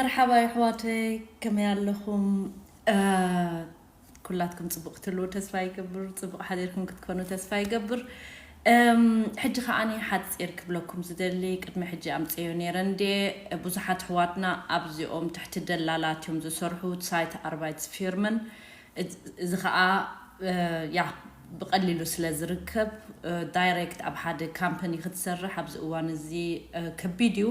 መርሓባ ኣሕዋተይ፣ ከመይ ኣለኹም? እ፣ ኩላትኩም ጽቡቕ ክትህልዉ ተስፋ ይገብር፣ ጽቡቕ ሓዲርኩም ክትኮኑ ተስፋ ይገብር። እም፣ ሕጂ ከዓኒ ሓጺር ክብለኩም ዝደሊ፣ ቅድሚ ሕጂ ኣምጽዮ ነይረ እንዴ፣ ብዙሓት ኣሕዋትና ኣብዚኦም ትሕቲ ደላላት እዮም ዝሰርሑ፣ ሳይት ኣርባይት ፊርምን፣ እዚ፣ እዚ ኸዓ፣ እ፣ ያ፣ ብቐሊሉ ስለ ዝርከብ፣ እ፣ ዳይሬክት ኣብ ሓደ ካምፓኒ ክትሰርሕ ኣብዚ እዋን እዚ፣ እ፣ ከቢድ እዩ።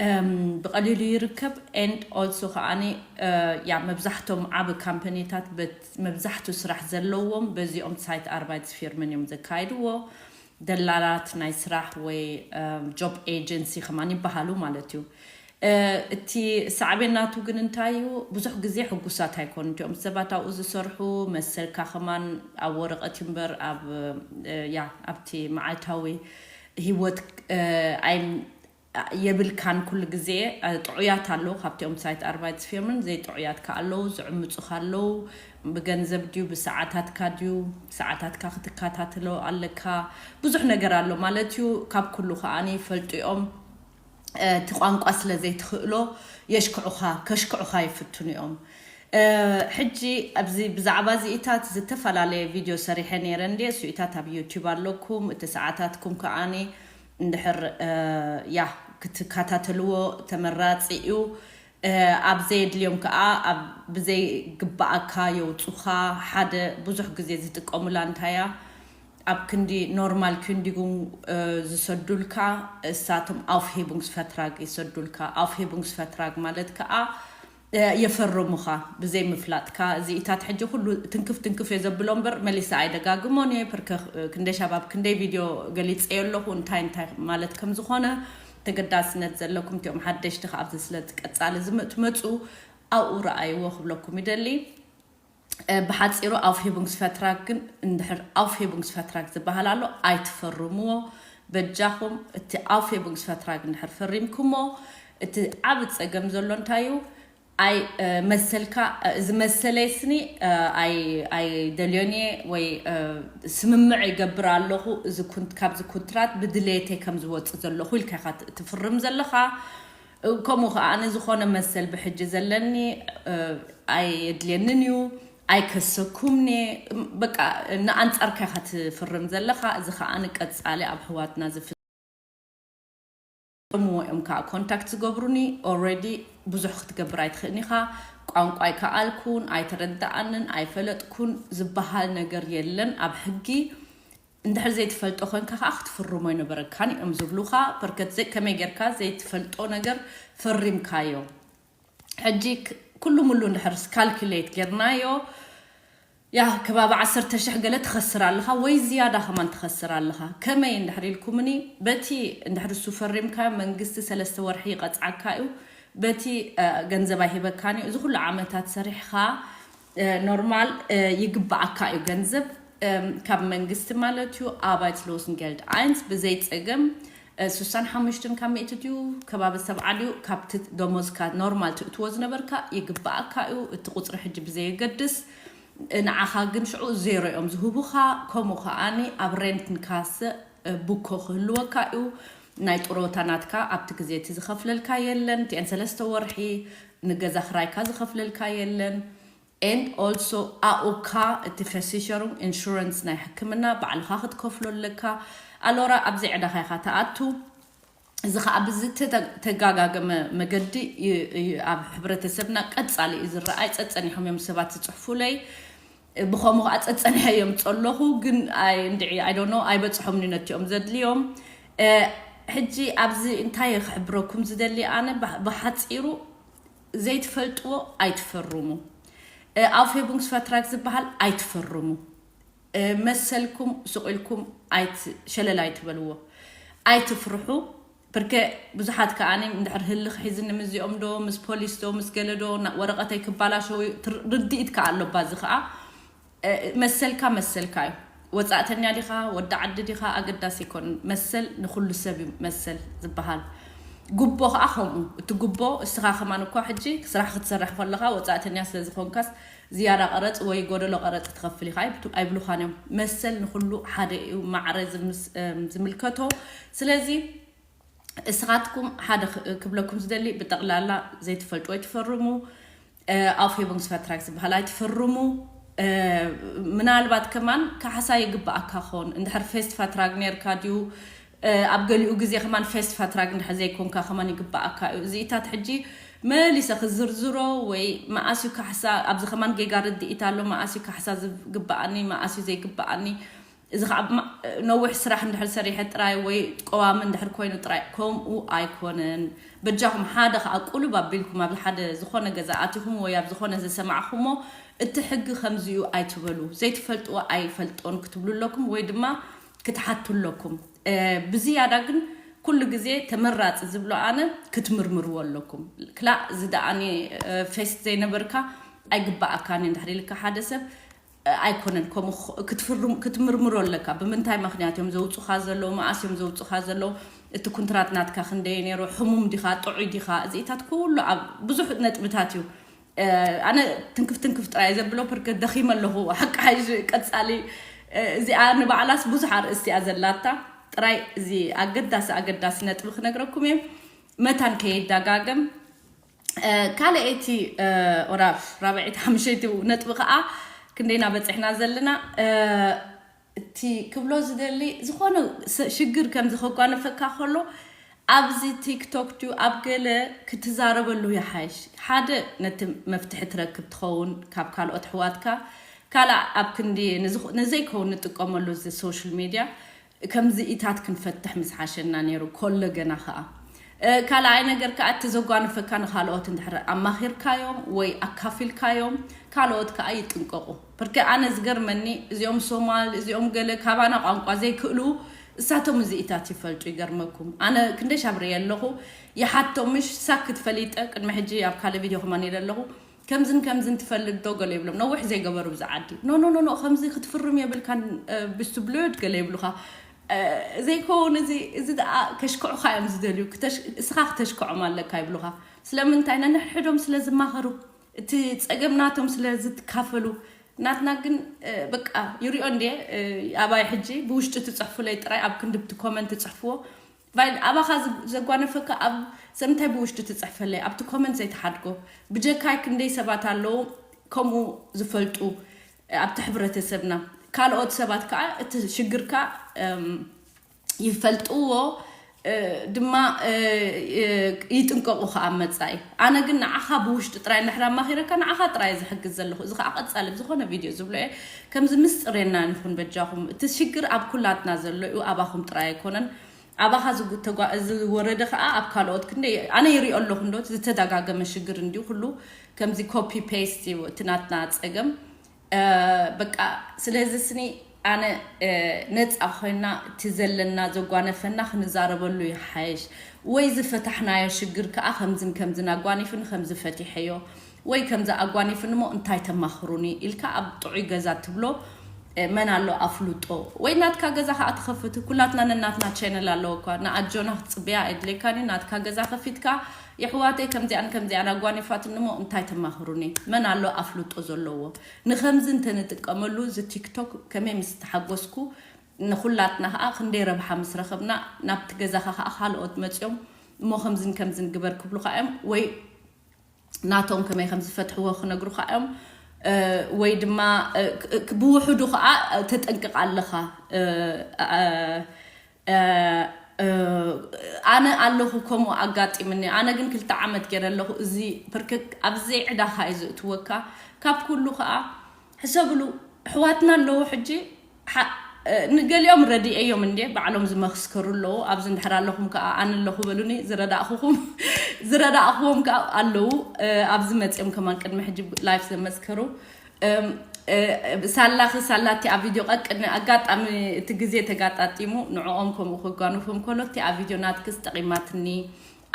እም፣ ብቐሊሉ ይርከብ። And also ከዓኒ፣ እ፣ ያ፣ መብዛሕቶም ዓቢ ካምፓኒታት በት-፣ መብዛሕቱ ስራሕ ዘለዎም በዚኦም ሳይት ኣርባይት ፊርምን እዮም ዘካይድዎ። ደላላት ናይ ስራሕ ወይ፣ እም፣ ጆብ ኤጀንሲ ከማን ይበሃሉ ማለት እዩ። እ፣ እቲ ሳዕቤን ናቱ ግን እንታይ እዩ? ብዙሕ ግዜ ሕጉሳት ኣይኮኑን እቲኦም ሰባት ኣብኡ ዝሰርሑ። መሰልካ ከማን ኣብ ወረቐት እዩ እምበር ኣብ፣ እ፣ ያ፣ ኣብቲ መዓልታዊ ህይወት፣ እ፣ ኣይ-፣ የብልካን። ኩሉ ግዜ፣ እ፣ ጥዑያት ኣለዉ፣ ካብቲኦም ሳይት ኣርባይት ፊርምን ዘይጥዑያት ከ ኣለዉ፣ ዝዕምፁኻ ኣለዉ። ብገንዘብ ድዩ፣ ብሰዓታትካ ድዩ፣ ሰዓታትካ ክትከታተሎ ኣለካ። ብዙሕ ነገር ኣሎ ማለት እዩ። ካብ ኩሉ ከዓኒ ይፈልጡ እዮም። እ፣ እቲ ቋንቋ ስለ ዘይትኽእሎ የሽክዑኻ፣ ከሽክዑኻ ይፍትኑ እዮም። እ፣ ሕጂ ኣብዚ ብዛዕባ እዚኢታት ዝተፈላለየ ቪድዮ ሰሪሐ ነይረ እንዴ፣ እሱኢታት ኣብ ዩቲዩብ ኣለኩም። እቲ ሰዓታትኩም ከዓኒ እንድሕር፣ እ፣ ያ፣ ክትከታተልዎ ተመራጺ እዩ። እ፣ ኣብ ዘየድልዮም ከኣ ኣብ ብዘይግብኣካ የውጹኻ። ሓደ ብዙሕ ግዜ ዝጥቀሙላ እንታይ እያ? ኣብ ክንዲ ኖርማል ኪንዲጉን፣ እ፣ ዝሰዱልካ፣ እሳቶም ኣፍሄቡንግስፈትራግ ይሰዱልካ። ኣፍሄቡንግስፈትራግ ማለት ከኣ፣ እ፣ የፈርሙኻ ብዘይ ምፍላጥካ። እዚኢታት ሕጂ ኩሉ ትንክፍ ትንክፍ እየ ዘብሎ እምበር መሊሰ ኣይደጋግሞን እየ። ፕርከ-፣ ክንደይ ሻባብ ክንደይ ቪድዮ ገሊጸዮ ኣለኹ እንታይ እንታይ ማለት ከም ዝኾነ። ተገዳስነት ዘለኩም እቲኦም ሓደሽቲ ከኣ ኣብዚ ስለ ቀጻሊ ዝም-፣ ትመጹ ኣብኡ ረኣይዎ ክብለኩም ይደሊ። እ፣ ብሓጺሩ ኣፍሄቡንግስፈትራግ ግን እንድሕር ኣፍሄቡንግስፈትራግ ዝበሃል ኣሎ ኣይትፈርምዎ። በጃኹም እቲ ኣፍሄቡንግስፈትራግ እንድሕር ፈሪምኩሞ እቲ ዓቢ ጸገም ዘሎ እንታይ እዩ? ኣይ፣ እ፣ መሰልካ፣ እ፣ እዚ መሰለይ ስኒ፣ እ፣ ኣይ-፣ ኣይደልዮን እየ ወይ፣ እ፣ ስምምዕ ይገብር ኣለኹ፣ እዚ ኩን-፣ ካብዚ ኩንትራት ብድሌተይ ከም ዝወጽእ ዘለኹ ኢልካ ኢኻ ት-፣ ትፍርም ዘለኻ። እ፣ ከምኡ ኸኣ ኣነ ዝኾነ መሰል ብሕጂ ዘለኒ፣ እ፣ ኣየድልየንን እዩ፣ ኣይከሰኩምኒ። በቃ ንኣንጻርካ ኢኻ ትፍርም ዘለኻ። እዚ ኸኣ ንቀጻሊ ኣብ ኣሕዋትና ዝፍ-፣ እሞ እዮም ከኣ ኮንታክት ዝገብሩኒ። ኦልሬዲ ብዙሕ ክትገብር ኣይትኽእልን ኢኻ። ቋንቋ ኣይከኣልኩን፣ ኣይተረድኣንን፣ ኣይፈለጥኩን ዝበሃል ነገር የለን ኣብ ሕጊ። እንድሕር ዘይትፈልጦ ኮንካ ከኣ ክትፍርሞ ኣይነበረካን እዮም ዝብሉኻ። በርከት ዘይ-፣ ከመይ ጌርካ ዘይትፈልጦ ነገር ፈሪምካዮ? ሕጂ ክ-፣ ኩሉ ሙሉ እንድሕር ካልኩሌት ጌርናዮ፣ ያ፣ ከባቢ ዓሰርተ ሽሕ ገለ ትኸስር ኣለኻ ወይ ዝያዳ ከማን ትኸስር ኣለኻ። ከመይ እንድሕር ኢልኩምኒ፣ በቲ እንድሕር እሱ ፈሪምካዮ መንግስቲ ሰለስተ ወርሒ ይቐጽዓካ እዩ፣ በቲ፣ እ፣ ገንዘብ ኣይሂበካን እዩ። እዚ ኩሉ ዓመታት ሰሪሕኻ፣ እ፣ ኖርማል፣ እ፣ ይግብኣካ እዩ ገንዘብ፣ እም፣ ካብ መንግስቲ ማለት እዩ። ኣርባይት ሎስን ጌልድ ኣይንስ ብዘይ ጸገም፣ እ፣ ስሳን ሓሙሽተን ካብ ሚእቲ ድዩ፣ ከባቢ ሰብዓ ድዩ፣ ካብቲ ደሞዝካ ኖርማል ትእትዎ ዝነበርካ ይግብኣካ እዩ። እቲ ቁጽሪ ሕጂ ብዘየገድስ፣ እ፣ ንዓኻ ግን ሽዑ ዜሮ እዮም ዝህቡኻ። ከምኡ ከኣኒ ኣብ ሬንት ንካሰ፣ እ፣ ቡኮ ክህልወካ እዩ። ናይ ጥሮታ ናትካ ኣብቲ ግዜ እቲ ዝኸፍለልካ የለን። እቲአን ሰለስተ ወርሒ ንገዛ ክራይካ ዝኸፍለልካ የለን። And also ኣኡካ እቲ ፈሲሸሩም ኢንሹረንስ ናይ ሕክምና ባዕልኻ ክትከፍሎ ኣለካ። ኣሎራ ኣብዚ ዕዳኻ ኢኻ ትኣቱ። እዚ ኸዓ ብዝተጋጋገመ መገዲ ዩ-፣ ዩ-፣ ኣብ ሕብረተሰብና ቀጻሊ እዩ ዝረኣይ። ጸጸኒሖም እዮም ሰባት ዝጽሕፉለይ። ብኸምኡ ኸዓ ጸጸኒሐ እዮም ጸለኹ፣ ግን ኣይ-፣ እንድዒ፣ I don't know፣ ኣይበጽሖምን እዩ ነቲኦም ዘድልዮም። እ፣ ሕጂ ኣብዚ እንታይ ክሕብረኩም ዝደሊ ኣነ፣ ብ-፣ ብሓጺሩ ዘይትፈልጥዎ ኣይትፈርሙ። እ፣ ኣውፌቡንግስፈትራግ ዝበሃል ኣይትፈርሙ። እ፣ መሰልኩም ስቕ ኢልኩም ኣይት-፣ ሸለል ኣይትበልዎ። ኣይትፍርሑ። ብርከ ብዙሓት ከኣኒ እንድሕር ህልኽ ሒዝኒ ምስዚኦም ዶ፣ ምስ ፖሊስ ዶ፣ ምስ ገለ ዶ፣ ና-፣ ወረቐተይ ክባላሸው እዩ። ትር-፣ ርድኢት ከኣ ኣሎ ባዚ ከኣ። እ፣ መሰልካ መሰልካ እዩ። ወጻእተኛ ዲኻ፣ ወዲ ዓዲ ዲኻ፣ ኣገዳሲ ኣይኮነን። መሰል ንኹሉ ሰብ እዩ መሰል ዝበሃል። ጉቦ ከኣ ከምኡ። እቲ ጉቦ እስኻ ከማን እኳ ሕጂ ስራሕ ክትሰርሕ ከለኻ ወጻእተኛ ስለ ዝኾንካስ ዝያዳ ቀረጽ ወይ ጎደሎ ቀረጽ ትኸፍል ኢኻ ኣይብቱ-፣ ኣይብሉኻን እዮም። መሰል ንኹሉ ሓደ እዩ፣ ማዕረ ዝምስ-፣ እም፣ ዝምልከቶ። ስለዚ እስኻትኩም ሓደ ክብለኩም ዝደሊ፣ ብጠቕላላ ዘይትፈልጡ ኣይትፈርሙ። ኣውፌቡንግስፈትራግ ዝበሃል ኣይትፈርሙ። ምናልባት ከማን ካሕሳ ይግባኣካ ኾን እንድሕር ፌስት ፋትራግ ነርካ ድዩ? ኣብ ገሊኡ ግዜ ከማን ፌስት ፋትራግ እንድሕር ዘይኮንካ ከማን ይግባኣካ እዩ። እዚኢታት ሕጂ መሊሰ ክዝርዝሮ ወይ መኣስዩ ካሕሳ ኣብዚ ከማን ጌጋ ርድኢት ኣሎ። መኣስዩ ካሕሳ ዝግባኣኒ፣ መኣስዩ ዘይግባኣኒ፣ እዚ ከዓ ነዊሕ ስራሕ እንድሕር ሰሪሐ ጥራይ ወይ ቀዋሚ እንድሕር ኮይኑ ጥራይ፣ ከምኡ ኣይኮነን። በጃኹም ሓደ ከዓ ቁልብ ኣቢልኩም ኣብ ሓደ ዝኾነ ገዛ ኣቲኹም ወይ ኣብ ዝኾነ ዝሰማዕኹሞ፣ እቲ ሕጊ ከምዚዩ ኣይትበሉ። ዘይትፈልጥዎ ኣይፈልጦን ክትብሉ ኣለኩም ወይ ድማ ክትሓቱ ኣለኩም። ብዝያዳ ግን ኩሉ ግዜ ተመራፂ ዝብሎ ኣነ ክትምርምርዎ ኣለኩም። ክላእ ዝደኣኒ ፌስት ዘይነበርካ ኣይግባኣካን እንድሕር ኢልካ ሓደ ሰብ ኣይኮነን። ከምኡ ክትምርምሮ ኣለካ። ብምንታይ ምክንያት እዮም ዘውፁኻ ዘለዉ? መኣስ እዮም ዘውፁኻ ዘለዉ? እቲ ኩንትራት ናትካ ክንደይ ነይሩ? ሕሙም ዲኻ? ጥዑይ ዲኻ? እዚኢታት ኩሉ ኣብ ብዙሕ ነጥብታት እዩ። ኣነ ትንክፍ ትንክፍ ጥራይ ዘብሎ ፕርከ ደኺመ ኣለኹ። ሓቂ ሓይሽ ቀፃሊ እዚኣ ንባዕላስ ብዙሕ ኣርእስቲ እያ ዘላታ። ጥራይ እዚ ኣገዳሲ ኣገዳሲ ነጥቢ ክነግረኩም እየ፣ መታን ከይዳጋገም። ካልኣይቲ ኦራፍ ራብዒት ሓምሸይቲ ነጥቢ ከዓ ክንደይና በፂሕና ዘለና። እቲ ክብሎ ዝደሊ ዝኾነ ሽግር ከምዚ ከጓነፈካ ከሎ ኣብዚ ቲክቶክ ድዩ ኣብ ገለ ክትዛረበሉ ይሓይሽ። ሓደ ነቲ መፍትሒ ትረክብ ትኸውን ካብ ካልኦት ኣሕዋትካ፣ ካልኣ ኣብ ክንዲ ንዘይከውን ንጥቀመሉ እዚ ሶሻል ሚድያ ከምዚ ኢታት ክንፈትሕ ምስ ሓሸና ነይሩ። ኮሎ ገና ከኣ ካልኣይ ነገር ከኣ እቲ ዘጓንፈካ ንኻልኦት እንድሕር ኣማኺርካዮም ወይ ኣካፊልካዮም ካልኦት ከኣ ይጥንቀቑ። ብርክ ኣነ ዝገርመኒ እዚኦም ሶማል እዚኦም ገለ ካባና ቋንቋ ዘይክእሉ እሳቶም እዚኢታት ይፈልጡ። ይገርመኩም ኣነ ክንደይ ሻብረየ ኣለኹ። ይሓቶም ምሽ ሳክት ፈሊጠ ቅድሚ ሕጂ ኣብ ካልእ ቪድዮ ከማን ኢለ ኣለኹ። ከምዝን ከምዝን ትፈልጥ ዶ ገለ ይብሎም ነዊሕ ዘይገበሩ ብዚ ዓዲ ኖ ኖ ኖ ኖ ከምዚ ክትፍርም የብልካን ብስቱ ብሉድ ገለ ይብሉኻ። ዘይከውን እዚ እዚ ደኣ ከሽክዑኻ እዮም ዝደልዩ። እስኻ ክተሽክዖም ኣለካ ይብሉኻ። ስለምንታይ ነንሕድሕዶም ስለ ዝማኸሩ እቲ ጸገም ናቶም ስለ ዝትካፈሉ ናትና ግን በቃ ይሪኦ እንዴ ኣባይ ሕጂ ብውሽጢ ትጽሕፉለይ ጥራይ ኣብ ክንድብቲ ኮመንት ትጽሕፍዎ ቫይል ኣባኻ ዘጓነፈካ ኣብ ሰምንታይ ብውሽጢ ትጽሕፈለይ ኣብቲ ኮመንት ዘይትሓድጎ ብጀካይ ክንደይ ሰባት ኣለዉ ከምኡ ዝፈልጡ ኣብቲ ሕብረተሰብና ካልኦት ሰባት ከዓ እቲ ሽግርካ ይፈልጥዎ ድማ ይጥንቀቑ ከዓ መፃኢ ኣነ ግን ንዓኻ ብውሽጢ ጥራይ እንድሕር ኣማኺረካ ንዓኻ ጥራይ ዝሕግዝ ዘለኹ እዚ ከዓ ቀፃሊ ብዝኾነ ቪድዮ ዝብሎ እየ ከምዚ ምስጥር የናንኹን በጃኹም እቲ ሽግር ኣብ ኩላትና ዘሎ እዩ ኣባኹም ጥራይ ኣይኮነን ኣባኻ ዝወረደ ከዓ ኣብ ካልኦት ክንደ ኣነ ይሪኦ ኣለኹ እንዶ ዝተደጋገመ ሽግር እንዲሁ ኩሉ ከምዚ ኮፒ ፔስት እዩ እቲ ናትና ፀገም በቃ ስለዚ ስኒ ኣነ ነፃ ኮይና እቲ ዘለና ዘጓነፈና ክንዛረበሉ ይሓይሽ ወይ ዝፈታሕናዮ ሽግር ከዓ ከምዝን ከምዝን ኣጓኒፍን ከምዚ ፈቲሐዮ ወይ ከምዚ ኣጓኒፍን እሞ እንታይ ተማኽሩኒ ኢልካ ኣብ ጥዑይ ገዛ ትብሎ መን ኣሎ ኣፍልጦ ወይ ናትካ ገዛ ከዓ ትኸፍት ኩላትና ነናትና ቻነል ኣለዎ እኳ ንኣጆና ክትፅበያ ኣይድሌካን እዩ ናትካ ገዛ ከፊትካ የሕዋተይ ከምዚኣን ከምዚኣን ኣጓኒፋትኒ እሞ እንታይ ተማኽሩኒ መን ኣሎ ኣፍልጦ ዘለዎ ንኸምዚ እንተንጥቀመሉ እዚ ቲክቶክ ከመይ ምስ ተሓጎስኩ ንኹላትና ከዓ ክንደይ ረብሓ ምስ ረኸብና ናብቲ ገዛኻ ከዓ ካልኦት መፅኦም እሞ ከምዝን ከምዝን ግበር ክብሉካ እዮም ወይ ናቶም ከመይ ከም ዝፈትሕዎ ክነግሩካ እዮም ወይ ድማ ብውሕዱ ከዓ ተጠንቅቕ ኣለኻ ኣነ ኣለኹ ከምኡ ኣጋጢምኒ ኣነ ግን ክልተ ዓመት ገይረ ኣለኹ እዚ ብርክክ ኣብ ዘይዕዳኻ እዩ ዝእትወካ ካብ ኩሉ ከዓ ሕሰብሉ ኣሕዋትና ኣለዉ ሕጂ ንገሊኦም ረድኤዮም እንዴ ባዕሎም ዝመስከሩ ኣለዉ ኣብዚ እንድሕር ኣለኹም ከዓ ኣነ ኣለኹ በሉኒ ዝረዳእኹኹም ዝረዳእኽዎም ከዓ ኣለዉ ኣብዚ መፅኦም ከማን ቅድሚ ሕጂ ላይፍ ዘመስከሩ ሳላኺ ሳላ እቲ ኣብ ቪድዮ ቀቅድሚ ኣጋጣሚ እቲ ግዜ ተጋጣጢሙ ንዕኦም ከምኡ ክጓንፎም ከሎ እቲ ኣብ ቪድዮ ናትክስ ጠቒማትኒ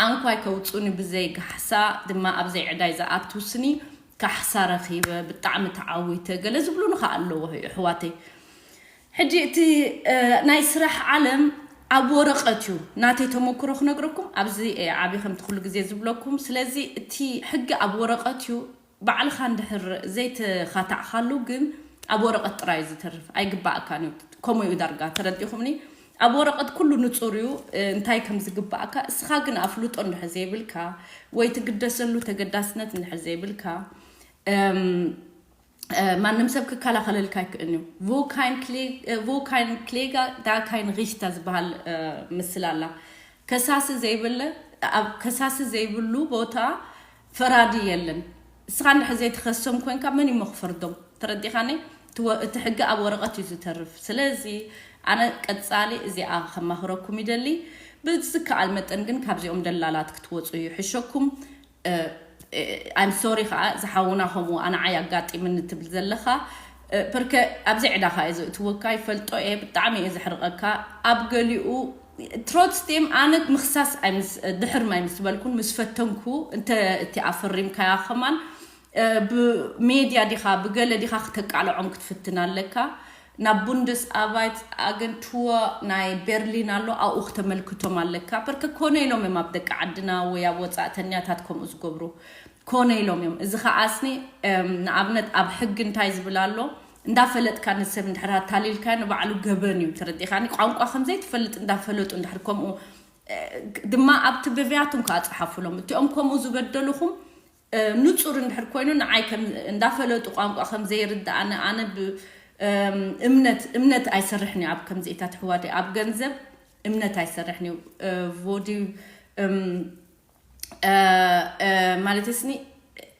ኣንኳይ ከውፁኒ ብዘይ ጋሕሳ ድማ ኣብ ዘይዕዳይ ዝኣቱ ስኒ ካሕሳ ረኺበ ብጣዕሚ ተዓዊተ ገለ ዝብሉኒ ከዓ ኣለዎ ኣሕዋተይ ሕጂ እቲ ናይ ስራሕ ዓለም ኣብ ወረቐት እዩ ናተይ ተመክሮ ክነግረኩም ኣብዚ ዓብዪ ከምቲ ኩሉ ግዜ ዝብለኩም ስለዚ እቲ ሕጊ ኣብ ወረቐት እዩ ባዕልኻ እንድሕር ዘይተኻታዕኻሉ ግን ኣብ ወረቐት ጥራይ እዩ ዝተርፍ ኣይግባኣካን እዩ ከምኡ እዩ ዳርጋ ተረዲኹምኒ ኣብ ወረቐት ኩሉ ንጹር እዩ፣ እ፣ እንታይ ከም ዝግባእካ። እስኻ ግን ኣፍልጦ እንድሕር ዘይብልካ ወይ ትግደሰሉ ተገዳስነት እንድሕር ዘይብልካ፣ እም፣ እ፣ ማንም ሰብ ክከላኸለልካ ኣይክእልን እዩ። Wo kein Kläger, äh, wo kein Kläger, da kein Richter ዝበሃል፣ እ፣ ምስል ኣላ። ከሳሲ ዘይብለ፣ ኣብ ከሳሲ ዘይብሉ ቦታ ፈራዲ የለን። እስኻ እንድሕር ዘይትኸሶም ኮንካ መን እሞ ክፈርዶም? ተረዲኻኒ? እቲ ወ-፣ እቲ ሕጊ ኣብ ወረቐት እዩ ዝተርፍ። ስለዚ ኣነ ቀጻሊ እዚኣ ከማኽረኩም ይደሊ። ብዝከኣል መጠን ግን ካብዚኦም ደላላት ክትወጹ ይሕሸኩም። እ፣ እ፣ I'm sorry ከዓ ዝሓውና ከምኡ ኣንዓይ ኣጋጢምኒ ትብል ዘለኻ። እ፣ ፐርከ ኣብዚ ዕዳኻ እዩ ዘእትወካ፣ ይፈልጦ እየ፣ ብጣዕሚ እየ ዘሕርቐካ። ኣብ ገሊኡ ትሮትስቴም ኣነ ምኽሳስ ኣይምስ-፣ ድሕር ማይ ምስ በልኩን ምስ ፈተንኩ፣ እንተ እቲ ኣፈሪምካያ ከማን፣ እ፣ ብሜድያ ዲኻ ብገለ ዲኻ ክተቃልዖም ክትፍትን ኣለካ። ናብ ቡንደስ ኣርባይት ኣገንቱር ናይ ቤርሊን ኣሎ፣ ኣብኡ ክተመልክቶም ኣለካ። ፐርከ ኮነ ኢሎም እዮም ኣብ ደቂ ዓድና ወይ ኣብ ወጻእተኛታት ከምኡ ዝገብሩ። ኮነ ኢሎም እዮም። እዚ ኸዓ ኣስኒ፣ እም፣ ንኣብነት ኣብ ሕጊ እንታይ ዝብል ኣሎ? እንዳፈለጥካ ንሰብ እንድሕር ኣታሊልካ ንባዕሉ ገበን እዩ። ተረዲኻኒ? ቋንቋ ከም ዘይትፈልጥ እንዳፈለጡ እንድሕር ከምኡ፣ እ፣ ድማ ኣብቲ ብብያቶም ክኣጽሓፉሎም። እቲኦም ከምኡ ዝበደሉኹም፣ እ፣ ንጹር እንድሕር ኮይኑ ንዓይ ከም እንዳፈለጡ ቋንቋ ከም ዘይርዳእኒ ኣነ ብ-፣ እም፣ እምነት፣ እምነት ኣይሰርሕን እዩ ኣብ ከምዚኢታት ኣሕዋተይ። ኣብ ገንዘብ እምነት ኣይሰርሕን እዩ። እ፣ ቮዲ-፣ እም፣ እ፣ እ፣ ማለት ስኒ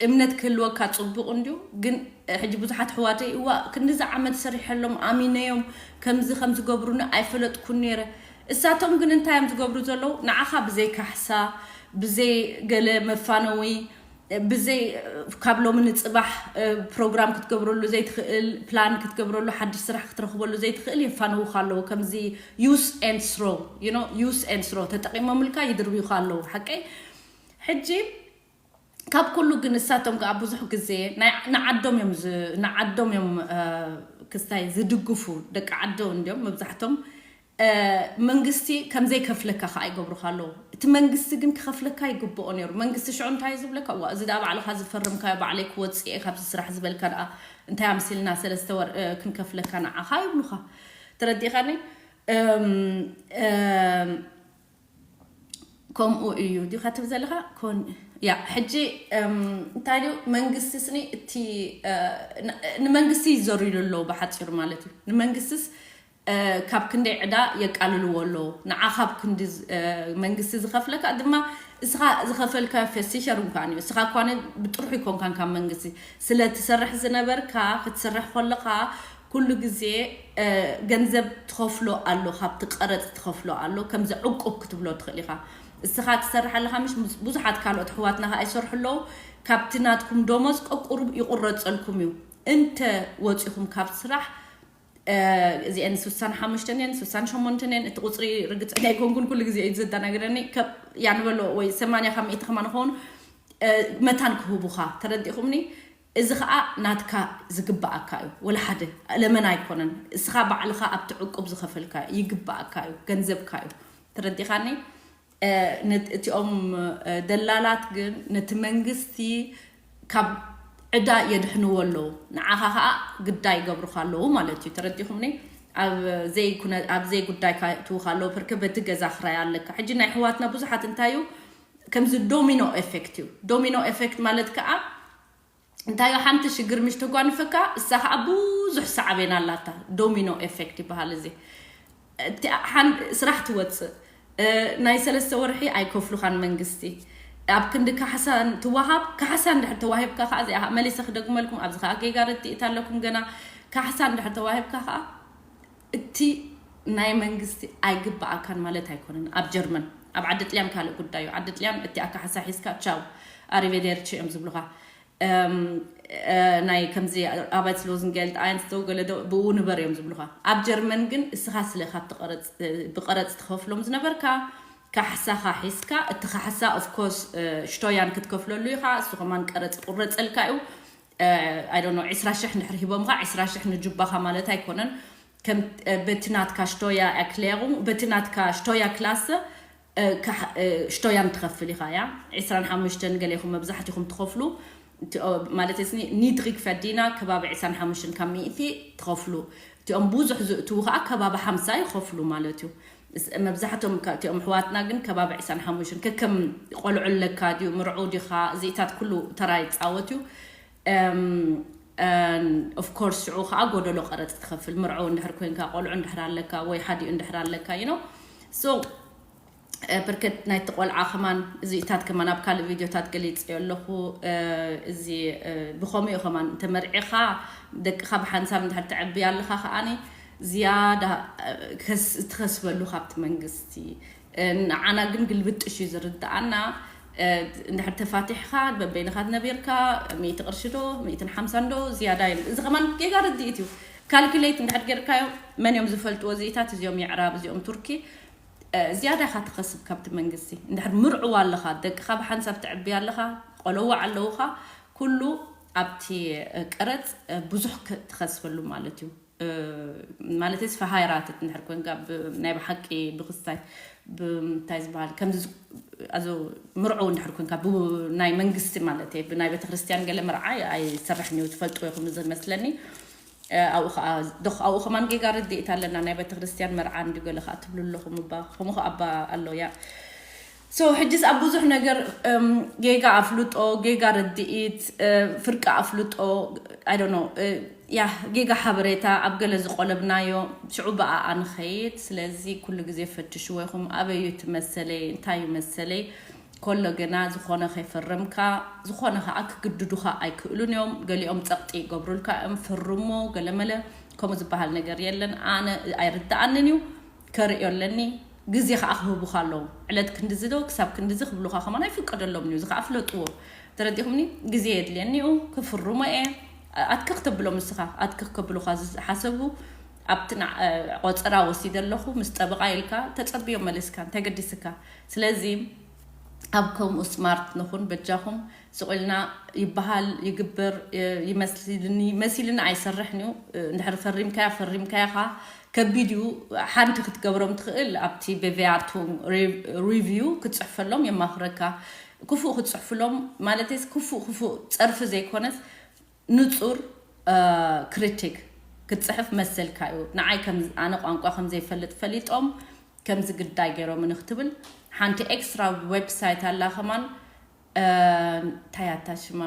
እምነት ክህልወካ ጽቡቕ እንድዩ፣ ግን ሕጂ ብዙሓት ኣሕዋተይ እዋ ክንዲዚ ዓመት ሰሪሐሎም ኣሚነዮም ከምዚ ከም ዝገብሩኒ ኣይፈለጥኩን ነይረ። እሳቶም ግን እንታይ እዮም ዝገብሩ ዘለዉ? ንዓኻ ብዘይ ካሕሳ፣ ብዘይ ገለ መፋነዊ፣ ብዘይ ካብ ሎሚ ንጽባሕ፣ እ፣ ፕሮግራም ክትገብረሉ ዘይትኽእል፣ ፕላን ክትገብረሉ፣ ሓድሽ ስራሕ ክትረኽበሉ ዘይትኽእል የፋንዉኻ ኣለዉ። ከምዚ use and throw፣ you know፣ use and throw ተጠቒሞምልካ ይድርብዩኻ ኣለዉ። ሓቀይ? ሕጂ ካብ ኩሉ ግን ንሳቶም ከኣ ብዙሕ ግዜ ናይ፣ ንዓዶም እዮም ዝ-፣ ንዓዶም እዮም፣ እ፣ ክስታይ ዝድግፉ። ደቂ ዓዶ እንድዮም መብዛሕቶም። እ፣ መንግስቲ ከም ዘይከፍለካ ከኣ ይገብሩኻ ኣለዉ። እቲ መንግስቲ ግን ክኸፍለካ ይግብኦ ነይሩ። መንግስቲ ሽዑ እንታይ እዩ ዝብለካ? "እዋ፣ እዚ ደኣ ባዕልኻ ዝፈረምካዮ፣ ባዕለይ ክወጽእ እየ ካብዚ ስራሕ" ዝበልካ ደኣ እንታይ ኣምሲልና ሰለስተ ወር፣ እ፣ ክንከፍለካ ንዓኻ ይብሉኻ። ተረዲእኻኒ? እም፣ እም፣ ከምኡ እዩ ዲኻ ትብል ዘለኻ? ኮን-፣ ያ፣ ሕጂ፣ እም፣ እንታይ ድዩ መንግስቲ ስኒ እቲ፣ እ፣ ን-፣ ንመንግስቲ ይዘርይሉ ኣለዉ ብሓጺሩ ማለት እዩ። ንመንግስትስ፣ እ፣ ካብ ክንደይ ዕዳ የቃልልዎ ኣለዉ። ንዓ ካብ ክንዲ ዝ-፣ እ፣ መንግስቲ ዝኸፍለካ ድማ እስኻ ዝኸፈልካዮ versichern እንኳን እዩ። እስኻ እኳ ን-፣ ብጥርሑ ይኮንካን ካብ መንግስቲ። ስለ ትሰርሕ ዝነበርካ፣ ክትሰርሕ ከለኻ ኩሉ ግዜ፣ እ፣ ገንዘብ ትኸፍሎ ኣሎ፣ ካብቲ ቀረጽ ትኸፍሎ ኣሎ። ከምዚ ዕቁብ ክትብሎ ትኽእል ኢኻ። እስኻ ትሰርሕ ኣለኻ፣ ምሽ ብዙሓት ካልኦት ኣሕዋትና ኸኣ ይሰርሑ ኣለዉ። ካብቲ ናትኩም ደሞዝ ቀቁሩ ይቁረጸልኩም እዩ። እንተ ወጺኹም ካብ ስራሕ፣ እ፣ እዚአን ስሳን ሓሙሽተን እየን፣ ስሳን ሸሞንተን እየን። እቲ ቁጽሪ ርግጸኛ ኣይኮንኩን፣ ኩሉ ግዜ እዩ ዘደናግረኒ። ከ-፣ ያ ንበሎ ወይ ሰማንያ ካብ ሚእቲ ከማን ኾን፣ እ፣ መታን ክህቡኻ። ተረዲእኹምኒ? እዚ ኸኣ ናትካ ዝግባኣካ እዩ። ወላ ሓደ ለመና ኣይኮነን። እስኻ ባዕልኻ ኣብቲ ዕቁብ ዝኸፈልካ ይግባኣካ እዩ፣ ገንዘብካ እዩ። ተረዲኻኒ? እ፣ ነት-፣ እቲኦም፣ እ፣ ደላላት ግን ነቲ መንግስቲ ካብ ዕዳ የድሕንዎ ኣለዉ። ንዓኻ ኸኣ ግዳይ ይገብሩኻ ኣለዉ ማለት እዩ። ተረዲኹምኒ? ኣብ ዘይኩነ-፣ ኣብ ዘይጉዳይካ የእትዉኻ ኣለዉ። ፐርከ በቲ ገዛ ክራይ ኣለካ። ሕጂ ናይ ኣሕዋትና ብዙሓት እንታይ እዩ? ከምዚ ዶሚኖ ኤፌክት እዩ። ዶሚኖ ኤፌክት ማለት ከኣ እንታይ እዩ? ሓንቲ ሽግር ምሽ ተጓንፈካ፣ እሳ ኸዓ ብዙሕ ሳዕቤን ኣላታ። ዶሚኖ ኤፌክት ይበሃል እዚ። እቲ ሓን-፣ ስራሕ ትወጽእ፣ እ፣ ናይ ሰለስተ ወርሒ ኣይከፍሉኻን መንግስቲ። ኣብ ክንዲ ካሕሳ ትወሃብ፣ ካሕሳ እንድሕር ተዋሂብካ ኸዓ፣ እዚኣ ኸዓ መሊሰ ክደግመልኩም፣ ኣብዚ ኸዓ ጌጋ ርድኢት ኣለኩም ገና። ካሕሳ እንድሕር ተዋሂብካ ኸዓ፣ እቲ ናይ መንግስቲ ኣይግባኣካን ማለት ኣይኮነን። ኣብ ጀርመን፣ ኣብ ዓዲ ጥልያን ካልእ ጉዳይ እዩ። ዓዲ ጥልያን እቲ ኣካሕሳ ሒዝካ ቻው፣ ኣሪቬዴርቺ እዮም ዝብሉኻ። እም፣ እ፣ ናይ ከምዚ ኣርባይት ሎዝን ጌልድ ኣይንስ ዶ ገለ ዶ ብኡ ንበር እዮም ዝብሉኻ። ኣብ ጀርመን ግን እስኻ ስለ ካብቲ ቀረጽ፣ እ፣ ብቀረጽ ትኸፍሎም ዝነበርካ፣ ካሕሳኻ ሒዝካ፣ እቲ ካሕሳ ኦፍ ኮርስ፣ እ፣ ሽቶያን ክትከፍለሉ ኢኻ፣ እሱ ከማን ቀረጽ ይቁረጸልካ እዩ። እ፣ ኣይ ዶንት ኖ፣ ዒስራ ሽሕ እንድሕር ሂቦምኻ፣ ዒስራ ሽሕ ንጁባኻ ማለት ኣይኮነን። ከም፣ እ፣ በቲ ናትካ ሽቶያ ኤርክሌሩንግ፣ በቲ ናትካ ሽቶያ ክላሰ፣ እ፣ ካሕ-፣ እ፣ ሽቶያን ትኸፍል ኢኻ፣ ያ። ዒስራን ሓሙሽተን ገለ ኢኹም መብዛሕትኹም ትኸፍሉ። ማለት ስ ኒድሪግ ፈዲና ከባቢ ዕስራን ሓሙሽተን ካብ ሚእቲ ትኸፍሉ፣ እቲኦም ብዙሕ ዝእትዉ ከዓ ከባቢ ሓምሳ ይኸፍሉ ማለት እዩ። መብዛሕቶም እቲኦም ኣሕዋትና ግን ከባቢ ዕስራን ሓሙሽተን፣ ከከም ቆልዑ ኣለካ ድዩ፣ ምርዑ ዲኻ፣ እዚኢታት ኩሉ ተራ ይፃወት እዩ። ኦፍኮርስ ሽዑ ከዓ ጎደሎ ቀረፅ ትኸፍል፣ ምርዑ እንድሕር ኮይንካ፣ ቆልዑ እንድሕር ኣለካ ወይ ሓዲኡ እንድሕር ኣለካ ዩ ሶ ብርከት ናይቲ ቆልዓ ከማን እዚታት ከማን ኣብ ካልእ ቪድዮታት ገሊፀዮ ኣለኹ። እዚ ብኸምኡ ከማን እንተመርዒኻ ደቅኻ ብሓንሳብ እንድሕር ተዕቢ ኣለኻ ከዓኒ ዝያዳ ትኸስበሉ ካብቲ መንግስቲ። ንዓና ግን ግልብጥሽ እዩ ዝርድኣና። እንድሕር ተፋቲሕካ በበይንኻ ነቢርካ ሚእቲ ቅርሺ ዶ ሚእትን ሓምሳን ዶ ዝያዳ የ እዚ ከማን ጌጋ ርድኢት እዩ። ካልኩሌት እንድሕር ጌርካዮ መን እዮም ዝፈልጥዎ እዚታት እዚኦም የዕራብ እዚኦም ቱርኪ ዝያዳ ኢኻ ትኸስብ ካብቲ መንግስቲ። እንድሕር ምርዕዋ ኣለኻ፣ ደቅኻ ብሓንሳብ ትዕብያ ኣለኻ፣ ቆለዋ ኣለውኻ፣ ኩሉ ኣብቲ ቀረፅ ብዙሕ ትኸስበሉ ማለት እዩ። ማለት ስ ሃይራትት እንድሕር ኮንካ ናይ ብሓቂ ብክስታይ ብታይ ዝበሃል ከምዚ ምርዑ እንድሕር ኮንካ ናይ መንግስቲ ማለት ብናይ ቤተክርስትያን ገለ ምርዓ ኣይሰርሕን እዩ ትፈልጡ ኢኹም ዝመስለኒ። ኣብኡ ከዓ ዶክ ኣብኡ ከማን ጌጋ ርድኢት ኣለና ናይ ቤተክርስትያን መርዓ እንዲ ገለ ከዓ ትብሉ ኣለኹም እባ ከምኡ ከዓ እባ ኣሎ ያ ሶ ሕጅስ ኣብ ብዙሕ ነገር ጌጋ ኣፍልጦ ጌጋ ርድኢት ፍርቂ ኣፍልጦ ኣይዶኖ ያ ጌጋ ሓበሬታ ኣብ ገለ ዝቆለብናዮ ሽዑ ብኣኣ ንኸይድ ስለዚ ኩሉ ግዜ ፈትሽዎ ኢኹም ኣበዩ ትመሰለይ እንታዩ መሰለይ ኮሎ ግና ዝኾነ ከይፈረምካ ዝኾነ ከዓ ክግድዱኻ ኣይክእሉን እዮም። ገሊኦም ፀቕጢ ይገብሩልካ እዮም። ፍርሞ ገለመለ ከምኡ ዝበሃል ነገር የለን። ኣነ ኣይርድኣንን እዩ ከርእዮ ኣለኒ። ግዜ ከዓ ክህቡኻ ኣለዎም። ዕለት ክንድዚ ዶ ክሳብ ክንድዚ ክብሉኻ ከማን ኣይፍቀደሎምን እዩ። እዚ ከዓ ፍለጥዎ። ተረዲኹምኒ? ግዜ የድልየኒ እዩ ክፍርሞ እየ። ኣትክኽ ተብሎም ንስኻ ኣትክኽ ከብሉኻ ዝሓሰቡ ኣብቲ ቆፀራ ወሲደ ኣለኹ ምስ ጠበቓ ኢልካ ተፀብዮ መለስካ እንታይ ገዲስካ ስለዚ ኣብ ከምኡ ስማርት ንኹን በጃኹም ስቑልና ይበሃል ይግበር ይመስልኒ መሲልኒ ኣይሰርሕን እዩ እንድሕር ፈሪምካያ ፈሪምካያኻ ከቢድ እዩ ሓንቲ ክትገብሮም ትኽእል ኣብቲ በቪያቱም ሪቪው ክትፅሕፈሎም የማኽረካ ክፉእ ክትፅሕፍሎም ማለት ክፉእ ክፉእ ፀርፊ ዘይኮነስ ንጹር ክሪቲክ ክትጽሕፍ መሰልካ እዩ። ንዓይ ከም ኣነ ቋንቋ ከም ዘይፈልጥ ፈሊጦም ከምዚ ግዳይ ገይሮምኒ ክትብል ሓንቲ ኤክስትራ ዌብሳይት ኣላ ከማን እንታይ ኣታ ሽማ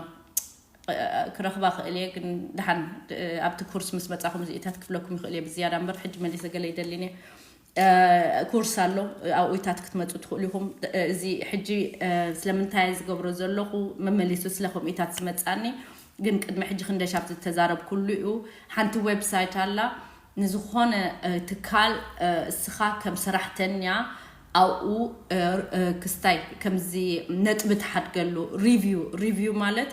ክረኽባ ክእል እየ ግን ድሓን ኣብቲ ኩርስ ምስ መጻኹም እዚኢታት ክፍለኩም ይኽእል እየ ብዝያዳ እምበር ሕጂ መሊሰ ገለ ይደሊን እየ ኩርስ ኣሎ ኣብኡታት ክትመፁ ትኽእሉ ኢኹም እዚ ሕጂ ስለምንታይ ዝገብሮ ዘለኹ መመሊሱ ስለ ከምኡታት ዝመፃኒ ግን ቅድሚ ሕጂ ክንደሻብ ዝተዛረብኩሉ እዩ ሓንቲ ዌብሳይት ኣላ ንዝኾነ ትካል እስኻ ከም ሰራሕተኛ ኣብኡ ክስታይ ከምዚ ነጥቢ ትሓድገሉ ሪቪው ሪቪው ማለት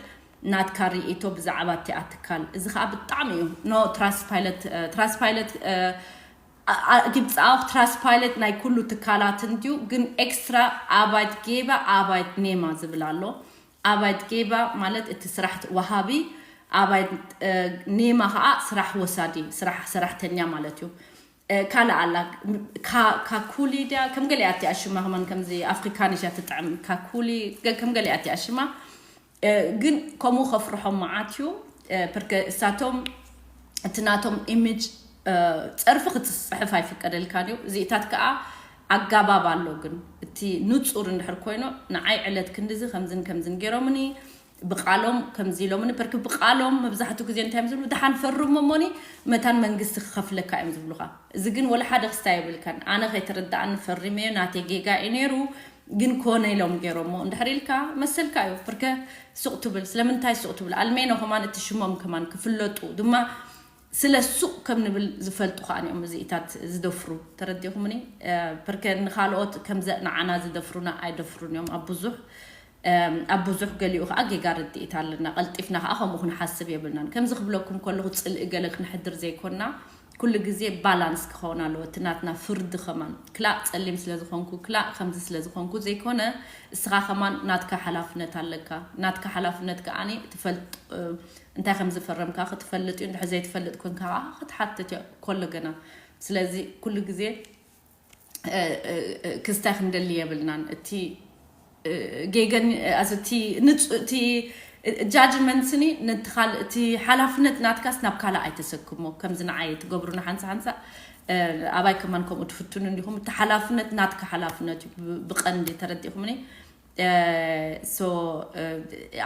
ናትካ ርእቶ ብዛዕባ እቲ ኣትካል እዚ ከዓ ብጣዕሚ እዩ ኖ ትራስፓይለት ትራስፓይለት ግብፃዊ ትራስፓይለት ናይ ኩሉ ትካላት እንድዩ ግን ኤክስትራ ኣባይት ጌባ ኣባይት ኔማ ዝብል ኣሎ ኣባይት ጌባ ማለት እቲ ስራሕ ወሃቢ ኣባይት ኔማ ከዓ ስራሕ ወሳዲ ስራሕ ሰራሕተኛ ማለት እዩ ካልእ ኣላ ካኩሊ ድያ ከም ገለ ኣቲኣ ሽማ ከማን ከምዚ ኣፍሪካንሽ ትጥዕም ካኩሊ ከም ገለ ኣቲኣ ሽማ ግን ከምኡ ከፍርሖም መዓት እዩ ፕርከ እሳቶም እቲ ናቶም ኢሜጅ ፀርፊ ክትፅሕፍ ኣይፍቀደልካን እዩ እዚኢታት ከዓ ኣጋባብ ኣሎ ግን እቲ ንፁር እንድሕር ኮይኑ ንዓይ ዕለት ክንድዚ ከምዝን ከምዝን ገይሮምኒ ብቃሎም ከምዚ ኢሎምኒ ፐርክ ብቃሎም መብዛሕትኡ ግዜ እንታይ እዮም ዝብሉ ድሓን ፈርሞ እሞኒ መታን መንግስቲ ክኸፍለካ እዮም ዝብሉካ እዚ ግን ወላ ሓደ ክስታይ የብልካን ኣነ ከይተረዳኣኒ ፈሪመዮ ናተይ ጌጋ እዩ ነይሩ ግን ኮነ ኢሎም ገይሮሞ እንድሕር ኢልካ መሰልካ እዩ ፐርከ ሱቕ ትብል ስለምንታይ ሱቕ ትብል ኣልሜኖ ከማን እቲ ሽሞም ከማን ክፍለጡ ድማ ስለ ሱቕ ከም ንብል ዝፈልጡ ከዓ እዮም እዚኢታት ዝደፍሩ ተረዲኹምኒ ፐርከ ንካልኦት ከምዘ ንዓና ዝደፍሩና ኣይደፍሩን እዮም ኣብ ብዙሕ ኣብ ብዙሕ ገሊኡ ከዓ ጌጋ ርድኢት ኣለና ቀልጢፍና ከዓ ከምኡ ክንሓስብ የብልናን ከምዚ ክብለኩም ከለኹ ፅልኢ ገለ ክንሕድር ዘይኮና ኩሉ ግዜ ባላንስ ክኸውን ኣለዎ እቲ ናትና ፍርዲ ከማን ክላእ ፀሊም ስለዝኾንኩ ክላእ ከምዚ ስለዝኾንኩ ዘይኮነ እስኻ ከማን ናትካ ሓላፍነት ኣለካ ናትካ ሓላፍነት ከዓኒ ትፈልጥ እንታይ ከም ዝፈረምካ ክትፈልጥ እዩ እንድሕር ዘይትፈልጥ ኮንካ ከዓ ክትሓትት እዮ ኮሎ ገና ስለዚ ኩሉ ግዜ ክስታይ ክንደሊ የብልናን እቲ ጌገን እቲ ንፁ እቲ ጃጅመንትስኒ ነቲ ካልእ እቲ ሓላፍነት ናትካስ ናብ ካልእ ኣይተሰክሞ። ከምዚ ንዓይ ትገብሩና ሓንሳ ሓንሳ ኣባይ ከማን ከምኡ ትፍትኑ እንዲኹም። እቲ ሓላፍነት ናትካ ሓላፍነት እዩ ብቀንዲ፣ ተረዲኹምኒ። ሶ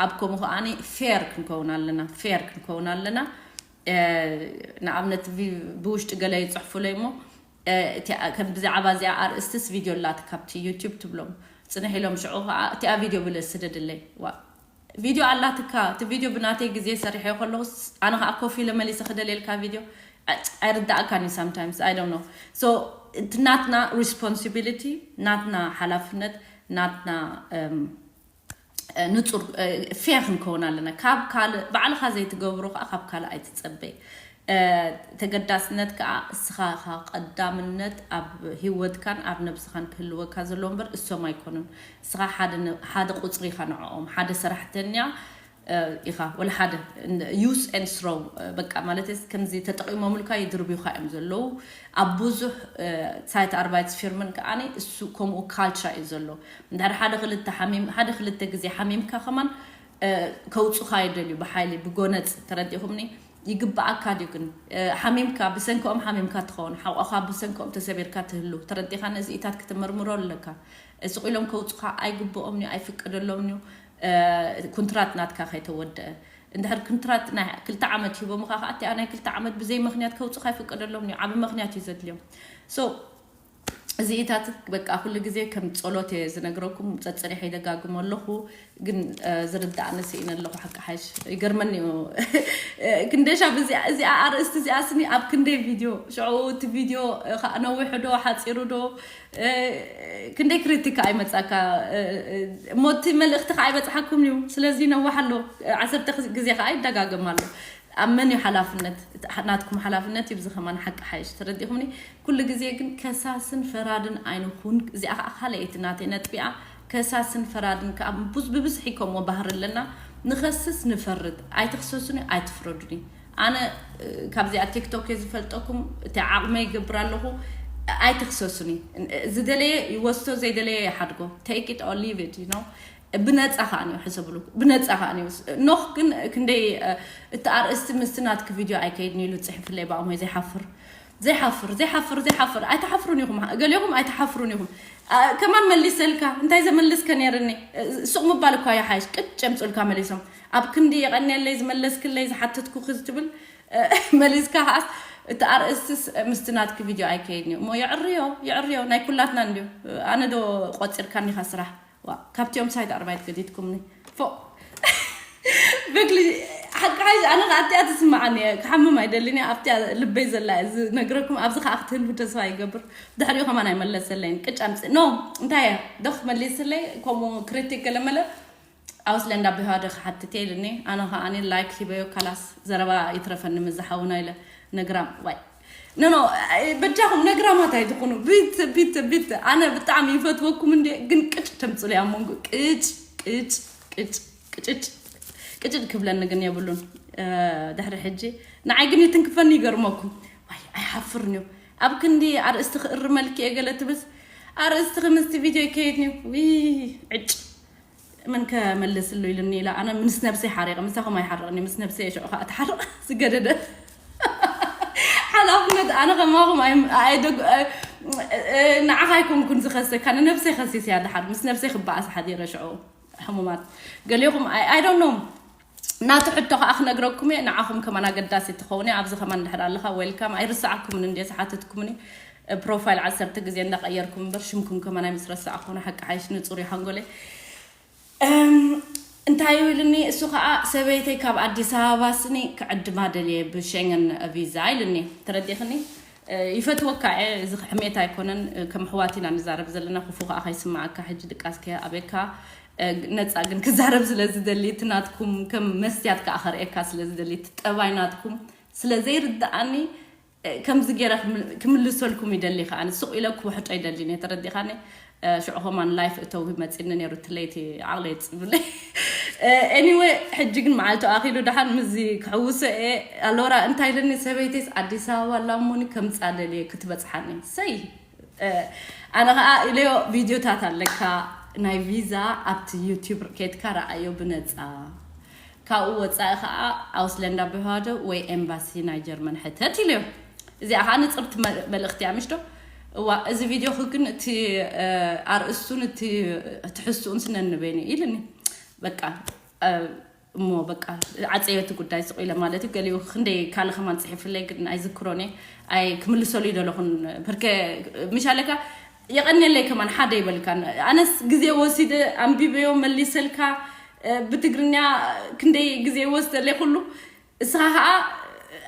ኣብ ከምኡ ከዓኒ ፌር ክንከውን ኣለና፣ ፌር ክንከውን ኣለና። ንኣብነት ብውሽጢ ገለ ይፅሕፉለይ እሞ ከም ብዛዕባ እዚኣ ኣርእስትስ ቪድዮ ኣላት ካብቲ ዩቲዩብ ትብሎም ፅንሕ ኢሎም ሽዑ ከዓ እቲኣ ቪድዮ ብለ ስደድለይ። ቪድዮ ኣላትካ፣ እቲ ቪድዮ ብናተይ ግዜ ሰሪሐ ከለኹ ኣነ ከዓ ኮፍ ኢለ መሊሰ ክደልየልካ ቪድዮ ኣይርዳእካን እዩ። Sometimes I don't know። So እቲ ናትና ሪስፖንሲቢሊቲ፣ ናትና ሓላፍነት፣ ናትና ንፁር ፌር ክንከውን ኣለና። ካብ ካልእ ባዕልኻ ዘይትገብሮ ከዓ ካብ ካልእ ኣይትፀበይ። ተገዳስነት ከዓ እስኻ ኢኻ ቀዳምነት ኣብ ህይወትካን ኣብ ነብስኻን ክህልወካ ዘለዎ እምበር እሶም ኣይኮኑን። እስኻ ሓደ ቁፅሪ ኢኻ ንዕኦም። ሓደ ሰራሕተኛ ኢኻ ወላ ሓደ use and throw፣ በቃ ማለት ከምዚ ተጠቂሞምልካ ይድርብዩኻ እዮም ዘለዉ። ኣብ ብዙሕ ሳይት ኣርባይት ፊርምን ከዓኒ እሱ ከምኡ ካልቸር እዩ ዘሎ። እንድሕር ሓደ ክልተ ሓሚም ሓደ ክልተ ግዜ ሓሚምካ ከማን ከውፁኻ ይደልዩ ብሓይሊ ብጎነፅ። ተረዲኹምኒ? ይግባኣካ ድዩ ግን? ሓሚምካ ብሰንክኦም ሓሚምካ ትኸውን፣ ሓቆኻ ብሰንክኦም ተሰቢርካ ትህሉ። ተረዲኻ? ነዚኢታት ክትምርምሮ ኣለካ። ስቕ ኢሎም ከውፁኻ ኣይግብኦም እዩ፣ ኣይፍቀደሎም እዩ። ኩንትራት ናትካ ከይተወደአ። እንድሕር ኩንትራት ናይ ክልተ ዓመት ሂቦምኻ ከዓ እቲኣ ናይ ክልተ ዓመት ብዘይ ምኽንያት ከውፁኻ ኣይፍቀደሎም እዩ። ዓቢ ምኽንያት እዩ ዘድልዮም። So እዚኢታት በቃ ኩሉ ግዜ ከም ጸሎት እየ ዝነግረኩም፣ ጸጽሪሐ ይደጋግሞ ኣለኹ። ግን ዝርዳእኒ ስኢነ ኣለኹ። ሓቂ ሓይሽ ይገርመኒ እዩ። ክንደሻ ብዚኣ እዚኣ ኣርእስቲ እዚኣ ስኒ ኣብ ክንደይ ቪድዮ ሽዑ እቲ ቪድዮ ከዓ ነዊሑ ዶ ሓፂሩ ዶ ክንደይ ክሪቲካ ኣይመፃካ እሞ እቲ መልእክቲ ከዓ ኣይበፅሓኩም እዩ። ስለዚ ነዋሕ ኣሎ፣ ዓሰርተ ግዜ ከዓ ይደጋገም ኣሎ። ኣብ መን እዩ ሓላፍነት? ናትኩም ሓላፍነት እዩ። ብዚ ከማን ሓቂ ሓይሽ ተረዲኹምኒ። ኩሉ ግዜ ግን ከሳስን ፈራድን ኣይንኹን። እዚኣ ከዓ ካልኣይቲ ናተይ ነጥቢኣ። ከሳስን ፈራድን ከዓ ብብዝሒ ከምዎ ባህሪ ኣለና። ንኸስስ ንፈርድ። ኣይትኽሰሱኒ፣ ኣይትፍረዱኒ። ኣነ ካብዚኣ ቲክቶክ እየ ዝፈልጠኩም። እቲ ዓቕመ ይገብር ኣለኹ። ኣይትኽሰሱኒ። ዝደለየ ይወስዶ፣ ዘይደለየ ይሓድጎ። Take it or leave it, you know። ብነፃ ከዓ ንዩ ሕሰብሉ። ብነፃ ከዓ ንዩ ኖኽ ግን ክንደይ እቲ ኣርእስቲ ምስቲ ናትክ ቪድዮ ኣይከይድን ኢሉ ፅሕፍለይ ብኣሞይ ዘይሓፍር ዘይሓፍር ዘይሓፍር ዘይሓፍር ኣይትሓፍሩን ኢኹም። ገሊኹም ኣይትሓፍሩን ኢኹም። ከማን መሊሰልካ እንታይ ዘመልስከ ነይርኒ። ሱቕ ምባል እኳ ይሓይሽ። ቅጭ የምፅኡልካ መሊሶም። ኣብ ክንዲ የቐንየለይ ዝመለስክለይ ዝሓተትኩኺ ዝትብል መሊስካ ከዓስ እቲ ኣርእስትስ ምስቲ ናትክ ቪድዮ ኣይከይድን እዩ እሞ የዕርዮ የዕርዮ ናይ ኩላትና እንድዩ። ኣነ ዶ ቆፂርካኒኻ ስራሕ ዋ ካብቲኦም ሳይት ኣርባይት ገዲድኩምኒ ፎ በክሊ ሓቂ ሓይሽ ኣነ ከዓ ኣብቲኣ ትስማዓኒ እየ ክሓምም ኣይደልን እየ ኣብቲኣ ልበይ ዘላ እየ ዝነግረኩም ኣብዚ ከዓ ክትህልቡ ተስፋ ይገብር። ድሕሪኡ ከማን ኣይመለሰለይን ቅጭ ኣምፅእ ኖ እንታይ እየ ዶክ መሊስለይ ከምኡ ክሪቲክ ገለመለ ኣውስለንዳ ብሃደ ክሓትት እየ ኢልኒ ኣነ ከዓ ላይክ ሂበዮ ካላስ ዘረባ ይትረፈኒ ምዝሓውና ኢለ ነግራም ዋይ ኖ ኖ በጃኹም ነግራማት ኣይትኹኑ ቢት ቢት ቢት ኣነ ብጣዕሚ ይፈትወኩም እንዲ ግን ቅጭ ተምፅሉ ኣብ መንጎ ቅጭ ቅጭ ቅጭ ቅጭጭ ቅጭጭ ክብለኒ ግን የብሉን። ድሕሪ ሕጂ ንዓይ ግን ይትንክፈኒ ይገርመኩም ዋይ ኣይሓፍርን እዩ ኣብ ክንዲ ኣርእስቲ ክእርመልክ እየ ገለ ትብስ ኣርእስቲ ክምስቲ ቪድዮ ይከይድኒ ዊ ዕጭ ምን ከመልስሉ ኢሉኒ ኢላ ኣነ ምስ ነብሰይ ሓሪቐ ምሳኹም ኣይሓርቕን ምስ ነብሰይ ሽዑ ከዓ ትሓርቕ ዝገደደ ሓላፍነት ኣነ ከማኹም ንዓኻ ኣይኮንኩን ዝኸሰካ ንነብሰይ ከሲስ እያ ድሓር ምስ ነብሰይ ክበኣስ ሓዲረ ሽዑ ሕሙማት ገሊኹም I don't know ናቲ ሕቶ ከዓ ክነግረኩም እየ ንዓኹም ከማን ኣገዳሲ ትኸውን እየ ኣብዚ ከማን ድሕር ኣለካ ዌልካም ኣይርስዓኩምን እንደ ዝሓተትኩምኒ ፕሮፋይል ዓሰርተ ግዜ እንዳቀየርኩም እምበር ሽምኩም ከማን ኣይምስረሳዕኩ ንሓቂ ሓይሽ ንፁር እዩ ሓንጎለይ እንታይ እዩ ኢልኒ እሱ ከዓ ሰበይተይ ካብ ኣዲስ ኣበባ ስኒ ክዕድማ ደልየ ብሸንገን ቪዛ ኢልኒ ተረዲኽኒ ይፈትወካ እየ እዚ ሕሜት ኣይኮነን ከም ኣሕዋት ኢና ንዛረብ ዘለና ክፉ ከዓ ከይስማዓካ ሕጂ ድቃስ ከይኣብየካ ነፃ ግን ክዛረብ ስለ ዝደሊ እቲ ናትኩም ከም መስትያት ከዓ ከርእየካ ስለ ዝደሊ እቲ ጠባይ ናትኩም ስለ ዘይርድኣኒ ከምዚ ገይረ ክምልሰልኩም ይደሊ ከዓ ሱቕ ኢለ ክውሕጦ ይደሊ ነ ተረዲኻኒ ሽዑ ከማን ላይፍ እተው መፂኒ ነይሩ ትለይቲ ዓቕለይ ፅብለ anyway ሕጂ ግን መዓልቱ ኣኺሉ ደሓን ምዚ ክሕውሶ እየ ኣሎራ እንታይ ኢለኒ ሰበይተይስ ኣዲስ ኣበባ ኣላ እሞኒ ከምፃ ደልየ ክትበፅሓኒ ሰይ ኣነ ከዓ ኢለዮ ቪድዮታት ኣለካ ናይ ቪዛ ኣብቲ ዩቲብ ኬድካ ረኣዮ ብነፃ ካብኡ ወፃኢ ከዓ ኣውስለንዳ ብሃደ ወይ ኤምባሲ ናይ ጀርመን ሕተት ኢለዮ። እዚኣ ከዓ ንፅርቲ መ- መልእኽቲ እያ ምሽዶ። እዋ፣ እዚ ቪድዮኹ ግን እቲ እ፣ ኣርእስቱን እቲ ትሕዝትኡን ስነንበይኒ ኢልኒ። በቃ እ፣ እሞ በቃ ዓፀዮ እቲ ጉዳይ ስቕ ኢለ ማለት እዩ። ገሊኡ ክንደይ ካልእ ከማን ፅሒፍለይ ግን ኣይዝክሮን እየ። ኣይ ክምልሰሉ ይደለኹን ብርከ ምሻለካ የቐንየለይ ከማን ሓደ ይበልካን። ኣነስ ግዜ ወሲደ ኣንቢበዮ መሊሰልካ እ፣ ብትግርኛ ክንደይ ግዜ ወስደለይ ኩሉ። እስኻ ከዓ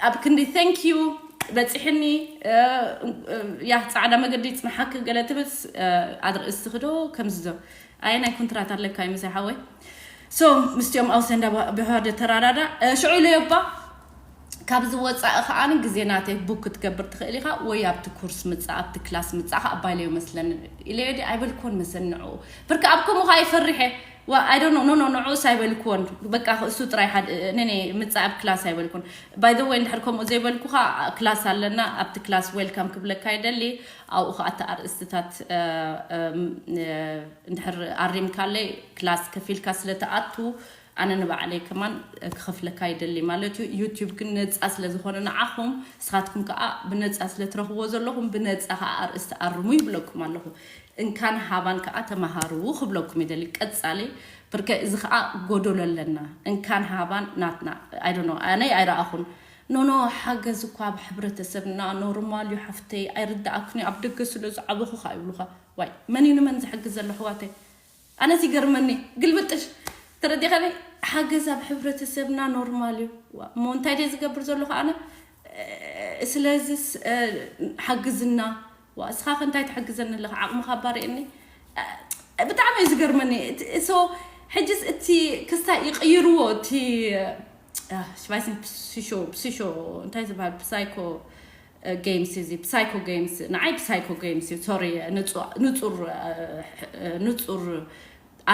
ኣብ ክንዲ thank you በፂሕኒ እ፣ እ፣ ያ ፃዕዳ መገዲ ይፅንሓክ ገለ ትብልስ እ፣ ኣርእስቲ ክዶ ከምዚ ዞ ኣየ ናይ ኮንትራት ኣለካ ይምሳይ ሓወይ። So ምስቲኦም ኣውሰንዳ ብሃደ ተራዳዳ እ፣ ሽዑ ኢለዮ እባ ካብዚ ወፃኢ ከዓኒ ግዜ ናተይ ቡክ ክትገብር ትኽእል ኢኻ ወይ ኣብቲ ኩርስ ምፃእ ኣብቲ ክላስ ምፃእ ከዓ ኣባይለዮ መስለኒ ኢለዮ ዲ ኣይበልክዎን መሰኒ ንዕኡ ብርክ ኣብ ከምኡ ከዓ ይፈሪሐ ዋ I don't know no no ንዕኡስ ኣይበልክዎን በቃ እሱ ጥራይ ሓደ ነኔ ምፃእ ኣብ ክላስ ኣይበልኩን። By the way እንድሕር ከምኡ ዘይበልኩኻ ክላስ ኣለና ኣብቲ ክላስ welcome ክብለካ ይደሊ። ኣብኡ ከዓ እቲ ኣርእስትታት እ፣ እ፣ እ፣ እንድሕር ኣሪምካለይ ክላስ ከፊልካ ስለ ትኣቱ ኣነ ንባዕለይ ከማን ክኸፍለካ ይደሊ ማለት እዩ። ዩቲዩብ ግን ነፃ ስለ ዝኾነ ንዓኹም ንስኻትኩም ከዓ ብነፃ ስለ ትረኽብዎ ዘለኹም ብነፃ ከዓ ኣርእስቲ ኣርሙ ይብለኩም ኣለኹ። እንካን ሃባን ከዓ ተመሃሩ ክብለኩም ይደሊ። ቀፃሊ ብርከ እዚ ከዓ ጎደሎ ኣለና። እንካን ሃባን ናትና I don't know ኣነይ ኣይረኣኹን። ኖኖ ሓገዝ እኳ ኣብ ሕብረተሰብና ኖርማል እዩ ሓፍተይ ኣይርዳኣክን እዩ ኣብ ደገ ስለ ዝዓበኹ ከዓ ይብሉኻ። ዋይ መን እዩ ንመን ዝሕግዝ ዘሎ ኣሕዋተይ? ኣነስ ይገርመኒ ግልብጥሽ ተረዲኸኒ። ሓገዝ ኣብ ሕብረተሰብና ኖርማል እዩ። ዋ፣ እሞ እንታይ ድየ ዝገብር ዘለኹ ኣነ? እ፣ ስለዚስ እ፣ ሓግዝና። ዋ እስኻ ከ እንታይ ትሕግዘኒ ኣለኻ? ዓቕምኻ ባርየኒ። እ፣ ብጣዕሚ እዩ ዝገርመኒ። እቲ- so ሕጅስ እቲ ክስታይ ይቕይርዎ እቲ ሽባይስን ፕሲሾ ፕሲሾ እንታይ ዝበሃል ፕሳይኮ games እዚ psycho games ንዓይ psycho games እዩ sorry ንፁር ንፁር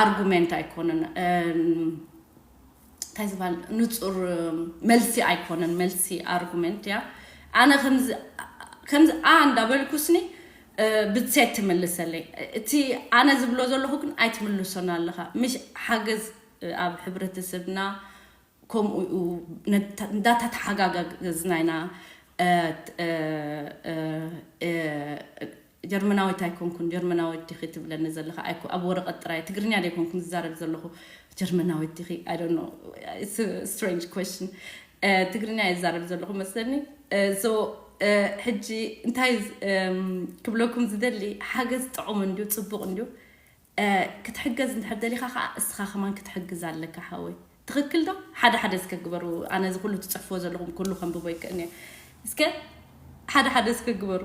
argument ኣይኮነን እንታይ ዝበሃል ንፁር መልሲ ኣይኮነን መልሲ argument እያ። ኣነ ከምዚ ከምዚ ኣ እንዳበልኩስኒ ብሴት ትምልሰለይ እቲ ኣነ ዝብሎ ዘለኹ ግን ኣይትምልሶን ኣለኻ ምሽ ሓገዝ ኣብ ሕብረተሰብና ከምኡ እንዳተተሓጋገዝና ኢና። ጀርመናዊት ኣይኮንኩን ጀርመናዊት ዲኺ ትብለኒ ዘለኻ ኣይኮ ኣብ ወረቐት ጥራይ ትግርኛ ዶ ኣይኮንኩን ዝዛረብ ዘለኹ ጀርመናዊት ዲኺ I don't know strange question ትግርኛ ይዛረብ ዘለኹ መስለኒ። ሕጂ እንታይ ክብለኩም ዝደሊ ሓገዝ ጥዑም እንድዩ ፅቡቕ እንድዩ ክትሕገዝ እንድሕር ደሊኻ ከዓ እስኻ ከማን ክትሕግዝ ኣለካ ሓወይ። ትኽክል ዶ? ሓደ ሓደ እስከ ግበሩ። ኣነ እዚ ኩሉ ትፅሕፍዎ ዘለኹም ኩሉ ከንብቦ ይክእን እየ። እስከ ሓደ ሓደ እስከ ግበሩ።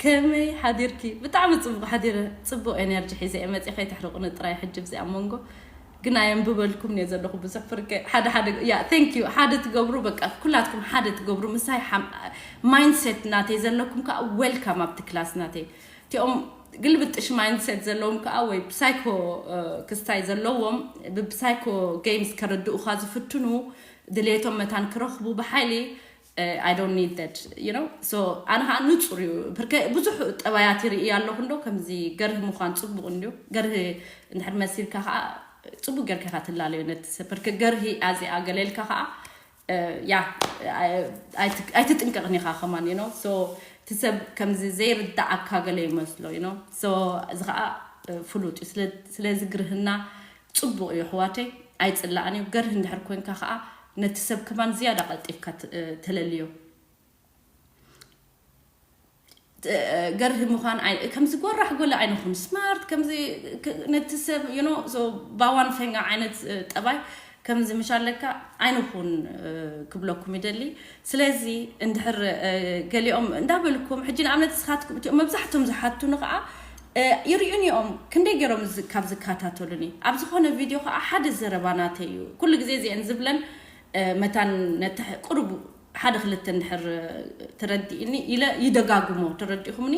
ከመይ ሓዲርኪ? ብጣዕሚ ፅቡቕ ሓዲረ። ፅቡቕ ኤነርጂ ሒዘ እየ መፅየ። ከይተሕርቑኒ ጥራይ ሕጂ ብዚኣ መንጎ ግን ኣየንብበልኩም እየ ዘለኹ ብዙሕ ፍርቀ ሓደ ሓደ ያ thank you ሓደ ትገብሩ በቃ ኩላትኩም ሓደ ትገብሩ ምሳይ mindset ናተይ ዘለኩም ከዓ welcome ኣብቲ ክላስ ናተይ እቲኦም ግልብጥሽ mindset ዘለዎም ከዓ ወይ psycho ክስታይ ዘለዎም ብ psycho games ከረድኡኻ ዝፍትኑ ድሌቶም መታን ክረኽቡ ብሓይሊ I don't need that you know so ኣነ ከዓ ንፁር እዩ ብርከ ብዙሕ ጠባያት ይርኢ ኣለኹ እንዶ ከምዚ ገርሂ ምዃን ፅቡቕ እንድዩ ገርሂ እንድሕር መሲልካ ከዓ ፅቡቕ ገርካ ኢኻ ትላለዮ ነቲ ሰብ ብርከ ገርሂ ኣዚኣ ገለ ኢልካ ከዓ ያ ኣይትጥንቀቕን ኢኻ ከማን you know so እቲ ሰብ ከምዚ ዘይርዳኣካ ገለ ይመስሎ you know so እዚ ከዓ ፍሉጥ እዩ ስለዚ ግርህና ፅቡቕ እዩ ኣሕዋተይ ኣይፅላእን እዩ ገርህ እንድሕር ኮንካ ከዓ ነቲ ሰብ ከማን ዝያዳ ቀልጢፍካ ተለልዮ ገርህ ምዃን ከምዚ ጎራሕ ጎለ ኣይንኹን smart ከምዚ ነቲ ሰብ you know ባዋን ፈኛ ዓይነት ጠባይ ከምዚ ምሽ ኣለካ ኣይንኹን ክብለኩም ይደሊ ስለዚ እንድሕር ገሊኦም እንዳበልኩም ሕጂ ንኣብነት ስኻትኩም እቲኦም መብዛሕቶም ዝሓቱኒ ከዓ ይርእዩኒ እዮም ክንደይ ገይሮም ካብ ዝከታተሉኒ ኣብ ዝኾነ ቪድዮ ከዓ ሓደ ዘረባ ናተይ እዩ ኩሉ ግዜ እዚአን ዝብለን መታን ነቲ ቁሩብ ሓደ ክልተ እንድሕር ተረዲእኒ ኢለ ይደጋግሞ ተረዲእኹምኒ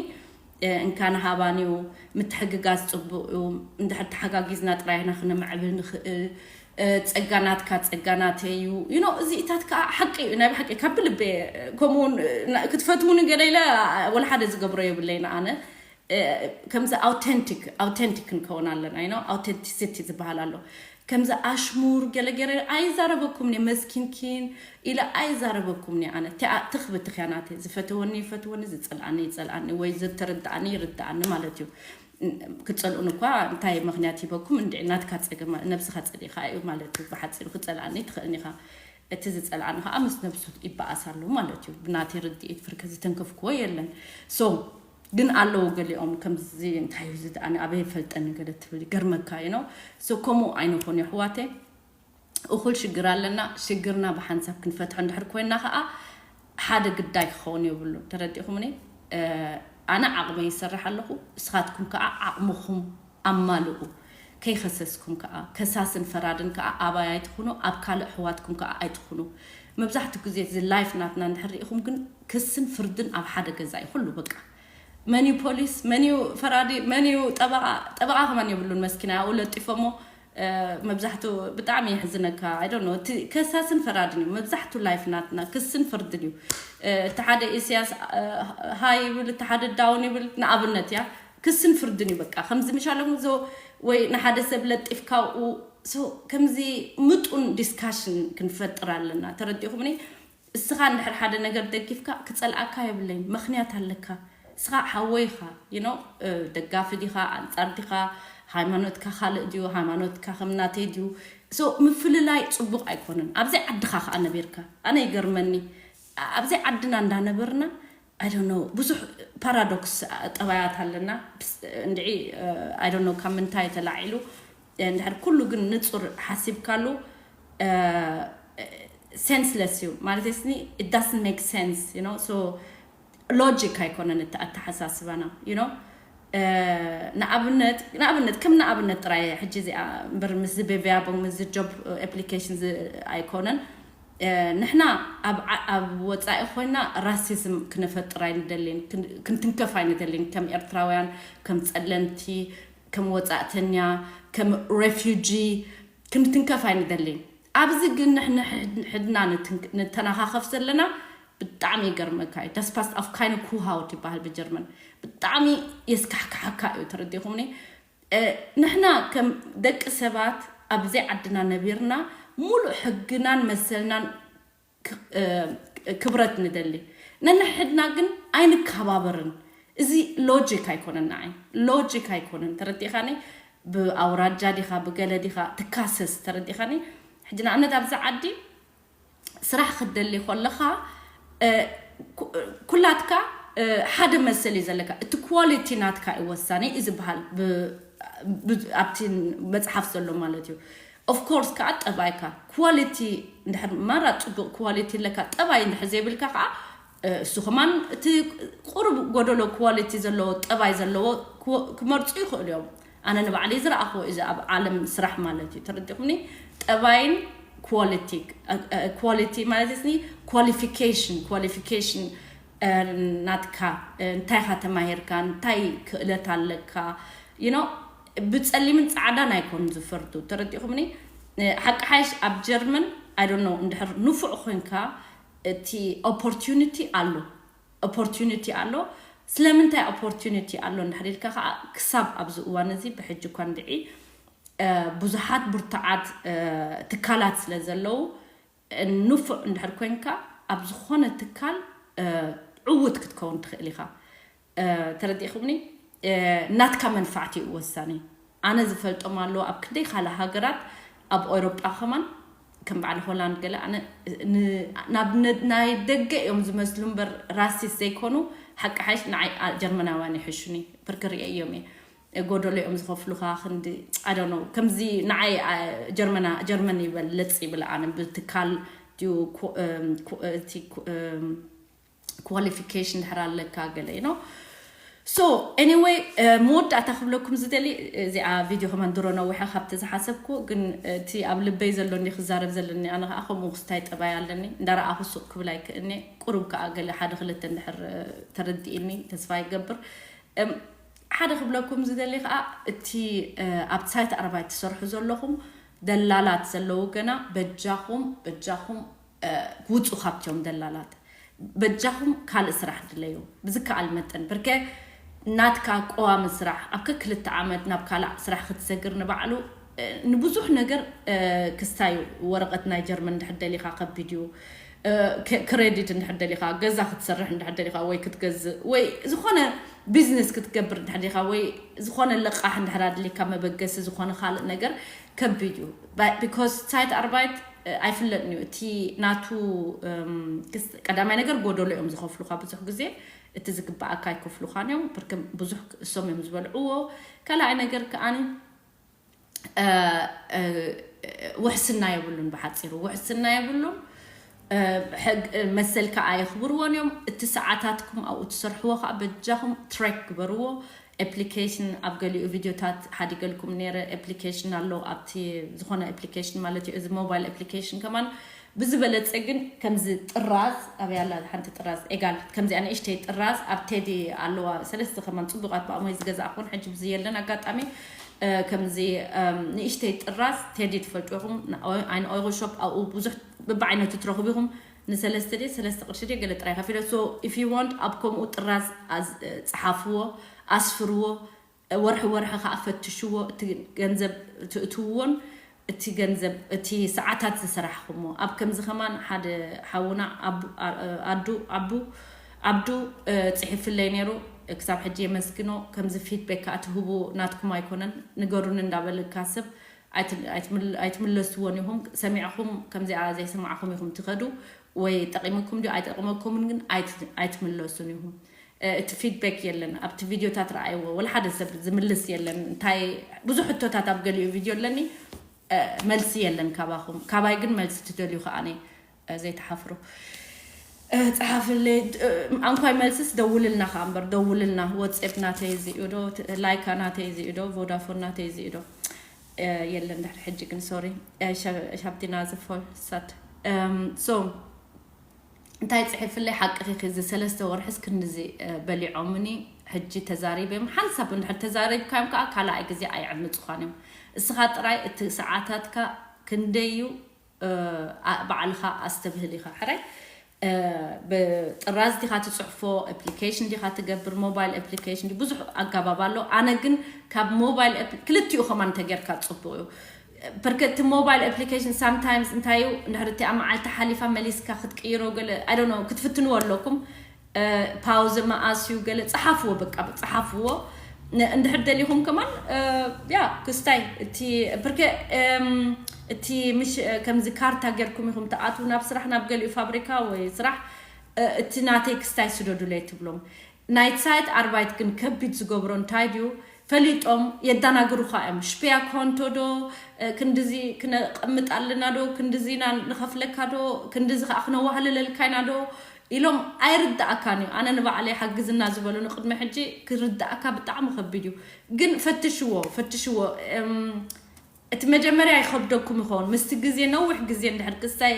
እንካን ሃባን እዩ ምትሕግጋዝ ፅቡቅ እዩ እንድሕር ተሓጋጊዝና ጥራይና ክነምዕብል ንኽእል ፀጋ ናትካ ፀጋ ናተይ እዩ you know እዚኢታት ከዓ ሓቂ እዩ ናይ ብሓቂ ካብ ብልበ ከምኡውን ክትፈትውኒ ገለ ኢለ ወላ ሓደ ዝገብሮ የብለይ ንኣነ ከምዚ ኣውተንቲክ ኣውተንቲክ ክንከውን ኣለና you know ኣውተንቲሲቲ ዝበሃል ኣሎ ከምዚ ኣሽሙር ገለገለ ኣይዛረበኩም እየ፣ መስኪንኪን ኢለ ኣይዛረበኩም እየ። ኣነ ትኽብትኽያ ናተ ዝፈተወኒ ይፈትወኒ፣ ዝፀልኣኒ ይፀልኣኒ፣ ወይ ዝተረድኣኒ ይርድኣኒ ማለት እዩ። ክፀልኡን እኳ እንታይ ምክንያት ሂበኩም እንዲ ናትካ ፀገም ነብስኻ ፀሊእካ እዩ ማለት እዩ። ብሓፂሩ ክፀልኣኒ ትኽእልን ኢኻ። እቲ ዝፀልኣኒ ከዓ ምስ ነብሱ ይበኣስ ኣሎ ማለት እዩ። ብናተይ ርድኢት ፍርቂ ዝተንከፍክዎ የለን። So ግን ኣለዉ ገሊኦም ከምዚ እንታይ እዩ ዝደኣኒ ኣበይ ፈልጠኒ ገለ ትብል ይገርመካ እዩ ነው። So ከምኡ ኣይንኾን የሕዋተይ። እኹል ሽግር ኣለና። ሽግርና ብሓንሳብ ክንፈትሖ እንድሕር ኮይና ከዓ ሓደ ግዳይ ክኸውን የብሉ። ተረዲኹምኒ? ኣነ ዓቕመይ ይሰርሕ ኣለኹ፣ እስኻትኩም ከዓ ዓቕምኹም ኣማልኡ። ከይኸሰስኩም ከዓ ከሳስን ፈራድን ከዓ ኣባይ ኣይትኹኑ፣ ኣብ ካልእ ኣሕዋትኩም ከዓ ኣይትኹኑ። መብዛሕትኡ ግዜ እዚ ላይፍ ናትና እንድሕር ርኢኹም ግን ክስን ፍርድን ኣብ ሓደ ገዛ እዩ ኩሉ። በቃ መንዩ ፖሊስ፣ መንዩ ፈራዲ፣ መንዩ ጠበቓ? ጠበቓ ከማን የብሉን መስኪና ኣብኡ ለጢፎሞ። መብዛሕቱ ብጣዕሚ የሕዝነካ። I don't know፣ እቲ ከሳስን ፈራድን እዩ መብዛሕቱ ላይፍ ናትና፣ ክስን ፍርድን እዩ። እቲ ሓደ ኢሳያስ ሃይ ይብል፣ እቲ ሓደ ዳውን ይብል፣ ንኣብነት እያ። ክስን ፍርድን እዩ በቃ። ከምዚ ምሻሎም ዞ ወይ ንሓደ ሰብ ለጢፍካ ኡ ከምዚ ምጡን ዲስካሽን ክንፈጥር ኣለና። ተረዲኹምኒ? እስኻ እንድሕር ሓደ ነገር ደጊፍካ ክጸልኣካ የብለይን፣ ምኽንያት ኣለካ። እስኻ ሓወይ ኢኻ፣ you know፣ ደጋፊ ዲኻ፣ ኣንጻር ዲኻ፣ ሃይማኖትካ ካልእ ድዩ፣ ሃይማኖትካ ከም ናተይ ድዩ። So ምፍልላይ ጽቡቕ ኣይኮነን። ኣብዘይ ዓድኻ ከኣ ነቢርካ፣ ኣነ ይገርመኒ፣ ኣብዘይ ዓድና እንዳነበርና፣ I don't know፣ ብዙሕ ፓራዶክስ ጠባያት ኣለና። እንድዒ I don't know ካብ ምንታይ ተላዒሉ እንድሕር ኩሉ ግን ንጹር ሓሲብካሉ senseless እዩ ማለት ስኒ። It doesn't make sense, you know። So ሎጂክ ኣይኮነን እቲ ኣተሓሳስባና፣ you know። ንኣብነት ንኣብነት ከም ንኣብነት ጥራይ ሕጂ እዚኣ እምበር ምስዚ ቤብያቦ ምስዚ ጆብ ኣፕሊኬሽን ኣይኮነን። ንሕና ኣብ ወፃኢ ኮይና ራሲዝም ክነፈጥር ኣይንደልን፣ ክንትንከፍ ኣይንደልን። ከም ኤርትራውያን፣ ከም ፀለምቲ፣ ከም ወፃእተኛ፣ ከም ሬፊጂ ክንትንከፍ ኣይንደልን። ኣብዚ ግን ንሕና ንሕድና ንተናኻኸፍ ዘለና ብጣዕሚ ይገርመካ እዩ። ዳስፓስት ኣፍ ካይነ ኩሃውት ይበሃል ብጀርመን። ብጣዕሚ የስካሕክሓካ እዩ። ተረዲኹምኒ? ንሕና ከም ደቂ ሰባት ኣብዘይ ዓድና ነቢርና ሙሉእ ሕግናን መሰልናን ክብረት ንደሊ፣ ነንሕድና ግን ኣይንከባበርን። እዚ ሎጂክ ኣይኮነን፣ ንዓይ ሎጂክ ኣይኮነን። ተረዲኻኒ? ብኣውራጃ ዲኻ ብገለ ዲኻ ትካሰስ። ተረዲኻኒ? ሕጂ ንኣብነት ኣብዚ ዓዲ ስራሕ ክትደሊ ከለኻ ኩላትካ ሓደ መሰል እዩ ዘለካ። እቲ ኳሊቲ ናትካ እዩ ወሳኒ እዩ ዝበሃል ኣብቲ መፅሓፍ ዘሎ ማለት እዩ። ኦፍኮርስ ከዓ ጠባይካ ኳሊቲ እንድሕር ማራ ፅቡቅ ኳሊቲ ኣለካ፣ ጠባይ እንድሕር ዘይብልካ ከዓ እሱ ከማን እቲ ቁሩብ ጎደሎ ኳሊቲ ዘለዎ ጠባይ ዘለዎ ክመርፁ ይኽእሉ እዮም። ኣነ ንባዕለይ ዝረኣኽዎ እዚ ኣብ ዓለም ስራሕ ማለት እዩ። ተረዲኹምኒ? ጠባይን ኳሊቲ፣ ኳሊቲ ማለት ስኒ ኳሊፊኬሽን፣ ኳሊፊኬሽን ናትካ እንታይ ኢኻ ተማሂርካ፣ እንታይ ክእለት ኣለካ፣ you know። ብፀሊምን ፃዕዳን ኣይኮኑን ዝፈርዱ። ተረዲኹምኒ? ሓቂ ሓይሽ ኣብ ጀርመን I don't know እንድሕር ንፉዕ ኮንካ እቲ ኦፖርቱኒቲ ኣሎ፣ ኦፖርቱኒቲ ኣሎ። ስለምንታይ ኦፖርቱኒቲ ኣሎ እንድሕር ኢልካ ከዓ ክሳብ ኣብዚ እዋን እዚ ብሕጂ እኳ እንድዒ ብዙሓት ብርቱዓት ትካላት ስለ ዘለዉ ንፉዕ እንድሕር ኮንካ ኣብ ዝኾነ ትካል ዕዉት ክትከውን ትኽእል ኢኻ። ተረዲእኹምኒ? ናትካ መንፋዕቲ እዩ ወሳኒ። ኣነ ዝፈልጦም ኣለዉ ኣብ ክንደይ ካልእ ሃገራት ኣብ ኤውሮጳ ከማን ከም በዓል ሆላንድ ገለ ኣነ ናብ ናይ ደገ እዮም ዝመስሉ እምበር ራሲስ ዘይኮኑ። ሓቂ ሓይሽ ንዓይ ጀርመናውያን ይሕሹኒ። ብርክ ርእየ እዮም እየ ጎደሎ እዮም ዝኸፍሉኻ ክንዲ I don't know ከምዚ ንዓይ ጀርመና ጀርመን ይበልጽ ይብል ኣነ ብትካል ድዩ እቲ ኳሊፊኬሽን ድሕር ኣለካ ገለ you know። So anyway መወዳእታ ክብለኩም ዝደሊ እዚኣ ቪድዮ ከማን ድሮ ነዊሐ ካብቲ ዝሓሰብኩ ግን እቲ ኣብ ልበይ ዘሎ እንዲ ክዛረብ ዘለኒ ኣነ ከዓ ከምኡ ክስታይ ጠባይ ኣለኒ እንዳረኣኹ ሱቅ ክብል ኣይክእልኒ። ቁሩብ ከዓ ገለ ሓደ ክልተ እንድሕር ተረዲእኒ ተስፋ ይገብር። ሓደ ክብለኩም ዝደሊ ከዓ እቲ ኣብቲ ሳይት ኣረባይ ትሰርሑ ዘለኹም ደላላት ዘለዉ ገና በጃኹም በጃኹም ውፁ ካብቲዮም ደላላት በጃኹም ካልእ ስራሕ ድለዩ ብዝከኣል መጠን ብርከ ናትካ ቀዋሚ ስራሕ ኣብ ከክልተ ዓመት ናብ ካልእ ስራሕ ክትሰግር ንባዕሉ ንብዙሕ ነገር ክስታይ፣ ወረቐት ናይ ጀርመን እንድሕር ደሊኻ ከቢድ እዩ። ክሬዲት እንድሕር ደሊኻ፣ ገዛ ክትሰርሕ እንድሕር ደሊኻ፣ ወይ ክትገዝእ ወይ ዝኾነ ቢዝነስ ክትገብር እንድሕር ደሊኻ፣ ወይ ዝኾነ ልቓሕ እንድሕር ኣድሊካ፣ መበገሲ ዝኾነ ካልእ ነገር ከቢድ እዩ። ቢኮዝ ሳይት ኣርባይት ኣይፍለጥን እዩ እቲ ናቱ። ቀዳማይ ነገር ጎደሎ እዮም ዝኸፍሉካ ብዙሕ ግዜ፣ እቲ ዝግባኣካ ኣይከፍሉኻን እዮም። ብርክም ብዙሕ እሶም እዮም ዝበልዕዎ። ካልኣይ ነገር ከኣኒ ውሕስና የብሉን። ብሓፂሩ ውሕስና የብሉን። መሰልካ ኣየኽብርዎን እዮም። እቲ ሰዓታትኩም ኣብኡ ትሰርሕዎ ከዓ በጃኹም ትሬክ ግበርዎ። ኣፕሊኬሽን ኣብ ገሊኡ ቪዲዮታት ሓዲገልኩም ነይረ። ኣፕሊኬሽን ኣሎ ኣብቲ ዝኾነ ኣፕሊኬሽን ማለት እዩ። እዚ ሞባይል ኣፕሊኬሽን ከማን ብዝበለፀ ግን ከምዚ ጥራዝ ኣበይ ኣላ ሓንቲ ጥራዝ ኤጋል ከምዚኣ ንእሽተይ ጥራዝ ኣብ ቴዲ ኣለዋ። ሰለስተ ከማን ፅቡቃት ብኣሞይ ዝገዛእኹን ሕጂ ብዚ የለን ኣጋጣሚ ከምዚ ንእሽተይ ጥራዝ ቴዲ ትፈልጡ ኢኹም። ኣይን ኦይሮ ሾፕ ኣብኡ ብዙሕ ብብዓይነቱ ትረኽቡ ኢኹም። ንሰለስተ ድየ ሰለስተ ቅርሺ ድየ ገለ ጥራይ ከፊለ። So if you want ኣብ ከምኡ ጥራዝ ፀሓፍዎ፣ ኣስፍርዎ። ወርሒ ወርሒ ከዓ ፈትሽዎ። እቲ ገንዘብ ትእትውዎን እቲ ገንዘብ እቲ ሰዓታት ዝሰራሕኹምዎ ኣብ ከምዚ ከማን ሓደ ሓውና ኣዱ ኣቡ ኣዱ ኣብዱ ፅሒፍለይ ነይሩ። ክሳብ ሕጂ የመስግኖ። ከምዚ ፊድቤክ ከዓ ትህቡ ናትኩም ኣይኮነን፣ ንገሩኒ እንዳበልካ ሰብ ኣይትምለስዎን ኢኹም። ሰሚዕኹም ከምዚኣ ዘይሰማዕኹም ኢኹም ትኸዱ። ወይ ጠቂምኩም ድዩ ኣይጠቅመኩምን ግን ኣይትምለሱን ኢኹም። እቲ ፊድቤክ የለን ኣብቲ ቪዲዮታት ረኣይዎ፣ ወላ ሓደ ሰብ ዝምልስ የለን። እንታይ ብዙሕ ሕቶታት ኣብ ገሊኡ ቪዲዮ ኣለኒ፣ መልሲ የለን ካባኹም። ካባይ ግን መልሲ ትደልዩ ከኣኒ ዘይትሓፍሩ። ፀሓፍለይ ኣንኳይ መልስስ ደውልልና ከኣ እምበር፣ ደውልልና። ወፅኤፕ ናተይ እዚ እዩ ዶ፣ ላይካ ናተይ እዚ እዩ ዶ፣ ቮዳፎን ናተይ እዚ እዩ ዶ? የለን ድሕሪ ሕጂ ግን ሶሪ። ሻብቲና ዝፎል ሳት ሶ እንታይ ፅሒፍለይ ሓቅኺ እዚ ሰለስተ ወርሕስ ክንድዚ በሊዖምኒ። ሕጂ ተዛሪበዮም ሓንሳብ እንድሕር ተዛሪብካዮም ከዓ ካልኣይ ግዜ ኣይዕምፅኻን እዮም። እስኻ ጥራይ እቲ ሰዓታትካ ክንደይ እዩ ባዕልኻ ኣስተብህል ኢኻ ሕራይ። ብጥራዝ ዲኻ ትፅሕፎ፣ ኣፕሊኬሽን ዲኻ ትገብር፣ ሞባይል ኣፕሊኬሽን ብዙሕ ኣጋባብ ኣሎ። ኣነ ግን ካብ ሞባይል ክልቲኡ ከማን እንተጌርካ ፅቡቅ እዩ። ፐርከ እቲ ሞባይል ኣፕሊኬሽን ሳምታይምስ እንታይ እዩ እንድሕር እቲ ኣብ መዓልቲ ሓሊፋ መሊስካ ክትቅይሮ ገለ ኣይ ዶንት ኖ ክትፍትንዎ ኣለኩም። ፓውዝ መኣስ እዩ ገለ ፀሓፍዎ፣ በቃ ፀሓፍዎ። እንድሕር ደሊኹም ከማን ያ ክስታይ እቲ ፕርከ እቲ ምሽ ከምዚ ካርታ ጌርኩም ኢኹም ትኣትዉ ናብ ስራሕ፣ ናብ ገሊኡ ፋብሪካ ወይ ስራሕ። እቲ ናተይ ክስታይ ስደዱለይ ትብሎም። ናይ ሳይት ኣርባይት ግን ከቢድ ዝገብሮ እንታይ ድዩ? ፈሊጦም የዳናግሩኻ እዮም። ሽፒያ ኮንቶ ዶ ክንድዚ ክነቐምጥ ኣለና ዶ ክንድዚ ኢና ንኸፍለካ ዶ ክንድዚ ከዓ ክነዋህልለልካ ኢና ዶ ኢሎም ኣይርዳእካን እዩ። ኣነ ንባዕለይ ሓግዝና ዝበሉ ንቅድሚ ሕጂ ክርዳእካ ብጣዕሚ ከቢድ እዩ። ግን ፈትሽዎ ፈትሽዎ። እቲ መጀመርያ ይኸብደኩም ይኸውን ምስቲ ግዜ ነዊሕ ግዜ እንድሕር ክስታይ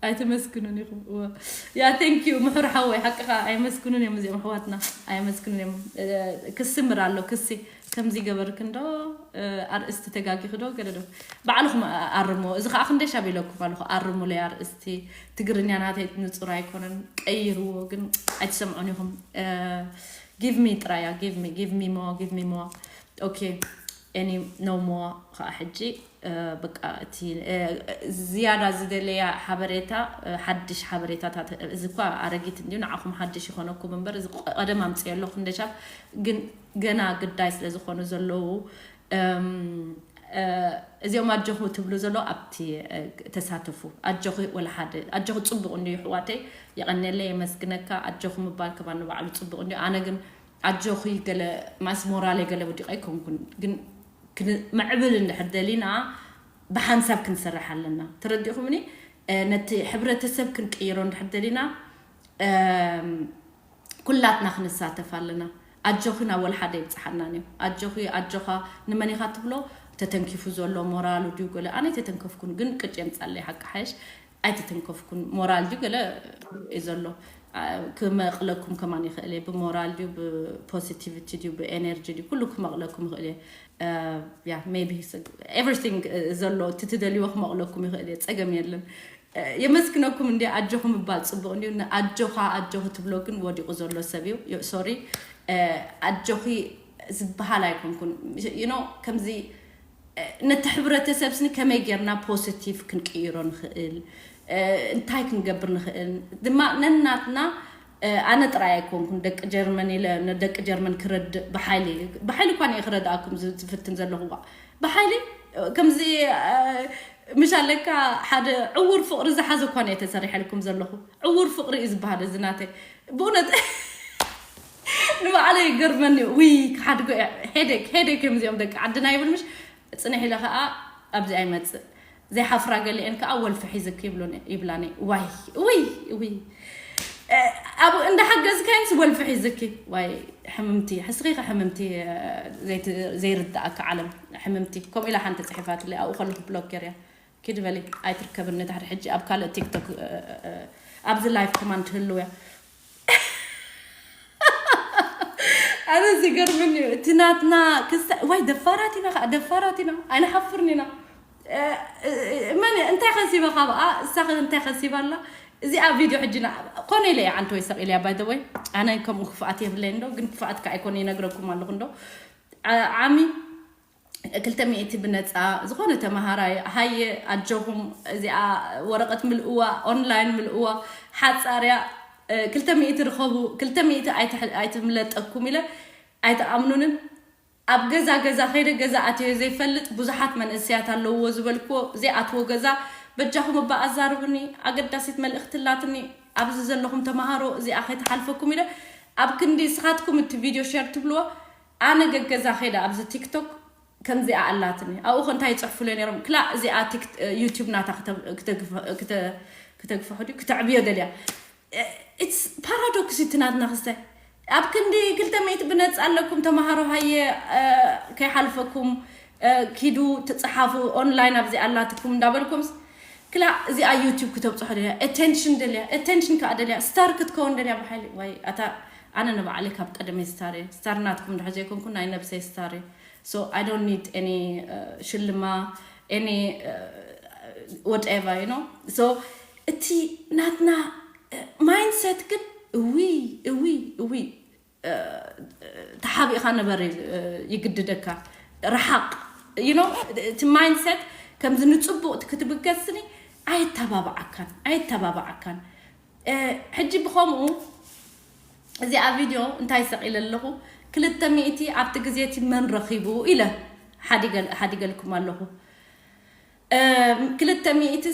ኣይተመስግኑን ኢኹም። ያ ቴንክ ዩ ምሑር ሓወይ ሓቅኻ ኣይመስግኑን እዮም እዚኦም ኣሕዋትና። ኣይመስግኑን እዮም። ክስምር ኣሎ ክሲ ከምዚ ገበርክ እንዶ ኣርእስቲ ተጋጊኺ ዶ ገለ ዶ ባዕልኹም ኣርሞ። እዚ ከዓ ክንደይ ሻብ ኢለኩም ኣለኹ ኣርሙለይ ኣርእስቲ። ትግርኛ ናተይ ንፁር ኣይኮነን ቀይርዎ ግን ኣይትሰምዑን ኢኹም። Give me ጥራያ give me give me more give me more okay any no more ከዓ ሕጂ በቃ እቲ ዝያዳ ዝደለያ ሓበሬታ ሓድሽ ሓበሬታታት እዚ እኳ ኣረጊት እንዲዩ ንዓኹም ሓድሽ ይኾነኩም እምበር እዚ ቀደም ኣምፅኦ ኣለኹ እንደሻብ ግን ገና ግዳይ ስለ ዝኾኑ ዘለዉ እዚኦም ኣጆኹ ትብሉ ዘሎ ኣብቲ ተሳተፉ ኣጆኹ ወላ ሓደ ኣጆኹ ፅቡቅ እንዲዩ ሕዋተይ የቀኔለ የመስግነካ ኣጆኹ ምባል ከማን ንባዕሉ ፅቡቅ እንዲዩ ኣነ ግን ኣጆኺ ገለ ማስ ሞራለይ ገለ ወዲቀ ኣይኮንኩን ግን ምዕብል እንድሕር ደሊና ብሓንሳብ ክንሰርሕ ኣለና ተረዲኹምኒ። ነቲ ሕብረተሰብ ክንቅይሮ እንድሕር ደሊና ኩላትና ክንሳተፍ ኣለና። ኣጆኺ ናብ ወልሓደ ይብፅሓናን እዩ ኣጆኺ ኣጆኻ ንመን ኢኻ ትብሎ? ተተንኪፉ ዘሎ ሞራሉ ድዩ ገለ ኣነ ኣይተተንከፍኩን ግን ቅጭ የምፃለይ ሓቂ ሓይሽ ኣይተተንከፍኩን ሞራል ድዩ ገለ እዩ ዘሎ። ክመቕለኩም ከማን ይኽእል እየ ብሞራል ድዩ ብፖዚቲቪቲ ድዩ ብኤነርጂ ድዩ ኩሉ ክመቕለኩም ይኽእል እየ። ያ ሜቢ ኤቭሪቲንግ ዘሎ እቲ ትደልይዎ ክመቕለኩም ይኽእል እየ ፀገም የለን። የመስግነኩም እንዲ ኣጆኹ ምባል ፅቡቅ እንዲ ንኣጆኻ ኣጆኹ ትብሎ ግን ወዲቁ ዘሎ ሰብ እዩ። ሶሪ ኣጆኺ ዝበሃል ኣይኮንኩን። You know፣ ከምዚ ነቲ ሕብረተሰብ ስኒ ከመይ ጌርና ፖዚቲቭ ክንቅይሮ ንኽእል፣ እንታይ ክንገብር ንኽእል ድማ ነናትና። ኣነ ጥራይ ኣይኮንኩን ደቂ ጀርመን ኢለ ንደቂ ጀርመን ክረድእ ብሓይሊ፣ ብሓይሊ እኳ እየ ክረድኣኩም ዝፍትን ዘለኹ። ብሓይሊ ከምዚ ምሽ ኣለካ፣ ሓደ ዕውር ፍቕሪ ዝሓዘ እኳ እየ ተሰሪሐልኩም ዘለኹ። ዕውር ፍቕሪ እዩ ዝበሃል እዚ ናተይ። ብእውነት ንባዕለይ ይገርመኒ እዩ። ውይ ክሓድጎ እየ። ሄደክ ሄደክ እዮም እዚኦም ደቂ ዓድና ይብል ምሽ። ጽንሕ ኢለ ከዓ ኣብዚ ኣይመጽእ። ዘይሓፍራ ገሊአን ከዓ ወልፊ ሒዝክ ይብሉኒ፣ ይብላኒ። ዋይ ውይ ውይ። ኣብ እንዳ ሓገዝካይንስ ወልፊ ሒዝኪ። ዋይ ሕምምቲ፣ ሕስኺ ከ ሕምምቲ። ዘይርዳእካ ዓለም ሕምምቲ። ከምኡ ኢላ ሓንቲ ጽሒፋትለይ ኣብኡ ከለኹ ብሎክ ገርያ። ኪድ በሊ ኣይትርከብኒ ድሕሪ ሕጂ ኣብ ካልእ ቲክቶክ። ኣብዚ ላይፍ ከማን ትህልው እያ። ኣነ ዝገርምኒ እዩ እቲ ናትና ክስተ ዋይ ደፋራት ኢና ከዓ ደፋራት ኢና ኣይንሓፍርን ኢና። መን እንታይ ከሲበ ካብኣ እሳኸ እንታይ ከሲባ ኣላ? እዚኣ ቪድዮ ሕጂ ኮነ ኢለ እየ ዓንተ ወይ ሰቕ ኢለያ ባይ ወይ። ኣነ ከምኡ ክፍኣት የብለይ እንዶ ግን ክፍኣት ከዓ ኣይኮነ ይነግረኩም ኣለኹ እንዶ ዓሚ ክልተ ሚእቲ ብነፃ ዝኾነ ተምሃራይ ሃየ ኣጆኹም እዚኣ ወረቐት ምልእዋ ኦንላይን ምልእዋ ሓፃርያ ክልተ ሚእቲ ርኸቡ ክልተ ሚእቲ ኣይትምለጠኩም ኢለ ኣይትኣምኑንን። ኣብ ገዛ ገዛ ከይደ ገዛ ኣትዮ ዘይፈልጥ ብዙሓት መንእሰያት ኣለውዎ ዝበልክዎ ዘይኣትዎ ገዛ በጃኹም እባ ኣዛርቡኒ። ኣገዳሲት መልእኽቲ ኣላትኒ። ኣብዚ ዘለኹም ተምሃሮ እዚኣ ከይትሓልፈኩም ኢለ ኣብ ክንዲ ስኻትኩም እቲ ቪድዮ ሸር ትብልዎ ኣነ ገገዛ ከይደ ኣብዚ ቲክቶክ ከምዚኣ ኣላትኒ ኣብኡ እንታይ ይፅሕፉለ ነይሮም ክላ እዚኣ ዩቲብ ናታ ክተግፍሖ ድዩ ክተዕብዮ ደልያ። ኢትስ ፓራዶክስ እዩ እቲ ናትና ክስታይ። ኣብ ክንዲ ክልተ ሚእቲ ብነፃ ኣለኩም ተምሃሮ ሃየ ከይሓልፈኩም ኪዱ ትፅሓፉ ኦንላይን ኣብዚ ኣላትኩም እንዳበልኩምስ ክላ እዚኣ ዩቲብ ክተብፅሖ ደልያ ኣቴንሽን ደልያ ኣቴንሽን ከዓ ደልያ ስታር ክትከውን ደልያ ብሓይሊ ዋይ ኣታ ኣነ ንባዕለይ ካብ ቀደመይ ስታር እየ ስታር ናትኩም ድሕር ዘይኮንኩ ናይ ነብሰይ ስታር እየ። So I don't need any ሽልማ any whatever you know። So እቲ ናትና ማይንድሰት ግን እዊ እዊ እዊ ተሓቢእካ ንበር ይግድደካ። ረሓቕ you know እቲ ማይንድሰት ከምዚ ንፅቡቕ ክትብገስኒ ኣየተባብዓካን ኣየተባብዓካን። ሕጂ ብኸምኡ እዚኣ ቪድዮ እንታይ ሰቒለ ኣለኹ ክልተ ሚእቲ ኣብቲ ግዜ እቲ መን ረኺቡ ኢለ ሓዲገልኩም ኣለኹ። ክልተ ሚእቲ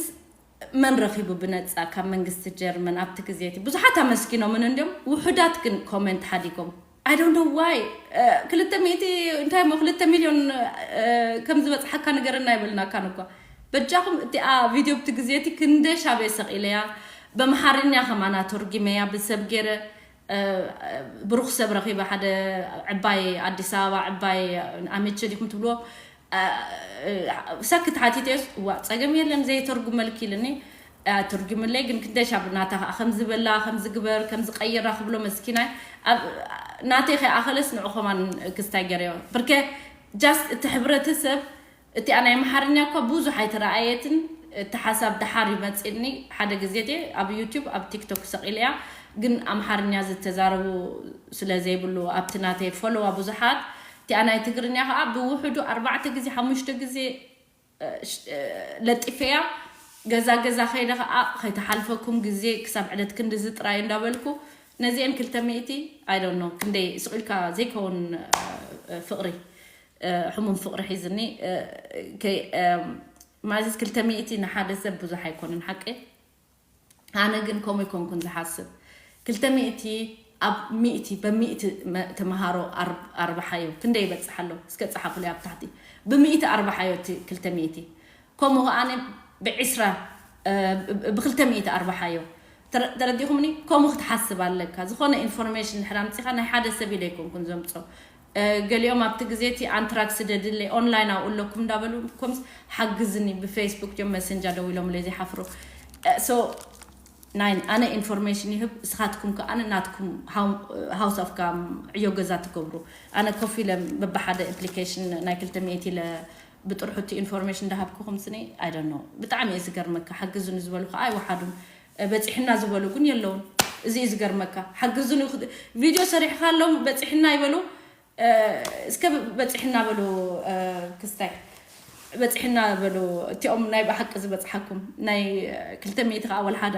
መን ረኺቡ ብነፃ ካብ መንግስቲ ጀርመን ኣብቲ ግዜ እቲ ብዙሓት ኣመስኪኖምን እንዲም ውሑዳት ግን ኮመንት ሓዲጎም I don't know why። ክልተ ሚእቲ እንታይ ሞ ክልተ ሚልዮን ከም ዝበፅሓካ ንገረና ይበልናካን እኳ በጃኹም እቲኣ ቪድዮ ብቲ ግዜ እቲ ክንደይ ሻበ ሰቒለያ በምሓርኛ ከማና ተርጊመያ ብሰብ ገይረ ብሩኽ ሰብ ረኺበ ሓደ ዕባይ ኣዲስ ኣበባ ዕባይ ኣመቸ ዲኹም ትብልዎ ሰክት ሓቲተዮስ እዋ ፀገም የለን ዘይተርጉመልኪ ኢልኒ። ትርጉምለይ ግን ክንደሻ ብናታ ከዓ ከምዚ በላ ከምዚ ግበር ከምዚ ቀይራ ክብሎ መስኪናይ ናተይ ከይኣኸለስ ንዑ ከማን ክስታይ ገረዮ ብርከ just እቲ ሕብረተሰብ እቲኣ ናይ ኣምሓርኛ እኳ ብዙሕ ኣይተረኣየትን። እቲ ሓሳብ ደሓር ይመፅኒ ሓደ ግዜ ደ ኣብ ዩቱብ ኣብ ቲክቶክ ሰቒለያ ግን ኣምሓርኛ ዝተዛረቡ ስለ ዘይብሉ ኣብቲ ናተይ ፎሎዋ ብዙሓት እቲኣ ናይ ትግርኛ ከዓ ብውሕዱ ኣርባዕተ ግዜ ሓሙሽተ ግዜ ለጢፈያ ገዛ ገዛ ከይደ ከዓ ከይተሓልፈኩም ግዜ ክሳብ ዕለት ክንድዚ ጥራይ እንዳበልኩ ነዚአን ክልተ ሚእቲ I don't know ክንደይ ስቕ ኢልካ ዘይከውን ፍቕሪ ሕሙም ፍቕሪ ሒዝኒ ማለትስ ክልተ ሚእቲ ንሓደ ሰብ ብዙሕ ኣይኮንን ሓቂ። ኣነ ግን ከምኡ ይኮንኩን ዝሓስብ ክልተ ሚእቲ ኣብ ሚእቲ በሚእቲ ተምሃሮ ኣርብሓዮ ክንደይ ይበፅሕ ኣሎ እስከ ፀሓፉለይ ኣብ ታሕቲ ብሚእቲ ኣርብሓዮ እቲ ክልተ ሚእቲ ከምኡ ከዓኒ ብዒስራ ብክልተ ሚእቲ ኣርብሓዮ ተረዲኹምኒ ከምኡ ክትሓስብ ኣለካ ዝኾነ ኢንፎርሜሽን ድሕር ኣምፂኻ ናይ ሓደ ሰብ ኢለ ኣይኮንኩን ዘምፆ ገሊኦም ኣብቲ ግዜ እቲ ኣንትራክስ ደድለይ ኦንላይን ኣብኡ ኣለኩም እንዳበሉ ኮምስ ሓግዝኒ ብፌስቡክ ጆም መሰንጃ ደው ኢሎምለይ ዘይሓፍሩ so ናይ ኣነ ኢንፎርሜሽን ይህብ እስኻትኩም ከ ኣነ ናትኩም ሃውስ ኦፍ ካም ዕዮ ገዛ ትገብሩ ኣነ ኮፍ ኢለ በብሓደ ኣፕሊኬሽን ናይ ክልተ ሚእቲ ኢለ ብጥርሑቲ ኢንፎርሜሽን እንዳሃብኩኹም ስኒ I don't know ብጣዕሚ እየ ዝገርመካ ሓግዙኒ ዝበሉ ከዓ ኣይወሓዱን በፂሕና ዝበሉ ግን የለውን እዚ እዩ ዝገርመካ ሓግዙኒ ቪድዮ ሰሪሕካ ኣለዉ በፂሕና ይበሉ እስከ በፂሕና በሉ። ክስታይ በፂሕና በሉ። እቲኦም ናይ ብሓቂ ዝበፅሓኩም ናይ ክልተ ሚእቲ ከዓ ወላ ሓደ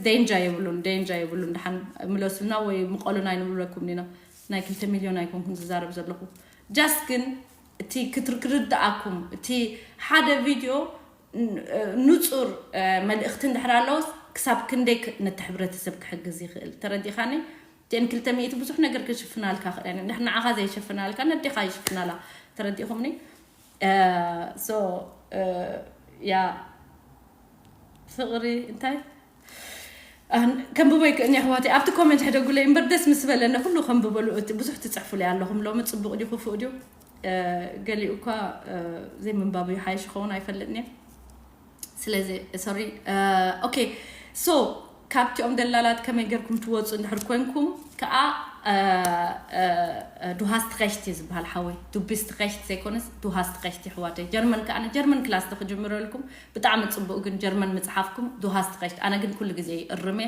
ደንጃ የብሉን፣ ደንጃ የብሉን። ደሓን ምለሱልና ወይ ምቐሉና ኣይንብለኩም ኢና። ናይ ክልተ ሚልዮን ኣይኮንኩን ዝዛረብ ዘለኹ። ጃስት ግን እቲ ክትርዳኣኩም፣ እቲ ሓደ ቪድዮ ንፁር መልእኽቲ እንድሕር ኣለዎስ ክሳብ ክንደይ ነቲ ሕብረተሰብ ክሕግዝ ይኽእል? ተረዲኻኒ? ቴን ክልተ ሚእቲ ብዙሕ ነገር ክሽፍናልካ ክእል ንድሕ ንዓኻ ዘይሸፍናልካ ነዴኻ ይሽፍናላ። ተረዲኹምኒ? ሶ ያ ፍቕሪ እንታይ ከንብቦ ይክእን ኣሕዋተይ ኣብቲ ኮመንት ሕደጉለይ እምበር ደስ ምስ በለኒ ኩሉ ከንብበሉ። እቲ ብዙሕ ትፅሕፉለይ ኣለኹም ሎሚ ፅቡቕ ድዩ ክፉእ ድዩ? ገሊኡ እኳ ዘይምንባቡ ይሓይሽ ይኸውን ኣይፈልጥን እየ። ስለዚ ሶሪ። ኦኬ፣ ሶ ካብቲኦም ደላላት ከመይ ገርኩም ትወፁ እንድሕር ኮንኩም ከዓ ዱሃስት ኸሽት እዩ ዝበሃል ሓወይ። ዱቢስት ኸሽት ዘይኮነስ ዱሃስት ኸሽት ይሕዋተይ። ጀርመን ከዓ ጀርመን ክላስ ተክጅምረልኩም ብጣዕሚ ፅቡቅ። ግን ጀርመን ምፅሓፍኩም ዱሃስት ኸሽት። ኣነ ግን ኩሉ ግዜ እርሜ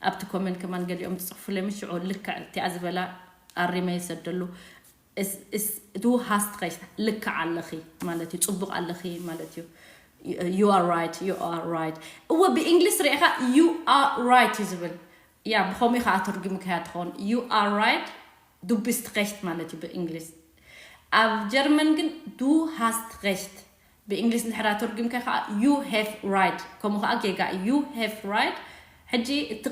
ኣብቲ ኮመንት ከማን ገሊኦም ትፅሕፉለይ ምሽዑ ልክዕ እቲኣ ዝበላ ኣሪመ ይሰደሉ። ዱሃስት ኸሽት ልክዕ ኣለኺ ማለት እዩ፣ ፅቡቅ ኣለኺ ማለት እዩ። You are right, you are right። እወ ብእንግሊዝ ርኢኻ you are right እዩ ዝብል። ያ ብኸምኡ ከዓ ተርጉምካያ ትኸውን። You are right። ዱቢስት ኸሽት ማለት እዩ ብእንግሊዝ። ኣብ ጀርመን ግን ዱሃስት ኸሽት። ብእንግሊዝ እንድሕራ ተርጉምካ ከዓ you have right። ከምኡ ከዓ ጌጋ እዩ። You have right። ሕጂ እቲ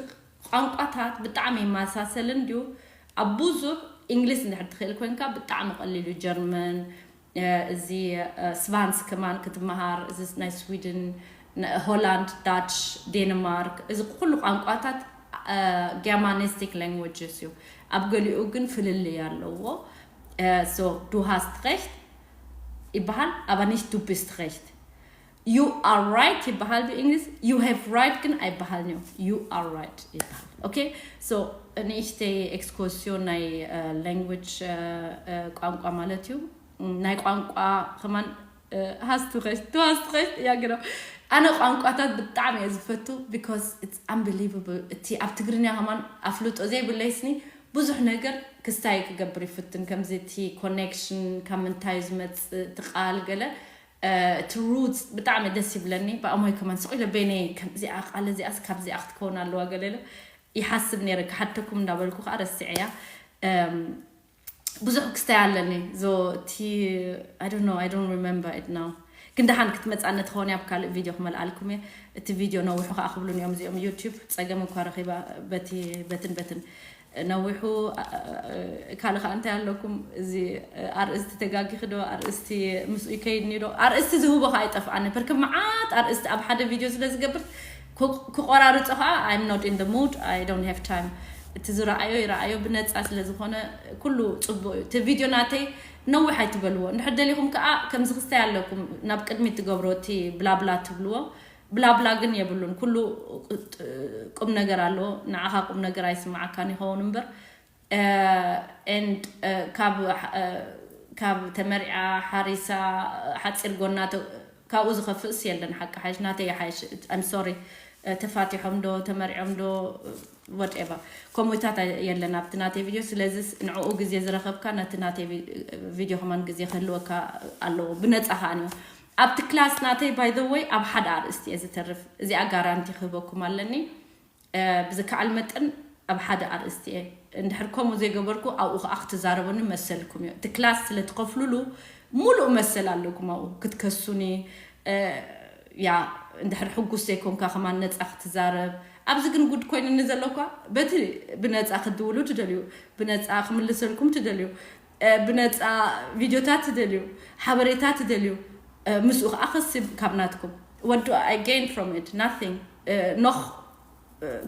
ቋንቋታት ብጣዕሚ ይመሳሰልን ድዩ? ኣብ ብዙሕ እንግሊዝ እንድሕር ትኽእል ኮንካ ብጣዕሚ ቀሊል እዩ። ጀርመን እዚ ስቫንስ ከማን ክትመሃር፣ እዚ ናይ ስዊድን፣ ሆላንድ፣ ዳች፣ ዴንማርክ፣ እዚ ኩሉ ቋንቋታት ጌርማኒስቲክ ላንጉጅስ እዩ። ኣብ ገሊኡ ግን ፍልልይ ኣለዎ። ሶ ዱሃስት ኸሽት ይበሃል፣ ኣባኒሽ ዱቢስት ኸሽት። You are right ይበሃል ብእንግሊዝ። You have right ግን ኣይበሃልን እዩ። You are right ይበሃል። ኦኬ፣ ሶ ንእሽተይ ኤክስኮርሲዮን ናይ ላንጉጅ ቋንቋ ማለት እዩ። ናይ ቋንቋ ከማን ሃስቱ ኸሽ ተዋስቱ ኸሽ እያ ግዶ። ኣነ ቋንቋታት ብጣዕሚ እየ ዝፈቱ because it's unbelievable። እቲ ኣብ ትግርኛ ከማን ኣፍልጦ ዘይብለይስኒ ብዙሕ ነገር ክስታይ ክገብር ይፍትን። ከምዚ እቲ ኮኔክሽን ካብ ምንታይ ዝመፅእ እቲ ቃል ገለ እቲ ሩት ብጣዕሚ ደስ ይብለኒ። ብኣሞይ ከማን ስቕ ኢለ በይነይ ከምዚኣ ቃል እዚኣስ ካብዚኣ ክትከውን ኣለዋ ገለ ኢለ ይሓስብ ነይረ። ክሓተኩም እንዳበልኩ ከዓ ረስዐያ። ብዙሕ ክስታይ ኣለኒ ዞ እቲ I don't know, I don't remember it now። ግን ደሓን ክትመፃነ ትኸውን ኣብ ካልእ ቪድዮ ክመልኣልኩም እየ። እቲ ቪድዮ ነዊሑ ከዓ ክብሉን እዮም እዚኦም ዩቲዩብ። ፀገም እኳ ረኺባ በቲ በትን በትን ነዊሑ። ካልእ ከዓ እንታይ ኣለኩም? እዚ ኣርእስቲ ተጋጊኺ ዶ? ኣርእስቲ ምስኡ ይከይድኒ ዶ? ኣርእስቲ ዝህቦ ከዓ ይጠፍኣኒ። ብርክ መዓት ኣርእስቲ ኣብ ሓደ ቪድዮ ስለ ዝገብር ክቆራርፆ ከዓ I'm not in the mood, I don't have time። እቲ ዝረኣዮ ይረኣዮ ብነፃ ስለ ዝኾነ ኩሉ ፅቡቅ እዩ። እቲ ቪድዮ ናተይ ነዊሕ ኣይትበልዎ። እንድሕር ደሊኹም ከዓ ከምዚ ክስታይ ኣለኩም ናብ ቅድሚት ትገብሮ እቲ ብላብላ ትብልዎ። ብላብላ ግን የብሉን። ኩሉ ቁም ነገር ኣለዎ። ንዓኻ ቁም ነገር ኣይስምዓካን ይኸውን እምበር and ካብ ካብ ተመሪዓ ሓሪሳ ሓፂር ጎና ካብኡ ዝኸፍእስ የለን። ሓቂ ሓይሽ ናተይ ሓይሽ። I'm sorry። ተፋቲሖም ዶ ተመሪዖም ዶ whatever ከምኡታት የለን ኣብቲ ናተይ ቪድዮ። ስለዚ ንዕኡ ግዜ ዝረኸብካ ነቲ ናተይ ቪድዮ ከማን ግዜ ክህልወካ ኣለዎ። ብነፃ ከዓ ኣብቲ ክላስ ናተይ by the way ኣብ ሓደ ኣርእስቲ እየ ዝተርፍ። እዚኣ ጋራንቲ ክህበኩም ኣለኒ። ብዝከዓል መጠን ኣብ ሓደ ኣርእስቲ እየ። እንድሕር ከምኡ ዘይገበርኩ ኣብኡ ከዓ ክትዛረቡኒ መሰልኩም እዩ። እቲ ክላስ ስለ ትኸፍሉሉ ሙሉእ መሰል ኣለኩም ኣብኡ ክትከሱኒ። ያ እንድሕር ሕጉስ ዘይኮንካ ከማን ነፃ ክትዛረብ። ኣብዚ ግን ጉድ ኮይንኒ ዘሎ እኳ በቲ ብነፃ ክትድውሉ ትደልዩ፣ ብነፃ ክምልሰልኩም ትደልዩ፣ ብነፃ ቪድዮታት ትደልዩ፣ ሓበሬታ ትደልዩ፣ ምስኡ ከዓ ክስብ ካብ ናትኩም። What do I gain from it? Nothing። ኖኽ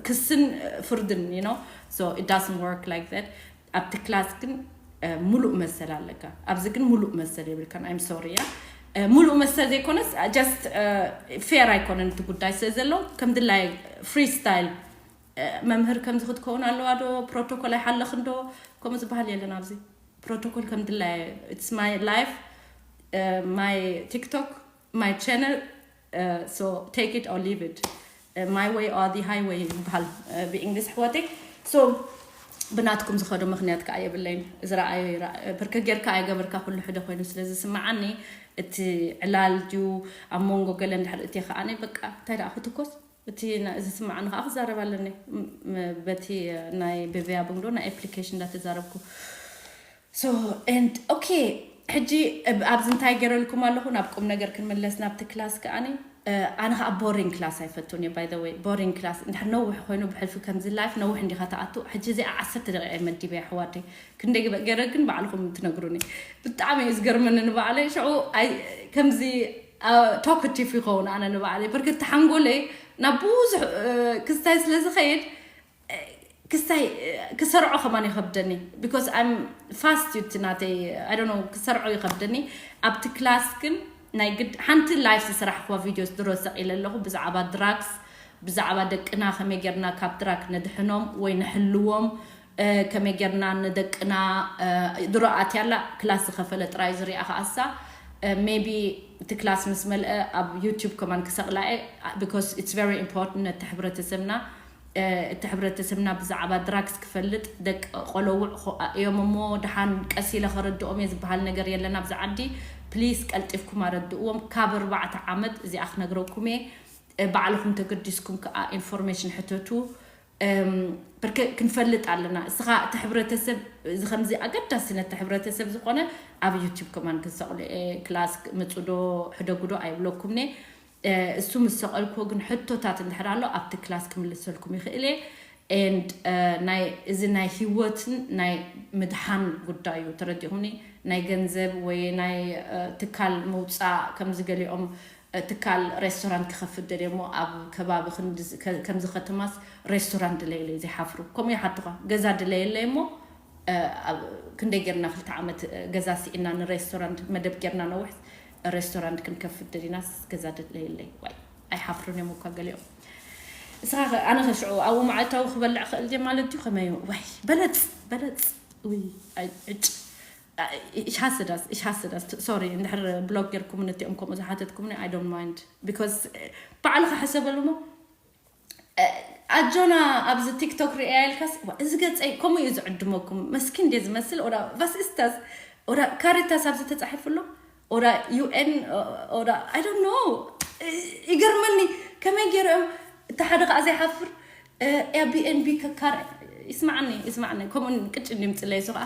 ክስን ፍርድን you know so it doesn't work like that። ኣብቲ ክላስ ግን ሙሉእ መሰል ኣለካ፣ ኣብዚ ግን ሙሉእ መሰል የብልካን። I'm sorry እያ። ሙሉእ መሰል ዘይኮነስ just fair ኣይኮነን እቲ ጉዳይ ስለ ዘሎ ከም ድላይ ፍሪስታይል። መምህር ከምዚ ክትከውን ኣለዋ ዶ? ፕሮቶኮል ኣይሓለኽን ዶ? ከምኡ ዝበሃል የለን ኣብዚ። ፕሮቶኮል ከም ድላይ it's my life, my TikTok, my channel, so take it or leave it. My way or the highway ይበሃል ብእንግሊዝ ኣሕዋተይ። So ብናትኩም ዝኸዶ ምኽንያት ከዓ የብለይን። ዝረኣዮ ይረኣ-፣ ብርከ ጌርካ ኣይገበርካ ኩሉ ሕደ ኮይኑ ስለ ዝስምዓኒ፣ እቲ ዕላል ድዩ ኣብ መንጎ ገለ እንድሕር እትየ ከዓኒ በቃ እንታይ ደኣ ክትኮስ እቲ ና-፣ ዝስምዓኒ ከዓ ክዛረብ ኣለኒ። ም-፣ ም-፣ በቲ ናይ ብብያ ብንዶ ናይ ኣፕሊኬሽን እንዳተዛረብኩ። So and okay፣ ሕጂ ብ-፣ ኣብዚ እንታይ ገይረልኩም ኣለኹ? ናብ ቁም ነገር ክንምለስ ናብቲ ክላስ ከዓኒ። ኣነ ከዓ ቦሪንግ ክላስ ኣይፈቱን እየ። By the way፣ ቦሪንግ ክላስ እንድሕር ነዊሕ ኮይኑ ብሕልፊ ከምዚ ላይፍ ነዊሕ እንዲኻ ተኣቱ። ሕጂ እዚኣ ዓሰርተ ደቂቃ እየ መዲበ፣ ኣሕዋተይ። ክንደይ ግበ-፣ ገይረ ግን ባዕልኹም ትነግሩኒ። ብጣዕሚ እዩ ዝገርመኒ ንባዕለይ። ሽዑ ኣይ-፣ ከምዚ ቶክቲቭ ይኸውን ኣነ ንባዕለይ። ብርክቲ ሓንጎለይ ናብ ብዙሕ ክስታይ ስለ ዝኸይድ ክስታይ ክሰርዖ ከማን ይኸብደኒ። Because I'm fast፣ ዩ እቲ ናተይ፣ I don't know፣ ክሰርዖ ይኸብደኒ። ኣብቲ ክላስ ግን ናይ ግድ ሓንቲ ላይፍ ዝስራሕክዋ ቪድዮስ ድሮ ሰቒለ ኣለኹ ብዛዕባ ድራግስ፣ ብዛዕባ ደቅና ከመይ ጌርና ካብ ድራግ ነድሕኖም ወይ ንሕልዎም፣ ከመይ ጌርና ንደቅና ድሮ ኣትያላ ክላስ ዝኸፈለ ጥራይ ዝሪኣ ከኣሳ። Maybe እቲ ክላስ ምስ መልአ ኣብ ዩቲዩብ ከማን ክሰቕላ እየ። Because it's very important ነቲ ሕብረተሰብና፣ እቲ ሕብረተሰብና ብዛዕባ ድራግስ ክፈልጥ። ደቂ ቆለውዕ እዮም እሞ ደሓን ቀስ ኢለ ከረድኦም እየ ዝበሃል ነገር የለን ኣብዚ ዓዲ። ፕሊስ ቀልጢፍኩም ኣረድእዎም። ካብ ኣርባዕተ ዓመት እዚኣ ክነግረኩም እየ። ባዕልኹም ተገዲስኩም ከዓ ኢንፎርሜሽን ሕተቱ። ብርክ ክንፈልጥ ኣለና። እስኻ እቲ ሕብረተሰብ እዚ ከምዚ ኣገዳሲ ነቲ ሕብረተሰብ ዝኾነ ኣብ ዩቲዩብ ከማን ክንሰቕሎ እየ። ክላስ ምፁዶ ሕደጉዶ ኣይብለኩምኒ። እሱ ምስ ሰቐልክዎ ግን ሕቶታት እንድሕር ኣሎ ኣብቲ ክላስ ክምልሰልኩም ይኽእል እየ። And ናይ እዚ ናይ ህይወትን ናይ ምድሓን ጉዳይ እዩ፣ ተረዲኹምኒ? ናይ ገንዘብ ወይ ናይ ትካል ምውፃእ ከምዚ ገሊኦም ትካል ሬስቶራንት ክኸፍት ደልየ እሞ ኣብ ከባቢ ክንዲ-፣ ከ-፣ ከምዚ ከተማስ ሬስቶራንት ድለየለይ ዘይሓፍሩ። ከምኡ ይሓቱኻ፣ ገዛ ድለየለይ እሞ፣ እ፣ ኣብ ክንደይ ጌርና ክልተ ዓመት፣ እ፣ ገዛ ስኢና ንሬስቶራንት መደብ ጌርና ነውሕ፣ ሬስቶራንት ክንከፍት ደሊናስ ገዛ ድለየለይ። ዋይ፣ ኣይሓፍሩን እዮም እኳ ገሊኦም። እስኻ ኸ-፣ ኣነ ኸ ሽዑ ኣብኡ መዓልታዊ ክበልዕ ክእል ድየ ማለት ድዩ? ከመይ እዩ? ዋይ፣ በለጽ፣ በለጽ። ውይ፣ ኣይ፣ ዕጭ። እሽ ሓስዳስ፣ እሽ ሓስዳስ፣ ሶሪ፣ እንድሕር ብሎክ ጌርኩም ነቲኦም ከምኡ ዝሓተትኩምኒ፣ I don't mind። Because፣ እ፣ ባዕልኻ ሕሰበሉ እሞ፣ እ፣ ኣጆና ኣብዚ ቲክቶክ ሪኤያ ኢልካስ፣ ዋ፣ እዚ ገጸይ ከምኡ እዩ ዝዕድመኩም። መስኪን ድየ ዝመስል? ኦዳ ቫስ ኢስታስ? ኦዳ ካሬታስ ኣብዚ ተጻሒፉ ኣሎ? ኦዳ ዩ ኤን? ኦዳ፣ I don't know። እ፣ ይገርመኒ። ከመይ ገይሮም፣ እቲ ሓደ ከኣ ዘይሓፍር፣ እ፣ ኤርቢኤንቢ ከካር-፣ ይስማዓኒ፣ ይስማዓኒ። ከምኡን ቅጭ እንዲምጽለይ እሱ ከኣ፣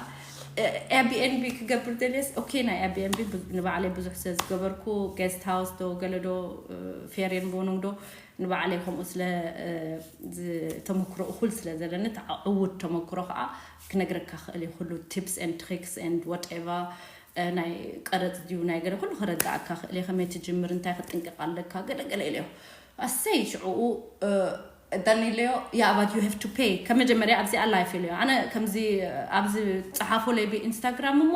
እ፣ ኤርቢኤንቢ ክገብር ደልየስ፣ ኦኬ፣ ናይ ኤርቢኤንቢ ብ-፣ ንባዕለይ ብዙሕ ስለ ዝገበርኩ፣ ጌስት ሃውስ ዶ፣ ገለ ዶ፣ እ፣ ፌርየን ቦኑንግ ዶ፣ ንባዕለይ ከምኡ ስለ፣ እ፣ ዝ-፣ ተመክሮ እኹል ስለ ዘለኒ፣ ተዓ-፣ ዕዉት ተመክሮ ከኣ ክነግረካ ክእል እየ፣ ኩሉ ቲፕስ ኤንድ ትሪክስ ኤንድ ዋትኤቨር፣ እ፣ ናይ ቀረጽ ድዩ ናይ ገለ ኩሉ ክረዳእካ ክእል እየ፣ ከመይ ትጅምር፣ እንታይ ክጥንቀቕ ኣለካ፣ ገለ ገለ ኢለ እዮ። ኣሰይ ሽዕኡ፣ እ፣ ዳኒለዮ፣ yeah, but you have to pay። ከመጀመርያ ኣብዚኣ ላይፍ ኢለዮ። ኣነ ከምዚ፣ እ፣ ኣብዚ ጸሓፎለይ ብኢንስታግራም እሞ፣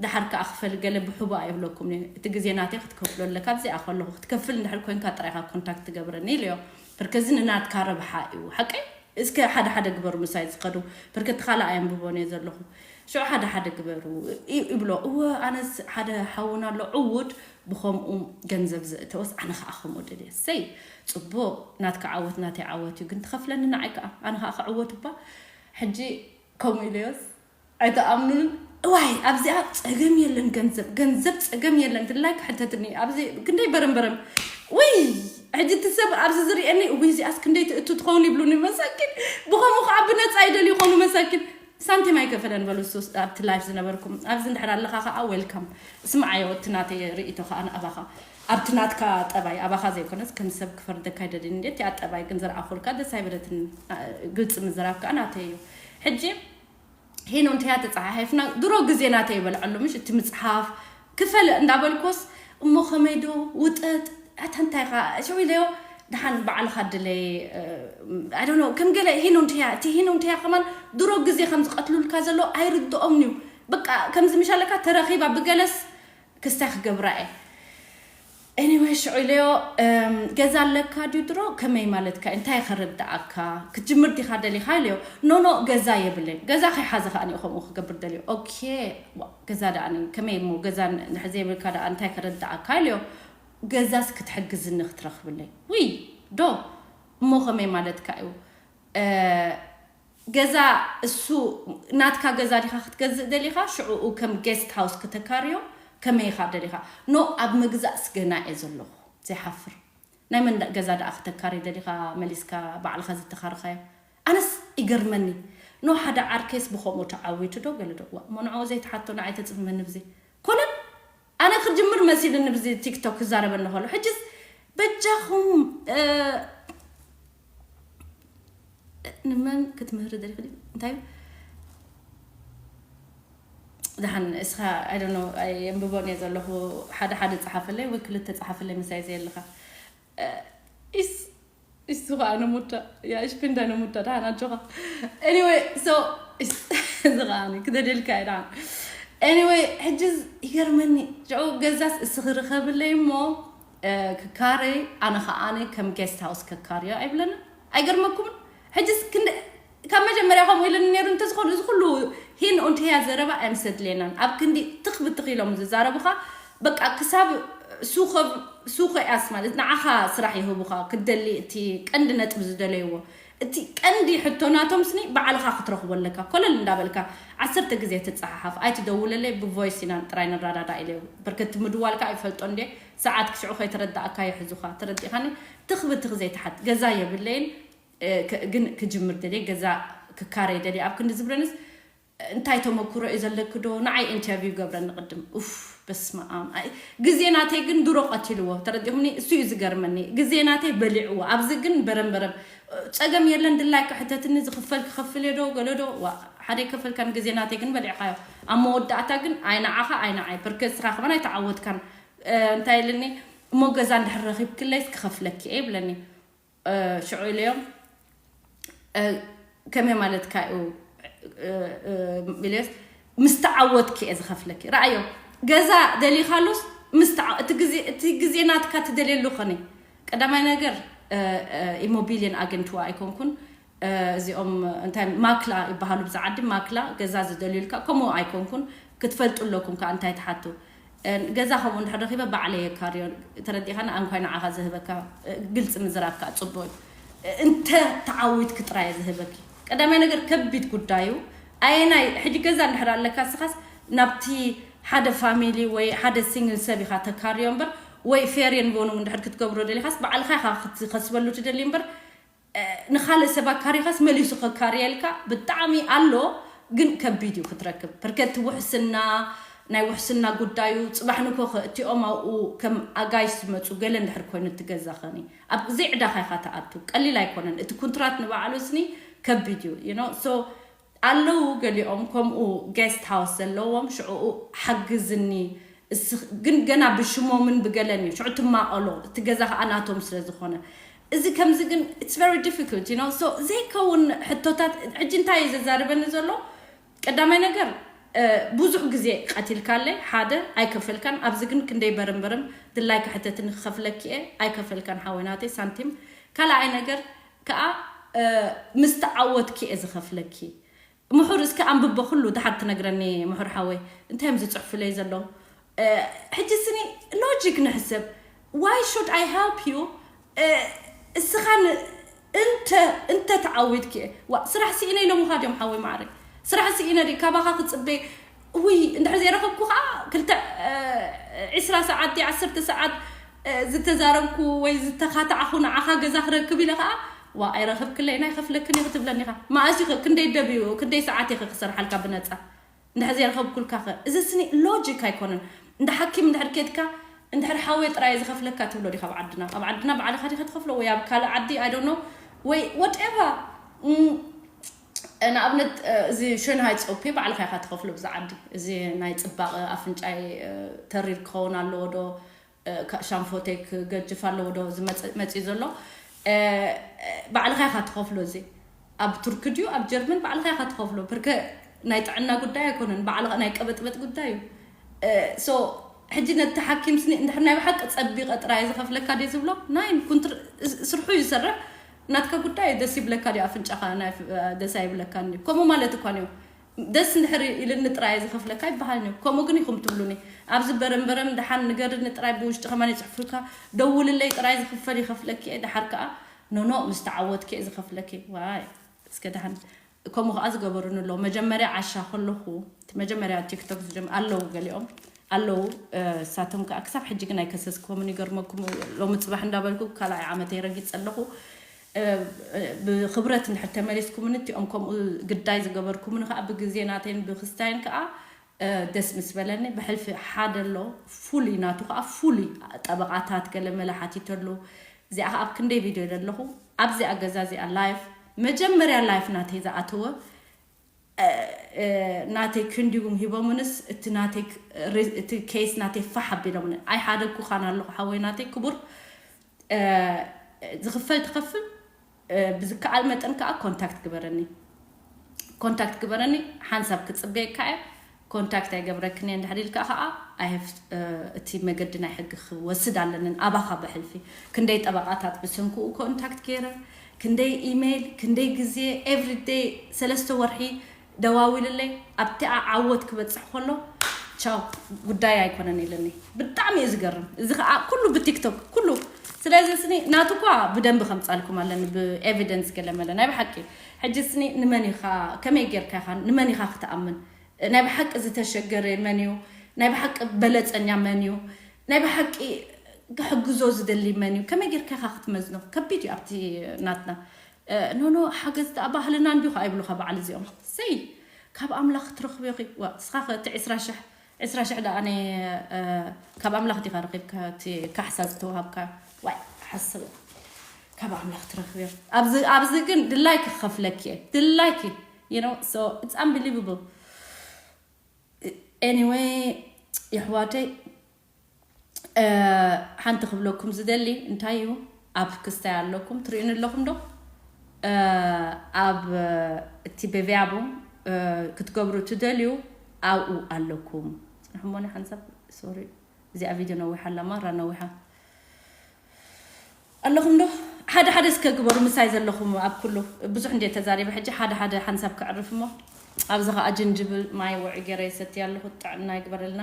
ደሓር ከኣ ክፈል ገለ ብሕቡእ ኣይብለኩም እየ። እቲ ግዜ ናተይ ክትከፍሎ ኣለካ፣ ኣብዚኣ ከለኹ ክትከፍል እንድሕር ኮንካ ጥራይ ኢኻ ኮንታክት ትገብረኒ ኢለዮ። ብርከዚ ንናትካ ረብሓ እዩ። ሓቀይ? እስከ ሓደ ሓደ ግበሩ ምሳይ ዝኸዱ። ብርከቲ ካልእ ኣየንብቦን እየ ዘለኹ። ሽዑ ሓደ ሓደ ግበሩ ይ-፣ ይብሎ። እወ፣ ኣነስ ሓደ ሓውና ኣሎ ዕዉድ ብኸምኡ ገንዘብ ዘእተወስ ኣነ ኸኣ ከምኡ ደልየ። ሰይ፣ ጽቡቕ፣ ናትካ ዓወት ናተይ ዓወት እዩ፣ ግን ትኸፍለኒ ንዓይ ከኣ። ኣነ ኸኣ ክዕወት እባ። ሕጂ ከምኡ ኢለዮስ፣ ኣይትኣምኑን? እዋይ፣ ኣብዚኣ ጸገም የለን፣ ገንዘብ፣ ገንዘብ ጸገም የለን። ድላይ ክሕተትኒ፣ ኣብዚ ክንደይ በረምበረም። ውይ፣ ሕጂ እቲ ሰብ ኣብዚ ዝርእየኒ፣ ውይ፣ እዚኣስ ክንደይ ትእቱ ትኸውን ይብሉኒ፣ መሳኪን። ብኸምኡ ኸዓ ብነጻ ይደልዩ ይኾኑ፣ መሳኪን። ሳንቲም ኣይከፈለን በሉ፣ እሱ ኣብቲ ላይፍ ዝነበርኩም። ኣብዚ እንድሕር ኣለኻ ኸዓ፣ ዌልካም። ስምዓዮ፣ እቲ ናተይ ርእይቶ ኸዓ ንኣባኻ። ኣብቲ ናትካ ጠባይ፣ ኣባኻ ዘይኮነስ፣ ከም ሰብ ክፈርደካ ኣይደልን። እንዴት እያ ጠባይ ግን ዝረኣኹልካ ደስ ኣይበለትን። ግልጺ ምዝራብ ከኣ ናተይ እዩ። ሕጂ፣ ሄኖ እንተያ ተጸሓሒፍና፣ ድሮ ግዜ ናተይ ይበልዐሉ፣ ምሽ እቲ ምጽሓፍ፣ ክፈል እንዳበልኮስ፣ እሞ ከመይ ዶ፣ ውጠጥ፣ ኣታ እንታይ ኢኻ፣ ሽዑ ኢለዮ፣ ደሓን ባዕልኻ ድለይ፣ እ፣ I don't know፣ ከም ገለ ሄኖ እንተያ፣ እቲ ሄኖ እንተያ ከማን ድሮ ግዜ ከም ዝቐትሉልካ ዘሎ ኣይርድኦም እዩ። በቃ፣ ከምዚ ምሽ ኣለካ፣ ተረኺባ ብገለስ ክስታይ ክገብራ እየ። ኤኒወይ፣ ሽዑ ኢለዮ፣ እም፣ ገዛ ኣለካ ድዩ ድሮ? ከመይ ማለትካ? እንታይ ከረድኣካ? ክትጅምር ዲኻ ደሊኻ? ኢለዮ። ኖ፣ ኖ፣ ገዛ የብለይን። ገዛ ከይሓዘ ከኣ እኒኦ ከምኡ ክገብር ደልዮ። ኦኬ፣ ዋ፣ ገዛ ደኣ ኒ-፣ ከመይ እሞ ገዛ ን-፣ ንሕ-፣ ዘይብልካ ደኣ እንታይ ከረድኣካ? ኢለዮ። ገዛስ ክትሕግዝኒ ክትረኽብለይ። ውይ፣ ዶ? እሞ ከመይ ማለትካ እዩ? እ፣ ገዛ እሱ ናትካ ገዛ ዲኻ ክትገዝእ ደሊኻ? ሽዕኡ ከም guest house ክተካርዮ ከመይ ኢኻ ደሊኻ? ኖ፣ ኣብ ምግዛእ ስገና እየ ዘለኹ። ዘይሓፍር ናይ መን ገዛ ደኣ ክተካሪ ደሊኻ? መሊስካ ባዕልኻ ዝተኻርኻዮ። ኣነስ ይገርመኒ። ኖ፣ ሓደ ዓርኬስ ብኸምኡ ተዓዊቱ ዶ ገለ ዶ? ዋ፣ መንዕኦ ዘይትሓቶ ንዓይ ተጽምመኒ ብዚ። ኮነ ኣነ ክጅምር መሲልኒ ብዚ ቲክቶክ ክዛረበኒ ከሎ። ሕጅስ በጃኹም፣ እ፣ ንመን ክትምህሪ ደሊኺ ድዩ? እንታይ እዩ? ደሓን እስኻ፣ I don't know፣ የንብቦን እየ ዘለኹ። ሓደ ሓደ ጸሓፈለይ ወይ ክልተ ጸሓፈለይ ምሳይ ዘየለኻ። እ፣ ኢስ፣ ኢስ፣ ኸዓ ነሙታ፣ ያ፣ ich bin deine Mutter፣ ደሓን ኣጆኻ። Anyway፣ so፣ ኢስ፣ እዚ ኸዓ ክደልየልካ እየ ደሓን። Anyway፣ ሕጂ ይገርመኒ። ሽዑ ገዛስ እስኺ ርኸብለይ እሞ፣ እ፣ ክካረይ፣ ኣነ ኸዓ ኣነ ከም guest house ከካርዮ ኣይብለንን። ኣይገርመኩምን? ሕጅስ ክንደ-፣ ካብ መጀመርያ ከምኡ ኢሉኒ ነይሩ እንተዝኾኑ፣ እዚ ኩሉ hin und her ዘረባ ኣይምሰድለናን። ኣብ ክንዲ ትኽ ብትኽ ኢሎም ዝዛረቡኻ፣ በቃ ክሳብ ሱኸ-፣ ሱኸ ያስ ማለት ንዓኻ ስራሕ ይህቡኻ፣ ክትደሊ እቲ ቀንዲ ነጥቢ ዝደለይዎ። እቲ ቀንዲ ሕቶ ናቶም ስኒ ባዕልኻ ክትረኽቦ ኣለካ። ኮለል እንዳበልካ ዓሰርተ ግዜ ትጸሓሓፍ፣ ኣይትደውለለይ፣ ብቮይስ ኢና ጥራይ ንረዳዳእ ኢለዮ። በርከቲ ምድዋልካ ኣይፈልጦ እንዴ፣ ሰዓት ክሽዑ ከይተረዳእካ ይሕዙኻ። ተረዲእኻኒ? ትኽ ብትኽ ዘይትሓት፣ ገዛ የብለይን፣ እ፣ ከ-፣ ግን ክጅምር ደልየ፣ ገዛ ክካረይ ደልየ ኣብ ክንዲ ዝብለንስ፣ እንታይ ተመክሮ እዩ ዘለኪ ዶ? ንዓይ ኢንተርቪው ገብረኒ ቅድም። ኡፍ፣ በስመ ኣብ። ኣይ፣ ግዜ ናተይ ግን ድሮ ቀቲልዎ። ተረዲኹምኒ? እሱ እዩ ዝገርመኒ። ግዜ ናተይ በሊዕዎ። ኣብዚ ግን በረም በረም። ጸገም የለን፣ ድላይካ ሕተትኒ፣ ዝኽፈል ክኸፍል እየ ዶ፣ ገለ ዶ? ዋ፣ ሓደ ይከፈልካን ግዜ ናተይ ግን በሊዕካዮ። ኣብ መወዳእታ ግን ኣይ ንዓኻ፣ ኣይ ንዓይ። በርከ እስኻ ከማን ኣይተዓወትካን። እ፣ እንታይ ኢልኒ? እሞ ገዛ እንድሕር ረኺብክለይስ ክኸፍለኪ እየ ይብለኒ። እ፣ ሽዑ ኢለዮም፣ እ፣ ከመይ ማለትካ እዩ? እ፣ እ፣ ኢለዮስ፣ ምስ ተዓወትኪ እየ ዝኸፍለኪ። ረኣዮ፣ ገዛ ደሊኻሉስ፣ ምስ ተዓ-፣ እቲ ግዜ፣ እቲ ግዜ ናትካ ትደልየሉ ኸኒ። ቀዳማይ ነገር፣ እ፣ እ፣ ኢሞቢልየን ኣገንትዋ ኣይኮንኩን። እ፣ እዚኦም እንታይ ማክላ ይበሃሉ ብዛ ዓዲ፣ ማክላ ገዛ ዝደልዩልካ፣ ከምኡ ኣይኮንኩን። ክትፈልጡ ኣለኩም ከኣ እንታይ ትሓቱ። እ፣ ገዛ ከምኡ እንድሕር ረኺበ ባዕለይ የካርዮ። ተረዲእኻኒ? ኣንኳይ ንዓኻ ዝህበካ፣ እ፣ ግልጺ ምዝራብካ ጽቡቕ እዩ። እ፣ እንተ ተዓዊትኪ ጥራይ እየ ዝህበኪ። ቀዳማይ ነገር ከቢድ ጉዳዩ ኣየናይ፣ ሕጂ ገዛ እንድሕር ኣለካ እስኻስ ናብቲ ሓደ ፋሚሊ ወይ ሓደ ሲንግል ሰብ ኢኻ ተካርዮ እምበር፣ ወይ ፌርየን ቦኑ እንድሕር ክትገብሮ ደሊኻስ ባዕልኻ ኢኻ ክትኸስበሉ ትደሊ እምበር፣ እ፣ ንኻልእ ሰብ ኣካሪኻስ መሊሱ ከካርየልካ ብጣዕሚ ኣሎ፣ ግን ከቢድ እዩ ክትረክብ። በርከቲ ውሕስና፣ ናይ ውሕስና ጉዳዩ፣ ጽባሕ ንኮኸ እቲኦም ኣብኡ ከም ኣጋይሽ ዝመጹ ገለ እንድሕር ኮይኑ እትገዛ ኸኒ፣ ኣብ ዘይዕዳኻ ኢኻ ትኣቱ። ቀሊል ኣይኮነን። እቲ ኩንትራት ንባዕሉ ስኒ ከቢድ እዩ፣ you know? So፣ ኣለዉ ገሊኦም ከምኡ ጌስት ሃውስ ዘለዎም፣ ሽዕኡ ሓግዝኒ፣ እስኽ-፣ ግን ገና ብሽሞምን ብገለን እዩ። ሽዑ ትማቐሎ፣ እቲ ገዛ ኸኣ ናቶም ስለ ዝኾነ። እዚ ከምዚ ግን፣ it's very difficult, you know? So፣ ዘይከውን ሕቶታት፣ ሕጂ እንታይ እዩ ዘዛርበኒ ዘሎ? ቀዳማይ ነገር፣ እ፣ ብዙሕ ግዜ ቀቲልካለይ፣ ሓደ፣ ኣይከፈልካን። ኣብዚ ግን ክንደይ በረምበረም ድላይ ክሕተትኒ ክኸፍለኪ እየ፣ ኣይከፈልካን ሓወይ ናተይ ሳንቲም። ካልኣይ ነገር ከኣ፣ እ፣ ምስ ተዓወትኪ እየ ዝኸፍለኪ። ምሑር፣ እስኪ ኣንብቦ ኩሉ ድሓር ትነግረኒ ምሑር ሓወይ። እንታይ እዮም ዝጽሕፉለይ ዘለዉ? እ፣ ሕጂ ስኒ ሎጂክ ንሕሰብ። Why should I help you? እ፣ እስኻ ን-፣ እንተ፣ እንተ ተዓዊትኪ እየ። ዋ፣ ስራሕ ስኢነ ኢሎምኻ ድዮም ሓወይ ማዕረይ? ስራሕ ስኢነ ድዩ? ካባኻ ክጽበ፣ ውይ፣ እንድሕር ዘይረኸብኩ ኸኣ ክልተ፣ እ፣ ዒስራ ሰዓት ድዩ፣ ዓሰርተ ሰዓት፣ እ፣ ዝተዛረብኩ ወይ ዝተኻታዕኹ ንዓኻ ገዛ ክረክብ ኢለ ኸኣ፣ ዋ፣ ኣይረኸብክለይን ኣይኸፍለክን እየ ክትብለኒ ኢኻ። መኣስ ኢኸ፣ ክንደይ ደብዩ፣ ክንደይ ሰዓት ኢኸ ክሰርሓልካ ብነጻ? እንድሕር ዘይረኸብኩልካ ኸ? እዚ ስኒ ሎጂክ ኣይኮነን። እንደ ሓኪም እንድሕር ኬድካ፣ እንድሕር ሓወይ ጥራይ ዝኸፍለካ ትብሎ ዲኻ ኣብ ዓድና? ኣብ ዓድና ባዕልኻ ዲኻ ትኸፍሎ ወይ ኣብ ካልእ ዓዲ፣ I don't know፣ ወይ whatever። እም፣ ንኣብነት፣ እ፣ እዚ ሸንሃይ ጾፔ ባዕልኻ ኢኻ ትኸፍሎ ብዛ ዓዲ። እዚ ናይ ጽባቐ ኣፍንጫይ፣ እ፣ ተሪር ክኸውን ኣለዎ ዶ? እ፣ ካ-፣ ሻንፎተይ ክገጅፍ ኣለዎ ዶ ዝመጽ-፣ መጽዩ ዘሎ? እ፣ እ፣ ባዕልኻ ኢኻ ትኸፍሎ እዚ። ኣብ ቱርኪ ድዩ ኣብ ጀርመን ባዕልኻ ኢኻ ትኸፍሎ። ብርከ ናይ ጥዕና ጉዳይ ኣይኮነን፣ ባዕልኻ ናይ ቀበጥበጥ ጉዳይ እዩ። እ፣ so፣ ሕጂ ነቲ ሓኪም ስኒ እንድሕር ናይ ብሓቂ ጸቢቐ ጥራይ ዝኸፍለካ ድዩ ዝብሎ? ናይን፣ ኩንትር-፣ ስ-፣ ስርሑ እዩ ዝሰርሕ። ናትካ ጉዳይ ደስ ይብለካ ድዩ ኣፍንጫኻ ናይ ፍ-፣ ደስ ኣይብለካን ድዩ? ከምኡ ማለት እኳ እዩ። ደስ እንድሕር ኢልኒ ጥራይ ዝኸፍለካ ይበሃል እዩ። ከምኡ ግን ኢኹም ትብሉኒ። ኣብዚ በረምበረም ደሓን ንገርኒ ጥራይ ብውሽጢ ከማን ይጽሕፉልካ። ደውልለይ ጥራይ ዝኽፈል ይኸፍለኪ እየ። ደሓር ከኣ ኖኖ ምስ ተዓወትኪ እየ ዝኸፍለኪ። ዋይ፣ እስከ ደሓን። ከምኡ ከዓ ዝገበሩኒ ኣለዉ። መጀመርያ ዓሻ ከለኹ፣ እቲ መጀመርያ ቲክቶክ ዝጀም-፣ ኣለዉ ገሊኦም ኣለዉ። እ፣ እሳቶም ከዓ ክሳብ ሕጂ ግን ኣይከሰስክዎምን። ይገርመኩም፣ ሎሚ ፅባሕ እንዳበልኩ ካልኣይ ዓመተይ ረጊፀ ኣለኹ። እ፣ እ፣ ብክብረት እንድሕር ተመሊስኩምኒ፣ እቲኦም ከምኡ ግዳይ ዝገበርኩምኒ ከዓ ብግዜ ናተይን ብክስታይን ከዓ፣ እ፣ ደስ ምስ በለኒ። ብሕልፊ ሓደ ኣሎ፣ ፉሉይ ናቱ ከዓ ፉሉይ ጠበቃታት ገለ መለ ሓቲተሉ። እዚኣ ከዓ ኣብ ክንደይ ቪድዮ ዘለኹ፣ ኣብዚኣ ገዛ እዚኣ ላይፍ፣ መጀመርያ ላይፍ ናተይ ዝኣተወ፣ እ፣ እ፣ ናተይ ክንዲጉም ሂቦምንስ፣ እቲ ናተይ ክ-፣ ሪ-፣ እቲ ኬስ ናተይ ፋሕ ኣቢሎምኒ። ኣይሓደግኩኻን ኣለኹ ሓወይ ናተይ ክቡር። እ፣ ዝኽፈል ትኸፍል፣ እ፣ ብዝከኣል መጠን ከዓ ኮንታክት ግበረኒ። ኮንታክት ግበረኒ፣ ሓንሳብ ክጽበየካ እየ። ኮንታክት ኣይገብረክን እየ እንድሕር ኢልካ ከዓ፣ I have፣ እ፣ እቲ መገዲ ናይ ሕጊ ክወስድ ኣለንን ኣባኻ ብሕልፊ። ክንደይ ጠበቃታት ብሰንክኡ ኮንታክት ገይረ፣ ክንደይ ኢሜይል፣ ክንደይ ግዜ፣ ኤቭሪደይ፣ ሰለስተ ወርሒ ደዋዊልለይ፣ ኣብቲ ዓ-፣ ዓወት ክበጽሕ ከሎ፣ ቻው፣ ጉዳይ ኣይኮነን ኢለኒ። ብጣዕሚ እዩ ዝገርም። እዚ ከዓ ኩሉ ብቲክቶክ፣ ኩሉ። ስለዚ ስኒ ናቱ እኳ ብደንብ ከምጻልኩም ኣለኒ፣ ብኤቪደንስ ገለ መለ። ናይ ብሓቂ፣ ሕጂ ስኒ ንመን ኢኻ፣ ከመይ ጌርካ ኢኻ፣ ንመን ኢኻ ክትኣምን? ናይ ብሓቂ ዝተሸገረ መን እዩ? ናይ ብሓቂ በለጸኛ መን እዩ? ናይ ብሓቂ ክሕግዞ ዝደሊ መን እዩ? ከመይ ጌርካ ኢኻ ክትመዝኖ? ከቢድ እዩ ኣብቲ ናትና። እ፣ ኖ፣ ኖ፣ ሓገዝ ደኣ ባህልና እንዲዩ ኸዓ ይብሉኻ በዓል እዚኦም። ሰይ፣ ካብ ኣምላኽ ትረኽብዮ ኺ-፣ ዋ፣ ንስኻ ኸ እቲ ዕስራ ሽሕ፣ ዕስራ ሽሕ ደኣ ኣነ፣ እ፣ ካብ ኣምላኽ ዲኻ ረኺብካ እቲ ካሕሳ ዝተዋሃብካ? ዋይ፣ ሓስብ። ካብ ኣምላኽ ትረኽብዮ። ኣብዚ፣ ኣብዚ ግን ድላይኪ ክኸፍለኪ እየ። ድላይኪ። You know, so it's unbelievable. Anyway፣ የሕዋተይ፣ እ፣ ሓንቲ ክብለኩም ዝደሊ እንታይ እዩ፣ ኣብ ክስታይ ኣለኩም፣ ትርእዩኒ ኣለኹም ዶ? እ፣ ኣብ፣ እ፣ እቲ በቪያቡ፣ እ፣ ክትገብሩ ትደልዩ ኣብኡ ኣለኩም። ጽንሑ እሞኒ ሓንሳብ፣ ሶሪ፣ እዚኣ ቪድዮ ነዊሓ ኣላ፣ ማራ ነዊሓ። ኣለኹም ዶ? ሓደ ሓደ እስከ ግበሩ፣ ምሳይ ዘለኹም ኣብ ኩሉ። ብዙሕ እንደ ተዛሪበ፣ ሕጂ ሓደ ሓደ ሓንሳብ ከዕርፍ እሞ፣ ኣብዚ ኸዓ ጅንጅብል ማይ ውዒ ገይረ ይሰትይ ኣለኹ። ጥዕና ይግበረልና።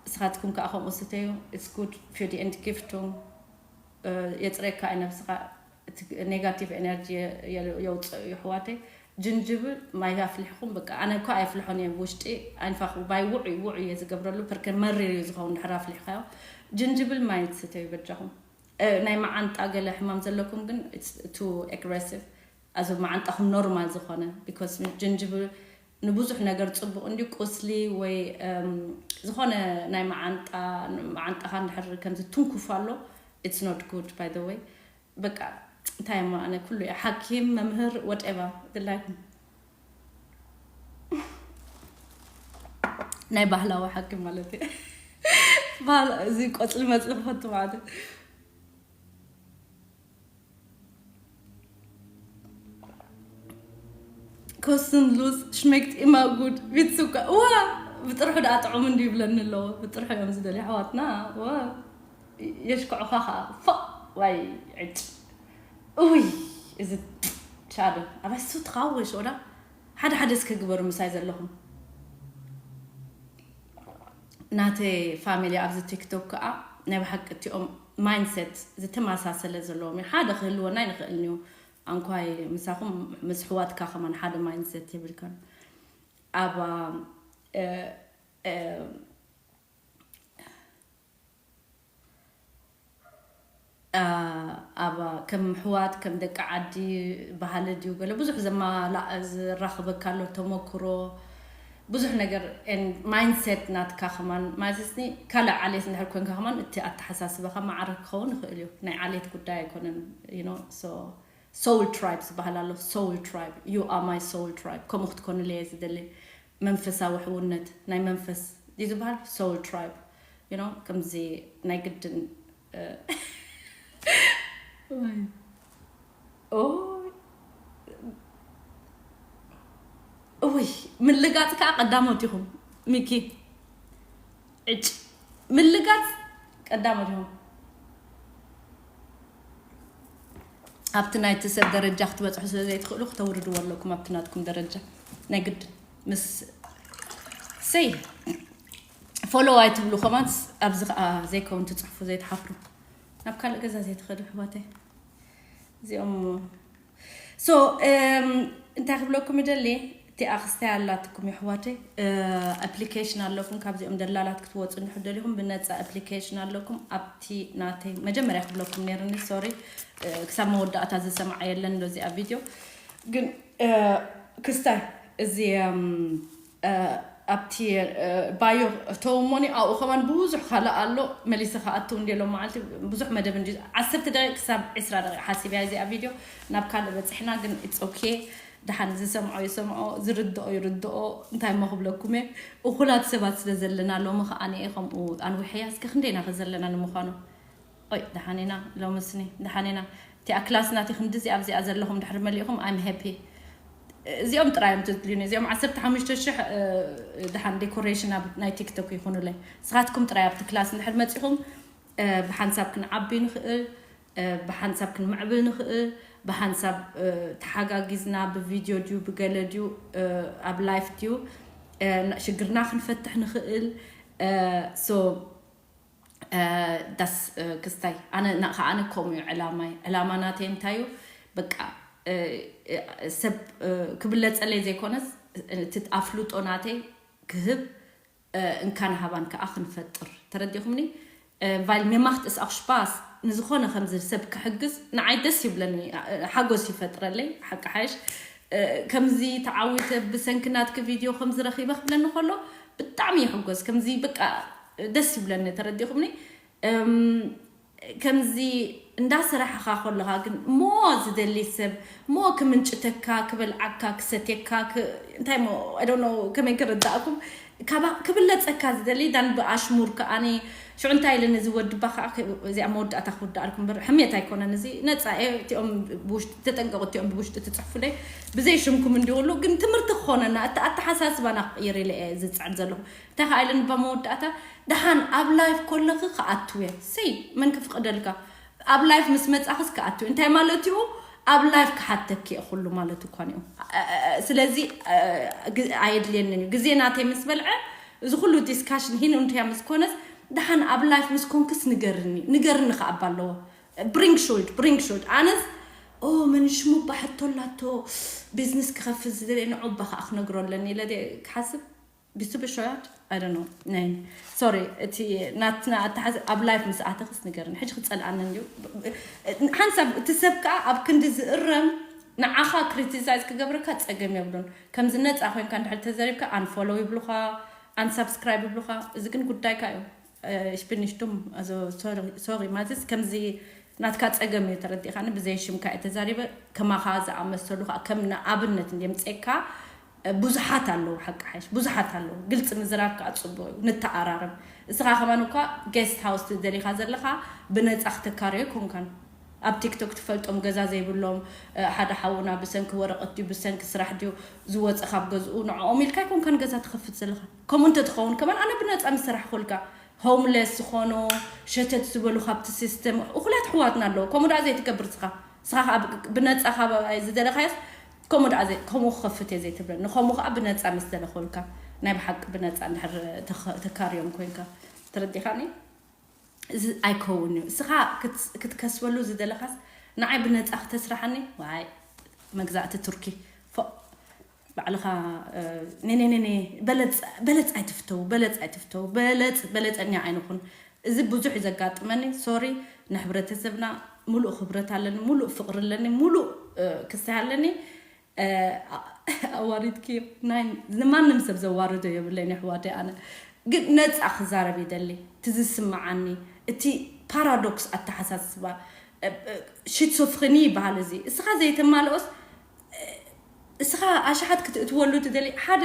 ንስኻትኩም ከኣ ከምኡ ስተዩ። It's good for the end gift to፣ እ፣ የጽረየካ እዩ ነብስኻ። እቲ ኔጋቲቭ ኤነርጂ የ-፣ የ-፣ የውጽእ እዩ፣ ኣሕዋተይ። ጅንጅብል ማይ ኣፍሊሕኹም፣ በቃ፣ ኣነ እኳ ኣየፍልሖን እየ፣ ውሽጢ ኣይንፋኹ፣ ማይ ውዑይ ውዑይ እየ ዝገብረሉ፣ ፐርከ መሪር እዩ ዝኸውን ድሕር ኣፍሊሕካዮ። ጅንጅብል ማይ ትስተዩ በጃኹም። እ፣ ናይ መዓንጣ ገለ ሕማም ዘለኩም ግን it's too aggressive። ኣዚ መዓንጣኹም ኖርማል ዝኾነ፣ because ጅንጅብል ንብዙሕ ነገር ጽቡቕ እንዲ፣ ቁስሊ ወይ፣ እም፣ ዝኾነ ናይ መዓንጣ፣ መዓንጣኻ እንድሕር ከምዚ ትንኩፍ ኣሎ፣ it's not good, by the way። በቃ፣ እንታይ እሞ ኣነ ኩሉ እየ፣ ሓኪም፣ መምህር፣ whatever፣ ድላይኩም። ናይ ባህላዊ ሓኪም ማለት እዩ። ባህላ-፣ እዚ ቆጽሊ መጽሊ ክፈቱ ማለት እዩ። Kostenlos schmeckt immer gut wie Zucker. ዋ! ብጥርሑ ደኣ ጥዑም እንዲ ይብለኒ ኣለዎ። ብጥርሑ እዮም ዝደልዩ ኣሕዋትና። ዋ! የሽክዑኻ ኸዓ። ፎእ! ዋይ! ዕጭ! እውይ! እዚ ቻዶ። ኣበሱ ትኻወሽ ወዳ? ሓደ ሓደ እስከ ግበሩ ምሳይ ዘለኹም። ናተይ ፋሚሊ ኣብዚ ቲክቶክ ከኣ ናይ ብሓቂ እቲኦም ማይንድሰት ዝተመሳሰለ ዘለዎም እዩ። ሓደ ክህልወና ኣይንኽእልን እዩ። ኣንኳይ ምሳኹም ምስ ኣሕዋትካ ከማን ሓደ ማይንድሰት የብልካን። ኣብ፣ እ፣ እ፣ እ፣ ኣብ ከም ኣሕዋት፣ ከም ደቂ ዓዲ ባህሊ ድዩ ገለ ብዙሕ ዘማላ-፣ ዝራኽበካ ኣሎ ተመክሮ፣ ብዙሕ ነገር፣ and ማይንድሰት ናትካ ከማን፣ ማለት እስኒ ካልእ ዓሌት እንድሕር ኮንካ ከማን እቲ ኣተሓሳስባኻ ማዕረ ክኸውን ይኽእል እዩ። ናይ ዓሌት ጉዳይ ኣይኮነን፣ you know፣ so soul tribe ዝበሃል ኣሎ። Soul tribe, you are my soul tribe። ከምኡ ክትኮኑለይ እየ ዝደሊ። መንፈሳዊ ሕውነት፣ ናይ መንፈስ ድዩ ዝበሃል? Soul tribe። You know፣ ከምዚ ናይ ግድን፣ እ፣ ኦይ፣ እውይ፣ ምልጋጽ ከኣ ቀዳሞት ኢኹም፣ ሚኪ። ዕጭ፣ ምልጋጽ ቀዳሞት ኢኹም። ኣብቲ ናይቲ ሰብ ደረጃ ክትበጽሑ ስለ ዘይትኽእሉ፣ ክተውርድዎ ኣለኩም ኣብቲ ናትኩም ደረጃ። ናይ ግድን ምስ፣ ሰይ፣ ፎሎው ኣይትብሉ ከማን፣ ኣብዚ ከኣ ዘይከውን ትጽሕፉ፣ ዘይትሓፍሩ። ናብ ካልእ ገዛ ዘይትኸዱ ኣሕዋተይ። እዚኦም፣ so፣ እም፣ እንታይ ክብለኩም ይደሊ? እቲ ኣኽስታይ ኣላትኩም፣ የሕዋተይ፣ ኣፕሊኬሽን ኣለኩም። ካብዚኦም ደላላት ክትወፁ እንድሕር ደሊኹም፣ ብነፃ ኣፕሊኬሽን ኣለኩም። ኣብቲ ናተይ መጀመርያ ክብለኩም ነይርኒ፣ ሶሪ፣ ክሳብ መወዳእታ ዝሰምዓ የለን ዶ እዚኣ ቪድዮ። ግን ክስታይ፣ እዚ ኣብቲ ባዮ እተውሞኒ ኣብኡ ከማን ብዙሕ ካልእ ኣሎ። መሊሰ ከኣትው እንዲ ሎም መዓልቲ ብዙሕ መደብ እንዲ ዓሰርተ ደቂቕ ክሳብ ዕስራ ደቂቕ ሓሲብያ እዚኣ ቪድዮ። ናብ ካልእ በፂሕና፣ ግን it's okay። ደሓን ዝሰምዖ ይሰምዖ፣ ዝርድኦ ይርድኦ። እንታይ እሞ ክብለኩም እየ፣ እኹላት ሰባት ስለ ዘለና። ሎሚ ከኣ እየ ከምኡ ኣንዊሐያ። እስከ ክንደይና ከ ዘለና ንምዃኑ? ኦይ፣ ደሓን ኢና ሎምስኒ፣ ደሓን ኢና። እቲኣ ክላስ ናቲ ክንድዚ ኣብዚኣ ዘለኹም ድሕሪ መሊእኹም፣ I'm happy። እዚኦም ጥራይ እዮም ትድልዩኒ፣ እዚኦም ዓሰርተ ሓሙሽተ ሽሕ። ደሓን ዴኮሬሽን ኣብ ናይ ቲክቶክ ይኹኑለይ። ንስኻትኩም ጥራይ ኣብቲ ክላስ እንድሕር መጺኹም፣ ብሓንሳብ ክንዓቢ ንኽእል፣ ብሓንሳብ ክንምዕብል ንኽእል፣ ብሓንሳብ ተሓጋጊዝና ብቪድዮ ድዩ ብገለ ድዩ ኣብ ላይፍ ድዩ ሽግርና ክንፈትሕ ንኽእል። ሶ ዳስ ክስታይ፣ ኣነ ከኣ ከምኡ እዩ ዕላማይ። ዕላማ ናተይ እንታይ እዩ? በቃ ሰብ ክብለጸለይ ዘይኮነስ፣ እቲ ኣፍልጦ ናተይ ክህብ፣ እንካን ሃባን ከኣ ክንፈጥር። ተረዲኹምኒ? Weil mir macht es auch Spaß፣ ንዝኾነ ከምዚ ሰብ ክሕግዝ ንዓይ ደስ ይብለኒ፣ ሓጎስ ይፈጥረለይ። ሓቂ ሓይሽ፣ ከምዚ ተዓዊተ ብሰንኪ ናትኪ ቪድዮ ከምዚ ረኺበ ክብለኒ ከሎ ብጣዕሚ ይሕጎስ። ከምዚ በቃ ደስ ይብለኒ። ተረዲኹምኒ? ከምዚ እንዳሰራሕኻ ከለኻ ግን ሞ ዝደሊ ሰብ ሞ ክምንጭተካ፣ ክበልዓካ፣ ክሰትየካ፣ እንታይ ሞ፣ I don't know ከመይ ክርዳእኩም፣ ክብለፀካ ዝደሊ ዳን ብኣሽሙር ከኣኒ። ሽዑ እንታይ ኢለ ነዚ ወድባ ከዓ፣ እዚኣ መወዳእታ ክውዳኣልኩም በር፣ ሕሜት ኣይኮነን፣ እዚ ነፃ እየ። እቲኦም ብውሽጢ ተጠንቀቁ፣ እቲኦም ብውሽጢ ትፅሕፉለይ፣ ብዘይ ሽምኩም እንዲውሉ ግን ትምህርቲ ክኾነና፣ እቲ ኣተሓሳስባና ክቕይር ኢለ እየ ዝፅዕር ዘለኹ። እንታይ ከዓ ኢለ ንባ መወዳእታ፣ ደሓን ኣብ ላይፍ ኮለኺ ክኣትው እየ። ሰይ፣ መን ክፍቅደልካ? ኣብ ላይፍ ምስ መጻኽስ ክኣትው እንታይ ማለት እዩ? ኣብ ላይፍ ክሓተኪ እየ ኩሉ ማለት እኳ እዩ። ስለዚ ኣየድልየንን እዩ። ግዜ ናተይ ምስ በልዐ፣ እዚ ኩሉ ዲስካሽን ሂን እንተያ ምስ ኮነስ፣ ደሓን ኣብ ላይፍ ምስ ኮንክስ ንገርኒ፣ ንገርኒ ክኣባ ኣለዎ። ብሪንግ ሹልድ፣ ብሪንግ ሹልድ። ኣነስ ኦ፣ መን ሽሙ ባሕቶ ኣላቶ፣ ቢዝነስ ክኸፍት ዝደለ ንዑባ ከዓ ክነግሮ ኣለኒ ኢለ ክሓስብ። ቢስቱ ብሾያት? I don't know። ናይ ሶሪ፣ እቲ ናትና ኣተሓዝ ኣብ ላይፍ ምስ ኣተኽስ ንገርኒ። ሕጂ ክጸልኣኒ እንድዩ። ሓንሳብ እቲ ሰብ ከኣ ኣብ ክንዲ ዝእረም ንዓኻ ክሪቲሳይዝ ክገብረካ ጸገም የብሉን። ከምዚ ነጻ ኮይንካ እንድሕር ተዘሪብካ፣ ኣንፎሎው ይብሉኻ፣ ኣንሳብስክራይብ ይብሉኻ። እዚ ግን ጉዳይካ እዩ። ሽፕንሽቱም፣ ሶሪ፣ ማለትስ ከምዚ ናትካ ጸገም እዩ፣ ተረዲእካኒ። ብዘይ ሽምካ እየ ተዛሪበ። ከማኻ ዝኣመሰሉ ከኣ ከም ንኣብነት እንድየምጽኤካ ብዙሓት ኣለዉ። ሓቂ ሓይሽ ብዙሓት ኣለዉ። ግልጺ ምዝራብ ከኣ ጽቡቕ እዩ፣ ንተኣራረም። እስኻ ከማን እኳ ጌስት ሃውስ ትደሊኻ ዘለኻ ብነጻ ክተካርዮ ኣይኮንካን። ኣብ ቲክቶክ ትፈልጦም ገዛ ዘይብሎም፣ ሓደ ሓውና ብሰንኪ ወረቐት ድዩ ብሰንኪ ስራሕ ድዩ ዝወጸ ካብ ገዝኡ፣ ንዕኦም ኢልካ ኣይኮንካን ገዛ ትኸፍት ዘለኻ። ከምኡ እንተትኸውን ከማን ኣነ ብነጻ ምሰራሕኹልካ። ሆምለስ ዝኾኑ፣ ሸተት ዝበሉ ካብቲ ሲስተም እኹላት ኣሕዋትና ኣለዉ። ከምኡ ደኣ ዘይትገብር እስኻ። እስኻ ከኣ ብ-፣ ብነጻ ካብ ዝደለኻዮስ፣ ከምኡ ደኣ ዘይ-፣ ከምኡ ክኸፍት እየ ዘይትብለኒ። ንኸምኡ ከኣ ብነጻ ምስ ደለኹልካ፣ ናይ ብሓቂ ብነጻ እንድሕር ተኸ-፣ ተካርዮም ኮይንካ፣ ተረዲኻኒ? እዚ ኣይከውን እዩ። እስኻ ክት-፣ ክትከስበሉ ዝደለኻስ፣ ንዓይ ብነጻ ክተስርሓኒ? ዋይ፣ መግዛእቲ ቱርኪ። ፎእ። ባዕልኻ፣ እ፣ ኔ፣ ኔ፣ ኔ፣ ኔ፣ በለጽ፣ በለጽ ኣይትፍተው፣ በለጽ ኣይትፍተው፣ በለጽ፣ በለጸኛ ኣይንኹን። እዚ ብዙሕ እዩ ዘጋጥመኒ። ሶሪ፣ ንሕብረተሰብና ሙሉእ ክብረት ኣለኒ፣ ሙሉእ ፍቕሪ ኣለኒ፣ ሙሉእ፣ እ፣ ክስታይ ኣለኒ። እ፣ ኣዋሪድኪ ናይ ንማንም ሰብ ዘዋርዶ የብለይን፣ ኣሕዋተይ። ኣነ ግን ነጻ ክዛረብ ይደሊ፣ እቲ ዝስምዓኒ፣ እቲ ፓራዶክስ ኣተሓሳስባ፣ እ፣ እ፣ ሽትሶፍሪኒ ይበሃል እዚ። እስኻ ዘይተማልኦስ፣ እ፣ እስኻ ኣሽሓት ክትእትወሉ ትደሊ። ሓደ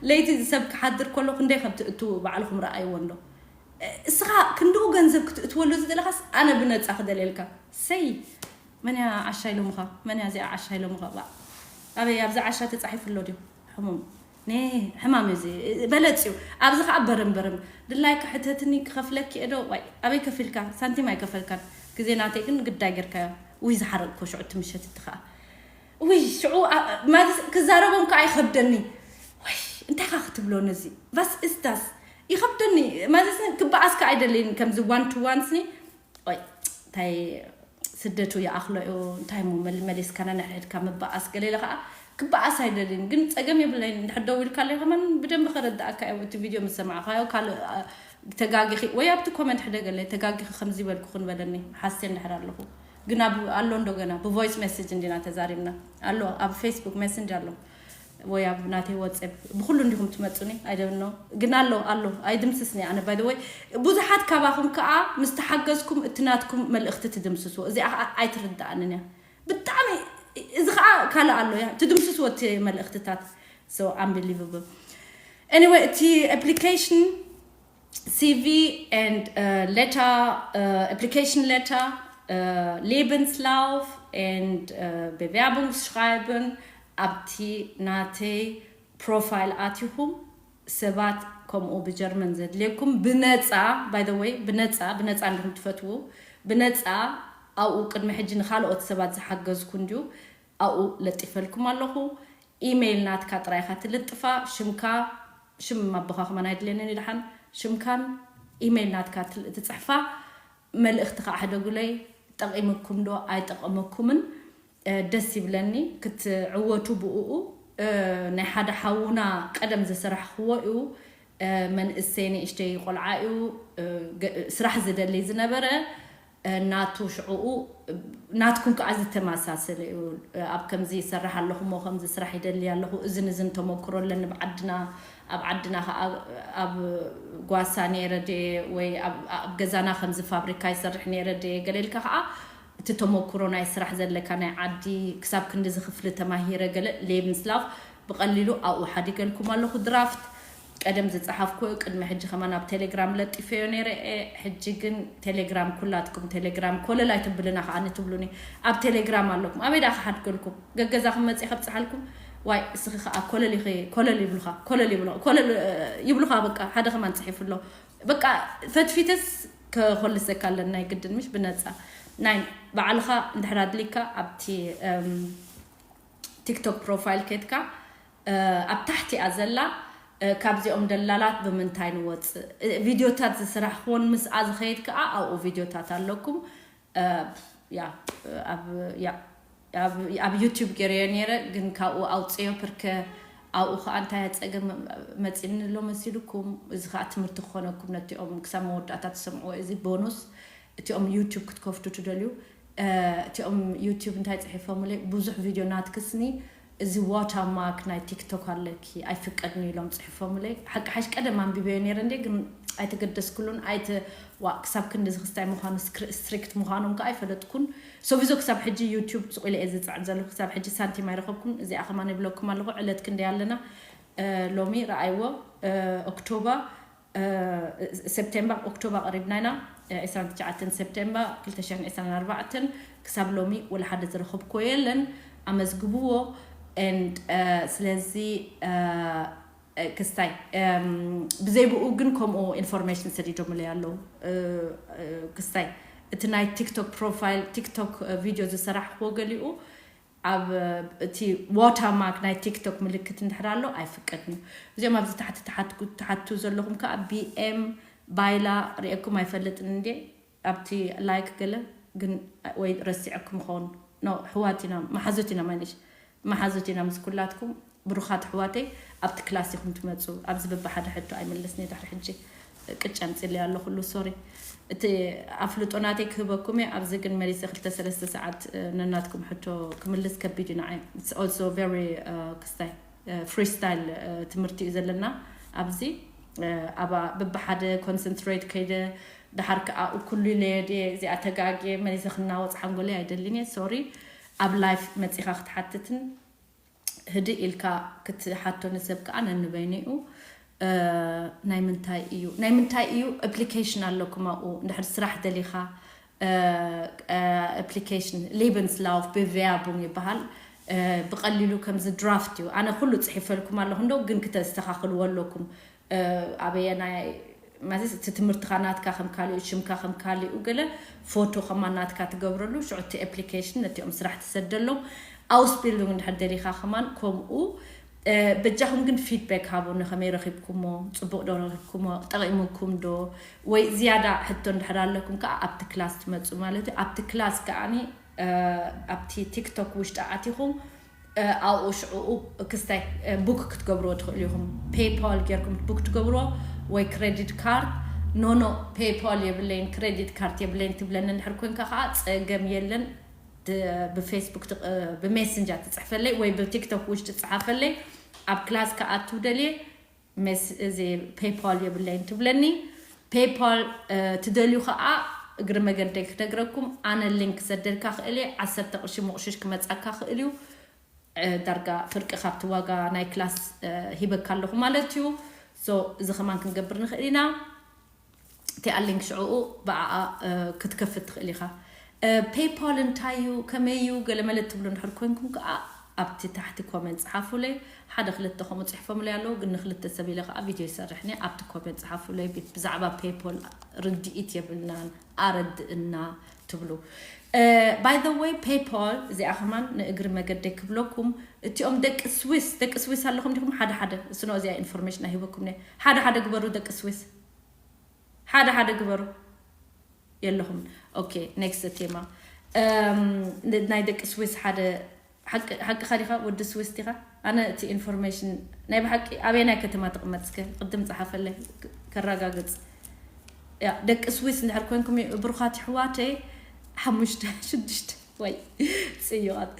ለይቲ ሰብ ክሓድር ከሎ ክንደይ ከም ትእትዉ ባዕልኹም ረኣይዎ እንዶ። እ፣ እስኻ ክንድኡ ገንዘብ ክትእትወሉ ዝደለኻስ ኣነ ብነጻ ክደልየልካ። ሰይ፣ መን እያ ዓሻ ኢሎምኻ? መን እያ እዚኣ ዓሻ ኢሎምኻ? ባ-፣ ኣበይ ኣብዛ ዓሻ ተጻሒፉ ኣሎ ድዩ? ሕሙም። ኔ፣ ሕማም እዩ እዚ። በለጽ እዩ። ኣብዚ ኸኣ በረምበረም። ድላይካ ሕተትኒ ክኸፍለኪ እየ ዶ? ዋይ፣ ኣበይ ከፊልካ? ሳንቲም ኣይከፈልካን። ግዜ ናተይ ግን ግዳይ ጌርካዮ። ውይ፣ ዝሓረቅኮ ሽዑ እቲ ምሸት እቲ ኸኣ። ውይ፣ ሽዑ ኣ-፣ ማለት ክዛረቦም ከኣ ይኸብደኒ። ወይ፣ እንታይ ኻ ክትብሎ ነዚ? ቫስ እስታስ? ይኸብደኒ። ማለት ክበኣስ ከኣ ኣይደልይን ከምዚ ዋን ቱ ዋንስ ኒ። ወይ፣ እንታይ ስደቱ ይኣኽሎ እዩ፣ እንታይ እሞ መል-፣ መሊስካ ነንሕድሕድካ ምበኣስ፣ ገለ ኢለ ኸዓ ክበኣስ ኣይደልን፣ ግን ጸገም የብለይን። እንድሕር ደው ኢልካለይ ከማን ብደንብ ከረድኣካ እየ። እቲ ቪድዮ ምስ ሰማዕካዮ ካልእ፣ አ፣ ተጋጊኺ ወይ ኣብቲ ኮመንት ሕደገለይ፣ ተጋጊኺ ከምዚ በልኩ ክንበለኒ ሓስየ እንድሕር ኣለኹ። ግን ኣብ ኣሎ እንዶ ገና ብቮይስ ሜሴጅ እንዲና ተዛሪብና ኣሎ፣ ኣብ ፌስቡክ ሜሴንጀር ኣሎ ወይ ኣብ ናተይ ዋትስኣፕ፣ ብኩሉ እንዲኹም ትመጹኒ። I don't know፣ ግን ኣሎ ኣሎ ኣይድምስስኒ ኣነ። By the way፣ ብዙሓት ካባኹም ከዓ ምስ ተሓገዝኩም እቲ ናትኩም መልእኽቲ ትድምስስዎ። እዚኣ ከዓ ኣይትርድኣንን እያ። ብጣዕሚ እዚ ከዓ ካልእ ኣሎ እያ ትድምስስዎ እቲ መልእኽትታት። So unbelievable። Anyway፣ እቲ application፣ C V and, uh, letter, uh, application letter, uh, Lebenslauf and, uh, Bewerbungsschreiben ኣብቲ ናተይ ፕሮፋይል ኣቲኹም ሰባት ከምኡ ብጀርመን ዘድልየኩም ብነፃ፣ by the way፣ ብነፃ፣ ብነፃ እንዲኹም ትፈትዉ፣ ብነፃ ኣብኡ ቅድሚ ሕጂ ንኻልኦት ሰባት ዝሓገዝኩ እንድዩ ኣብኡ ለጢፈልኩም ኣለኹ። ኢሜይል ናትካ ጥራይ ኢኻ ትልጥፋ፣ ሽምካ፣ ሽም ኣቦኻ ከማን ኣይድልየንን እዩ ደሓን፣ ሽምካን ኢሜይል ናትካ ትል-፣ ትጽሕፋ። መልእኽቲ ከዓ ሕደጉለይ፣ ጠቒምኩም ዶ ኣይጠቐመኩምን? እ፣ ደስ ይብለኒ ክትዕወቱ ብእኡ። እ፣ ናይ ሓደ ሓውና ቀደም ዝሰራሕኽዎ እዩ። እ፣ መንእሰይ ንእሽተይ ቆልዓ እዩ፣ እ፣ ገ-፣ ስራሕ ዝደሊ ዝነበረ፣ እ፣ ናቱ ሽዕኡ፣ እ፣ ናትኩም ከዓ ዝተመሳሰለ እዩ። እ፣ ኣብ ከምዚ ይሰርሕ ኣለኹ እሞ ከምዚ ስራሕ ይደሊ ኣለኹ፣ እዝን እዝን ተመክሮ ኣለኒ ኣብ ዓድና፣ ኣብ ዓድና ከዓ ኣብ ጓሳ ነይረ ድየ ወይ ኣብ፣ ኣብ ገዛና ከምዚ ፋብሪካ ይሰርሕ ነይረ ድየ ገለ ኢልካ ከዓ እቲ ተመክሮ ናይ ስራሕ ዘለካ ናይ ዓዲ ክሳብ ክንዲ ዝኽፍሊ ተማሂረ ገለ ሌብንስላፍ ብቐሊሉ ኣብኡ ሓዲገልኩም ኣለኹ። ድራፍት ቀደም ዝጸሓፍኩ ቅድሚ ሕጂ ከማን ኣብ ቴሌግራም ለጢፈዮ ነይረ እየ። ሕጂ ግን ቴሌግራም ኩላትኩም ቴሌግራም ኮለል ኣይትብልና ከኣ ንትብሉኒ ኣብ ቴሌግራም ኣለኩም። ኣበይ ደኣ ክሓድገልኩም? ገገዛኹም መጽእ ከብጽሓልኩም? ዋይ እስኺ ከኣ ኮለል ኢኺ፣ ኮለል ይብሉኻ፣ ኮለል ይብሉ፣ ኮለል ይብሉኻ። በቃ ሓደ ከማን ጽሒፉ ኣሎ። በቃ ፈትፊተስ ከኾልሰካ ኣለና ናይ ግድን ምሽ ብነጻ ናይ ባዕልኻ እንድሕር ኣድሊካ ኣብቲ፣ እም፣ ቲክቶክ ፕሮፋይል ኬድካ፣ እ፣ ኣብ ታሕቲ እያ ዘላ። እ፣ ካብዚኦም ደላላት ብምንታይ ንወጽእ? እ፣ ቪድዮታት ዝስራሕክዎን ምስኣ ዝኸይድ ከኣ ኣብኡ ቪድዮታት ኣለኩም። እ፣ ያ፣ ኣብ፣ ያ፣ ኣብ፣ ኣብ ዩቲዩብ ገይረዮ ነይረ፣ ግን ካብኡ ኣውፅዮ ፕርከ ኣብኡ ከዓ እንታይ ጸገም መፂእኒ ኣሎ መሲልኩም? እዚ ከዓ ትምህርቲ ክኾነኩም ነቲኦም ክሳብ መወዳእታ ትሰምዕዎ። እዚ ቦኑስ እቲኦም ዩቲዩብ ክትከፍቱ ትደልዩ፣ እ፣ እቲኦም ዩቲዩብ እንታይ ጽሒፎምለይ? ብዙሕ ቪድዮ ናትክስኒ እዚ ዋተርማርክ ናይ ቲክቶክ ኣለኪ ኣይፍቀድን ኢሎም ጽሒፎምለይ። ሓቂ ሓሽ ቀደም ኣንቢበዮ ነይረ እንዴ፣ ግን ኣይተገደስኩሉን። ኣይተ-፣ ዋ፣ ክሳብ ክንዲ እዚ ክስታይ ምዃኑ፣ ስክሪ-፣ ስትሪክት ምዃኖም ከኣ ኣይፈለጥኩን። ሶቪዞ ክሳብ ሕጂ ዩቲዩብ ስቕ ኢለ እየ ዝጽዕን ዘለኹ። ክሳብ ሕጂ ሳንቲም ኣይረኸብኩን። እዚኣ ከማን ይብለኩም ኣለኹ። ዕለት ክንደይ ኣለና? እ፣ ሎሚ ረኣይዎ፣ እ፣ ኦክቶበር፣ እ፣ ሰፕቴምበር፣ ኦክቶበር ቀሪብና ኢና። እ፣ ዕስራን ትሽዓተን ሰፕቴምበር ክልተ ሽሕን ዕስራን ኣርባዕተን ክሳብ ሎሚ ወላ ሓደ ዝረኸብኩዎ የለን። ኣመዝግብዎ። And፣ እ፣ ስለዚ፣ እ፣ እ፣ ክስታይ፣ እም፣ ብዘይ ብኡ ግን ከምኡ ኢንፎርሜሽን ሰዲዶምለይ ኣለዉ። እ፣ እ፣ ክስታይ፣ እቲ ናይ ቲክቶክ ፕሮፋይል፣ ቲክቶክ፣ እ፣ ቪድዮ ዝሰራሕክዎ ገሊኡ ኣብ፣ እ፣ እቲ ዋተርማርክ ናይ ቲክቶክ ምልክት እንድሕር ኣሎ ኣይፍቀድን እዩ። እዚኦም ኣብዚ ታሕቲ ትሓትኩ-፣ ትሓቱ ዘለኹም ከኣ ቢ ኤም ባይላ ርእየኩም ኣይፈልጥን እንዴ? ኣብቲ ላይክ ገለ ግን ወይ ረሲዐኩም ይኸውን። ኖ፣ ኣሕዋት ኢና፣ መሓዙት ኢና፣ ማለሽ፣ መሓዙት ኢና ምስ ኩላትኩም። ብሩኻት ኣሕዋተይ፣ ኣብቲ ክላስ ኢኹም ትመጹ። ኣብዚ በብሓደ ሕቶ ኣይምልስን እየ ድሕሪ ሕጂ። ቅጭ ኣምጺለይ ኣሎ ኩሉ፣ ሶሪ። እቲ ኣፍልጦ ናተይ ክህበኩም እየ። ኣብዚ ግን መሊሰ ክልተ ሰለስተ ሰዓት፣ እ፣ ነናትኩም ሕቶ ክምልስ ከቢድ እዩ ንዓይ። It's also very፣ እ፣ ክስታይ፣ እ፣ ፍሪስታይል፣ እ፣ ትምህርቲ እዩ ዘለና ኣብዚ። እ፣ ኣብ በብሓደ ኮንሰንትሬት ከይደ፣ ደሓር ከኣ እኩሉ ኢለዮ ድየ፣ እዚኣ ተጋግየ መሊሰ ክናወጽ ሓንጎለይ ኣይደልን እየ፣ ሶሪ። ኣብ ላይፍ መጺኻ ክትሓትትን ህድእ ኢልካ ክትሓቶ ንሰብ ከኣ ነንበይኑ እዩ። እ፣ ናይ ምንታይ እዩ፣ ናይ ምንታይ እዩ ኣፕሊኬሽን ኣለኩም ኣብኡ? እንድሕር ስራሕ ደሊኻ፣ እ፣ እ፣ ኣፕሊኬሽን ሌበንስላውፍ ቤቨያቡን ይበሃል። እ፣ ብቐሊሉ ከምዚ ድራፍት እዩ። ኣነ ኩሉ ጽሒፈልኩም ኣለኹ እንዶ፣ ግን ክተስተኻኽልዎ ኣለኩም። እ፣ ኣበየናይ ማለት እቲ ትምህርትኻ ናትካ ከም ካሊኡ፣ ሽምካ ከም ካሊኡ፣ ገለ ፎቶ ከማን ናትካ ትገብረሉ፣ ሽዑ እቲ ኣፕሊኬሽን ነቲኦም ስራሕ ትሰደሎም። ኣውስቢልዱንግ እንድሕር ደሊኻ ከማን ከምኡ። እ፣ በጃኹም ግን ፊድባክ ሃቡኒ፣ ከመይ ረኺብኩሞ? ጽቡቕ ዶ ረኺብኩሞ? ጠቒሙኩም ዶ? ወይ ዝያዳ ሕቶ እንድሕር ኣለኩም ከኣ ኣብቲ ክላስ ትመጹ ማለት እዩ። ኣብቲ ክላስ ከኣኒ፣ እ፣ ኣብቲ ቲክቶክ ውሽጢ ኣቲኹም ኣብኡ ሽዕኡ ክስታይ book ክትገብርዎ ትኽእሉ ኢኹም። PayPal ጌርኩም book ትገብርዎ ወይ credit card። ኖኖ፣ PayPal የብለይን፣ credit card የብለይን ትብለኒ እንድሕር ኮንካ ከዓ ጸገም የለን። ብ Facebook ብሜሰንጀር ትጽሕፈለይ ወይ ብቲክቶክ ውሽጢ ትጽሓፈለይ። ኣብ ክላስ ክኣቱ ደልየ እዚ PayPal የብለይን ትብለኒ። PayPal ትደልዩ ከዓ እግሪ መገደይ ክነግረኩም፣ ኣነ ሊንክ ክሰደልካ ክእል እየ። ዓሰርተ ቅርሺ ምቑሽሽ ክመጻካ ክእል እዩ። ዳርጋ ፍርቂ ካብቲ ዋጋ ናይ ክላስ ሂበካ ኣለኹ ማለት እዩ። So እዚ ከማን ክንገብር ንኽእል ኢና። እቲኣ ሊንክ ሽዕኡ ብኣኣ ክትከፍት ትኽእል ኢኻ። PayPal እንታይ እዩ፣ ከመይ እዩ፣ ገለመለ ትብሉ እንድሕር ኮንኩም ከዓ ኣብቲ ታሕቲ ኮመንት ጸሓፉለይ። ሓደ ክልተ ከምኡ ጽሕፎምለይ ኣለዉ፣ ግን ንክልተ ሰብ ኢለ ከዓ ቪድዮ ይሰርሕ እየ። ኣብቲ ኮመንት ጸሓፉለይ፣ ብ- ብዛዕባ PayPal ርድኢት የብልናን፣ ኣረድእና ትብሉ። By the way, PayPal እዚኣ ከማን ንእግሪ መገደይ ክብለኩም፣ እቲኦም ደቂ ስዊስ፣ ደቂ ስዊስ ኣለኹም ዲኹም? ሓደ ሓደ፣ እስኖ እዚኣ ኢንፎርሜሽን ኣይህበኩም እየ። ሓደ ሓደ ግበሩ ደቂ ስዊስ፣ ሓደ ሓደ ግበሩ። የለኹም። ኦኬ፣ ኔክስት ቴማ። ናይ ደቂ ስዊስ ሓደ ሓቂ- ሓቅኻ ዲኻ? ወዲ ስዊስ ዲኻ? ኣነ እቲ ኢንፎርሜሽን ናይ ብሓቂ ኣበየናይ ከተማ ትቕመጥ? እስከ ቅድም ጸሓፈለይ፣ ከረጋግጽ። ያ፣ ደቂ ስዊስ እንድሕር ኮንኩም፣ ብሩኻት ይሕዋተይ፣ ሓሙሽተ ሽዱሽተ ወይ ጽዩቓት፣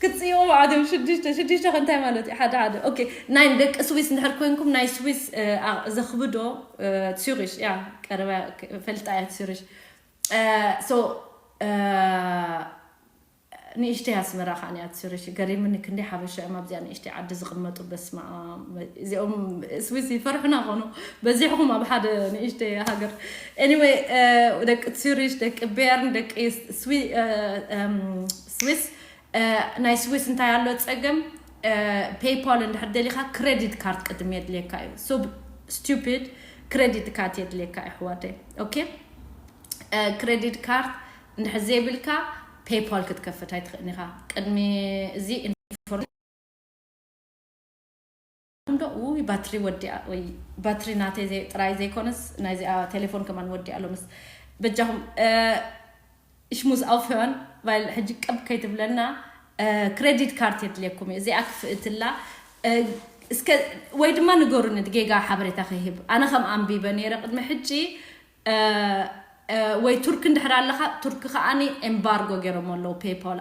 ክትጽይቑ ዓድም ሽዱሽተ ሽዱሽተ ከ እንታይ ማለት እዩ? ሓደ ሓደ። ኦኬ፣ ናይ ደቂ ስዊስ እንድሕር ኮንኩም፣ ናይ ስዊስ ዘኽብዶ ሱሪሽ፣ ያ፣ ቀረባ ፈልጣ እያ ሱሪሽ። So ንእሽተይ ኣስመራ ከዓ እያ ትስርሽ። ገሪምኒ፣ ክንደይ ሓበሻ እዮም ኣብዚኣ ንእሽተይ ዓዲ ዝቕመጡ። በስመ ኣብ፣ እዚኦም ስዊስ ይፈርሑና ኾኑ፣ በዚሕኹም ኣብ ሓደ ንእሽተይ ሃገር። Anyway፣ ደቂ ሱሪሽ፣ ደቂ ቤርን፣ ደቂ ስዊ- ስዊስ፣ ናይ ስዊስ እንታይ ኣሎ ጸገም? PayPal እንድሕር ደሊኻ ክሬዲት ካርድ ቅድም የድልየካ እዩ። So stupid፣ ክሬዲት ካርድ የድልየካ እዩ ኣሕዋተይ። ኦኬ፣ ክሬዲት ካርድ እንድሕር ዘይብልካ PayPal ክትከፍት ኣይትኽእልን ኢኻ። ቅድሚ እዚ ኢንፎርሜሽን ዶ፣ ውይ፣ ባትሪ ወዲኣ፣ ወይ ባትሪ ናተይ ዘይ- ጥራይ ዘይኮነስ ናይዚኣ ቴሌፎን ከማን ወዲኣ ኣሎ። ምስ በጃኹም እሽሙዝ ኣውፌዋን ቫይል ሕጂ ቀብ ከይትብለና። ክሬዲት ካርድ የድልየኩም እዩ። እዚኣ ክፍእትላ እስከ፣ ወይ ድማ ንገሩኒ፣ ጌጋ ሓበሬታ ከይህብ። ኣነ ከም ኣንቢበ ነይረ ቅድሚ ሕጂ። ወይ ቱርክ እንድሕር ኣለኻ፣ ቱርክ ከዓኒ ኤምባርጎ ገይሮም ኣለዉ PayPal።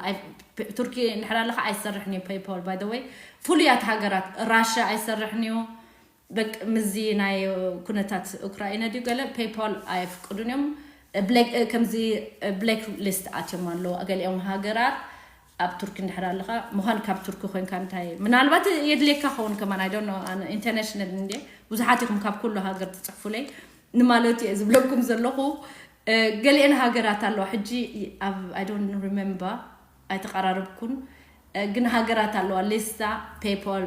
ቱርኪ እንድሕር ኣለኻ ኣይሰርሕን እዩ PayPal። By the way፣ ፍሉያት ሃገራት፣ ራሻ ኣይሰርሕን እዩ። በቅ ምዚ ናይ ኩነታት ኡክራይና ድዩ ገለ PayPal ኣየፍቅዱን እዮም። ከምዚ ብላክ ሊስት ኣትዮም ኣለዉ ገሊኦም ሃገራት። ኣብ ቱርኪ እንድሕር ኣለኻ፣ ምዃን ካብ ቱርኪ ኮንካ እንታይ ምናልባት የድልየካ ኸውን ከማን፣ I don't know፣ ኣነ ኢንተርናሽናል እንዴ፣ ብዙሓት ኢኹም ካብ ኩሉ ሃገር ትጽሕፉለይ። ንማለት እየ ዝብለኩም ዘለኹ። ገሊአን ሃገራት ኣለዋ ሕጂ፣ ኣብ I don't remember፣ ኣይተቐራረብኩን። ግን ሃገራት ኣለዋ ሊስታ። PayPal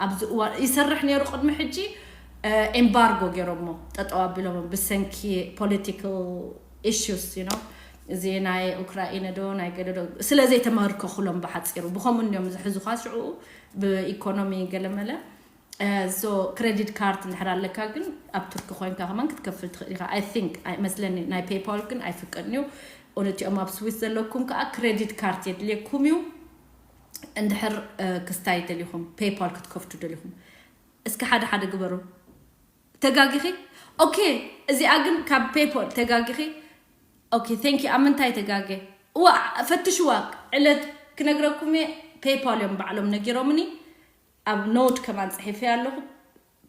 ኣብዚ እዋን ይሰርሕ ነይሩ፣ ቅድሚ ሕጂ ኤምባርጎ ገይሮሞ፣ ጠጠው ኣቢሎሞ ብሰንኪ political issues፣ you know፣ እዚ ናይ ኡክራይነ ዶ ናይ ገለ ዶ ስለ ዘይተመርከኹሎም፣ ብሓፂሩ ብኸምኡ እንዲዮም ዝሕዙኻ ሽዑ ብኢኮኖሚ ገለመለ። So ክሬዲት ካርድ እንድሕር ኣለካ ግን ኣብ ቱርኪ ኮይንካ ከማን ክትከፍል ትኽእል ኢኻ። I think፣ መስለኒ ናይ PayPal ግን ኣይፍቀድን እዩ። እነቲኦም ኣብ ስዊስ ዘለኩም ከዓ ክሬዲት ካርድ የድልየኩም እዩ። እንድሕር ክስታይ ደሊኹም፣ PayPal ክትከፍቱ ደሊኹም፣ እስኪ ሓደ ሓደ ግበሩ። ተጋጊኺ? ኦኬ፣ እዚኣ ግን ካብ PayPal ተጋጊኺ። ኦኬ፣ thank you። ኣብ ምንታይ ተጋገ? እዋ፣ ፈትሽዋ። ዕለት ክነግረኩም እየ። PayPal እዮም ባዕሎም ነጊሮምኒ። ኣብ ኖት ከማን ጽሒፈ ኣለኹ።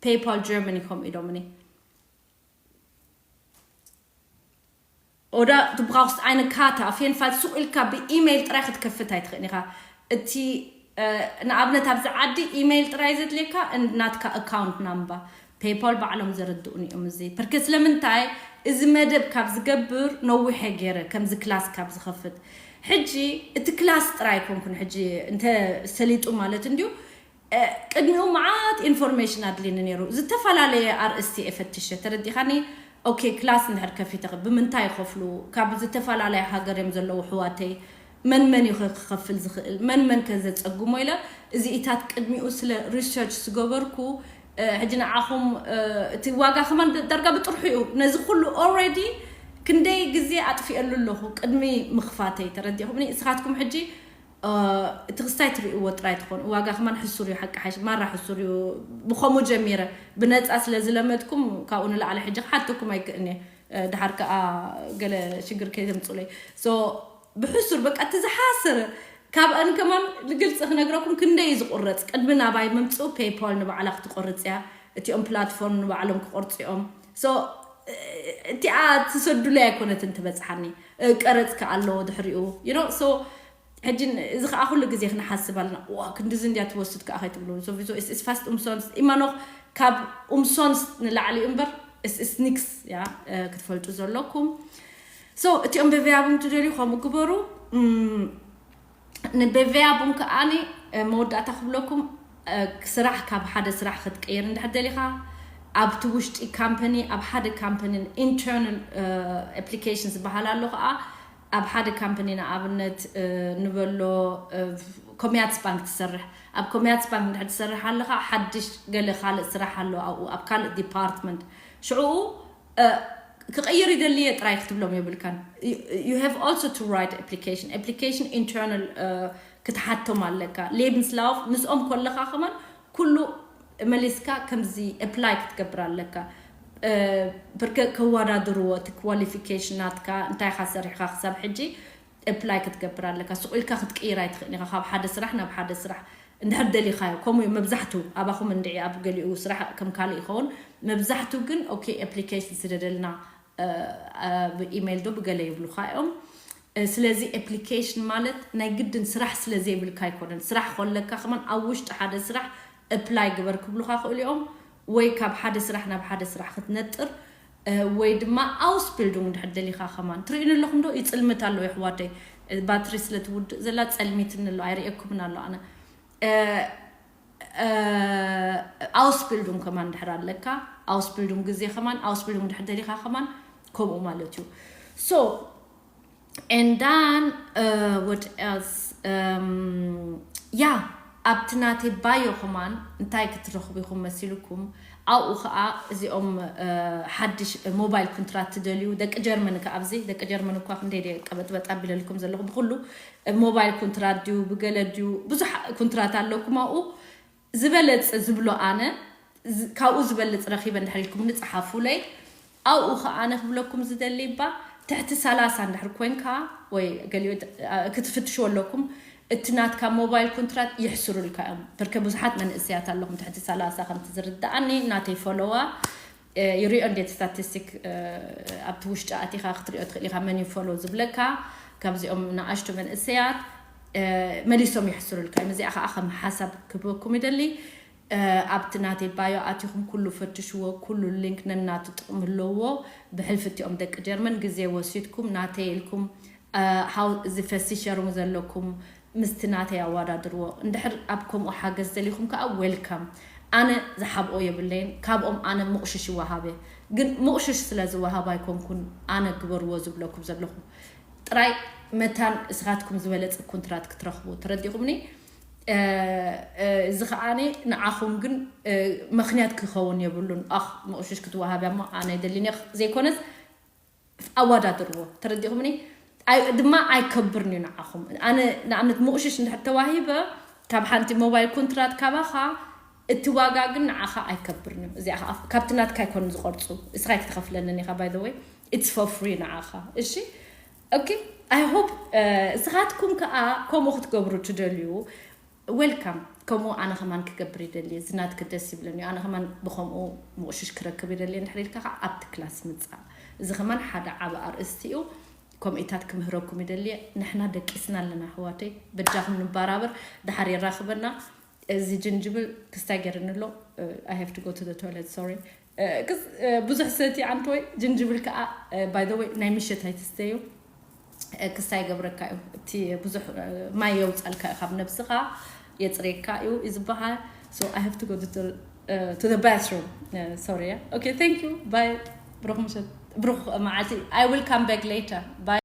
PayPal Germany ከምኡ ኢሎምኒ። Oder du brauchst eine Karte። Auf jeden Fall ሱቕ ኢልካ ብኢሜይል ጥራይ ክትከፍት ኣይትኽእልን ኢኻ። እቲ ንኣብነት ኣብዚ ዓዲ ኢሜይል ጥራይ ዘድልየካ፣ ናትካ ኣካውንት ናምባ። PayPal ባዕሎም ዘረድኡኒ እዮም እዚ ፐርከስ። ስለምንታይ እዚ መደብ ካብ ዝገብር ነዊሐ ገይረ፣ ከምዚ ክላስ ካብ ዝኸፍት። ሕጂ እቲ ክላስ ጥራይ ኣይኮንኩን ሕጂ እንተ ሰሊጡ ማለት እንድዩ። ቅድሚኡ መዓት ኢንፎርሜሽን ኣድልኒ ነይሩ። ዝተፈላለየ ኣርእስቲ እየ ፈትሸ፣ ተረዲኻኒ? ኦኬ፣ ክላስ እንድሕር ከፊተ፣ ብምንታይ ይኸፍሉ? ካብ ዝተፈላለየ ሃገር እዮም ዘለዉ ኣሕዋተይ። መን መን እዩ ከ ክኸፍል ዝኽእል? መን መን ከ ዘጸግሞ? ኢለ እዚኢታት ቅድሚኡ ስለ ሪሰርች ዝገበርኩ፣ ሕጂ ንዓኹም እቲ ዋጋ ከማን ዳርጋ ብጥርሑ እዩ። ነዚ ኩሉ ኦልሬዲ ክንደይ ግዜ ኣጥፊኤሉ ኣለኹ ቅድሚ ምኽፋተይ፣ ተረዲኹምኒ? እስኻትኩም ሕጂ እቲ ክስታይ ትርእይዎ ጥራይ ትኾኑ። ዋጋ ከማን ሕሱር እዩ፣ ሓቂ ሓሽ ማራ ሕሱር እዩ። ብኸምኡ ጀሚረ ብነፃ ስለ ዝለመድኩም ካብኡ ንላዕሊ ሕጂ ክሓተኩም ኣይክእልኒ። ድሓር ከዓ ገለ ሽግር ከይተምፅለይ። So ብሕሱር በቃ እቲ ዝሓሰረ ካብኣን ከማን ንግልፂ ክነግረኩም ክንደይ እዩ ዝቁረፅ። ቅድሚ ናባይ ምምፅኡ ፔይፓል ንባዕላ ክትቆርፅ እያ። እቲኦም ፕላትፎርም ንባዕሎም ክቆርፁ እዮም። So እቲኣ ትሰዱለይ ኣይኮነትን ትበፅሓኒ። ቀረፅ ከ ኣለዎ ድሕሪኡ you know so ሕጂ እዚ ከዓ ኩሉ ግዜ ክንሓስብ ኣለና። ዋ ክንድዚ እንድያ ትወስድ ከዓ ከይትብሉ። So ፋስት ኡምሶንስ ኢማኖክ ካብ ኡምሶንስ ንላዕሊ እዩ እምበር ስኒክስ ያ ክትፈልጡ ዘለኩም። So እቲኦም በበያቡም ትደልዩ ከምኡ ግበሩ። ንበበያቡም ከዓኒ መወዳእታ ክብለኩም ስራሕ ካብ ሓደ ስራሕ ክትቀይር እንድሕር ደሊኻ ኣብቲ ውሽጢ ካምፓኒ ኣብ ሓደ ካምፓኒ ኢንተርናል ኣፕሊኬሽን ዝበሃል ኣሎ ከዓ ኣብ ሓደ ካምፓኒ ንኣብነት ንበሎ ኮሚያትስ ባንክ ትሰርሕ ኣብ ኮሚያትስ ባንክ እንድሕር ትሰርሕ ኣለኻ ሓድሽ ገለ ካልእ ስራሕ ኣሎ ኣብኡ ኣብ ካልእ ዲፓርትመንት ሽዕኡ ክቕይር ይደልየ ጥራይ ክትብሎም የብልካን። You have also to write application application internal ክትሓቶም ኣለካ። Lebenslauf ምስኦም ኮለኻ ከማን ኩሉ መሊስካ ከምዚ apply ክትገብር ኣለካ። ብርከ ከወዳድርዎ እቲ qualification ናትካ እንታይ ኢኻ ሰሪሕካ ክሳብ ሕጂ apply ክትገብር ኣለካ። ስቕ ኢልካ ክትቅይር ኣይትኽእልን ኢኻ ካብ ሓደ ስራሕ ናብ ሓደ ስራሕ እንድሕር ደሊኻዮ። ከምኡ እዩ መብዛሕቱ ኣባኹም እንድዒ ኣብ ገሊኡ ስራሕ ከም ካልእ ይኸውን። መብዛሕቱ ግን okay application ስደደልና ብኢሜይል ዶ ብገለ ይብሉኻ እዮም። ስለዚ application ማለት ናይ ግድን ስራሕ ስለ ዘይብልካ ኣይኮነን። ስራሕ ከለካ ከማን ኣብ ውሽጢ ሓደ ስራሕ apply ግበር ክብሉኻ ክእሉ እዮም። ወይ ካብ ሓደ ስራሕ ናብ ሓደ ስራሕ ክትነጥር ወይ ድማ Ausbildung እንድሕር ደሊኻ ከማን ትርእዩኒ ኣለኹም ዶ? ይጽልምት ኣሎ የሕዋተይ። ባትሪ ስለ ትውድእ ዘላ ጸልሚትኒ ኣሎ ኣይርእየኩምን ኣሎ ኣነ። Ausbildung ከማን እንድሕር ኣለካ Ausbildung ግዜ ከማን Ausbildung እንድሕር ደሊኻ ከማን ከምኡ ማለት እዩ። So and then what else? ያ ኣብቲ ናተይ ባዮ ከማን እንታይ ክትረኽቡ ኢኹም መሲልኩም ኣብኡ ከዓ እዚኦም ሓድሽ ሞባይል ኩንትራት ትደልዩ ደቂ ጀርመን ከ ኣብዚ ደቂ ጀርመን እኳ ክንደይ ቀበጥበጥ ኣቢለልኩም ዘለኹ ብኩሉ ሞባይል ኩንትራት ድዩ ብገለ ድዩ ብዙሕ ኩንትራት ኣለኩም ኣብኡ ዝበለፀ ዝብሎ ኣነ ካብኡ ዝበልፅ ረኺበ እንድሕር ኢልኩም ንፅሓፉለይ ኣብኡ ከዓነ ክብለኩም ዝደሊ ባ ትሕቲ ሰላሳ እንድሕር ኮንካ ወይ ገሊኡ ክትፍትሽዎ ኣለኩም እቲ ናትካ ሞባይል ኮንትራት ይሕስሩልካ እዮም ብርከ ብዙሓት መንእሰያት ኣለኹም ትሕቲ ሰላሳ ከምቲ ዝርዳኣኒ ናተይ ፎሎዋ ይሪኦ እንዴት ስታቲስቲክ ኣብቲ ውሽጢ ኣቲኻ ክትሪኦ ትኽእል ኢኻ መን እዩ ፎሎ ዝብለካ ካብዚኦም ንኣሽቱ መንእሰያት መሊሶም ይሕስሩልካ እዮም እዚኣ ከዓ ከም ሓሳብ ክብበኩም ይደሊ ኣብቲ ናተይ ባዮ ኣቲኹም ኩሉ ፈትሽዎ ኩሉ ሊንክ ነናቱ ጥቕሚ ኣለዎ ብሕልፊ እቲኦም ደቂ ጀርመን ግዜ ወሲድኩም ናተይ ኢልኩም ዝፈሲሸሩም ዘለኩም ምስቲ ናተይ ኣወዳድርዎ እንድሕር ኣብ ከምኡ ሓገዝ ደሊኹም ከዓ ዌልካም ኣነ ዝሓብኦ የብለይን ካብኦም ኣነ ምቑሽሽ ይወሃበ ግን ምቑሽሽ ስለ ዝወሃብ ኣይኮንኩን ኣነ ግበርዎ ዝብለኩም ዘለኹ ጥራይ መታን እስኻትኩም ዝበለፀ ኮንትራት ክትረኽቡ ተረዲኹምኒ እዚ ከዓኒ ንዓኹም ግን ምክንያት ክኸውን የብሉን ኣኽ ምቑሽሽ ክትወሃብ እሞ ኣነ ደሊኒ ዘይኮነስ ኣወዳድርዎ ተረዲኹምኒ ድማ ኣይከብርን እዩ ንዓኹም ኣነ ንኣብነት ምቑሽሽ እንድሕር ተዋሂበ ካብ ሓንቲ ሞባይል ኮንትራት ካባኻ እቲ ዋጋ ግን ንዓኻ ኣይከብርን እዩ እዚኣ ካብቲ ናትካ ኣይኮኑ ዝቆርፁ እስኻ ክትኸፍለንን ኢኻ by the way it's for free ንዓኻ እሺ okay I hope እስኻትኩም ከዓ ከምኡ ክትገብሩ ትደልዩ ዌልካም ከምኡ ኣነ ከማን ክገብር ይደሊ እዚ ናትክ ደስ ይብለኒ ኣነ ከማን ብከምኡ ምቑሽሽ ክረክብ ይደሊ እንድሕር ኢልካ ከዓ ኣብቲ ክላስ ምፃእ እዚ ከማን ሓደ ዓቢ ኣርእስቲ እዩ ኮምኢታት ክምህረኩም ይደሊ ንሕና ደቂስና ኣለና ኣሕዋተይ በጃኹም ንባራበር ድሓር የራኽበና እዚ ጅንጅብል ክስታይ ገይርኒ ኣሎ I have to go to the toilet sorry ብዙሕ ሰቲ ኣንተ ወይ ጅንጅብል ከዓ by the way ናይ ምሸት ኣይትስተዩ ክስታይ ገብረካ እዩ እቲ ብዙሕ ማይ የውፃልካ እዩ ካብ ነብስኻ የፅሬካ እዩ ዝበሃል so I have to go to the, uh, to the bathroom uh, sorry okay thank you bye ብሩኽ ምሸት ብሩኽ መዓልቲ I will come back later bye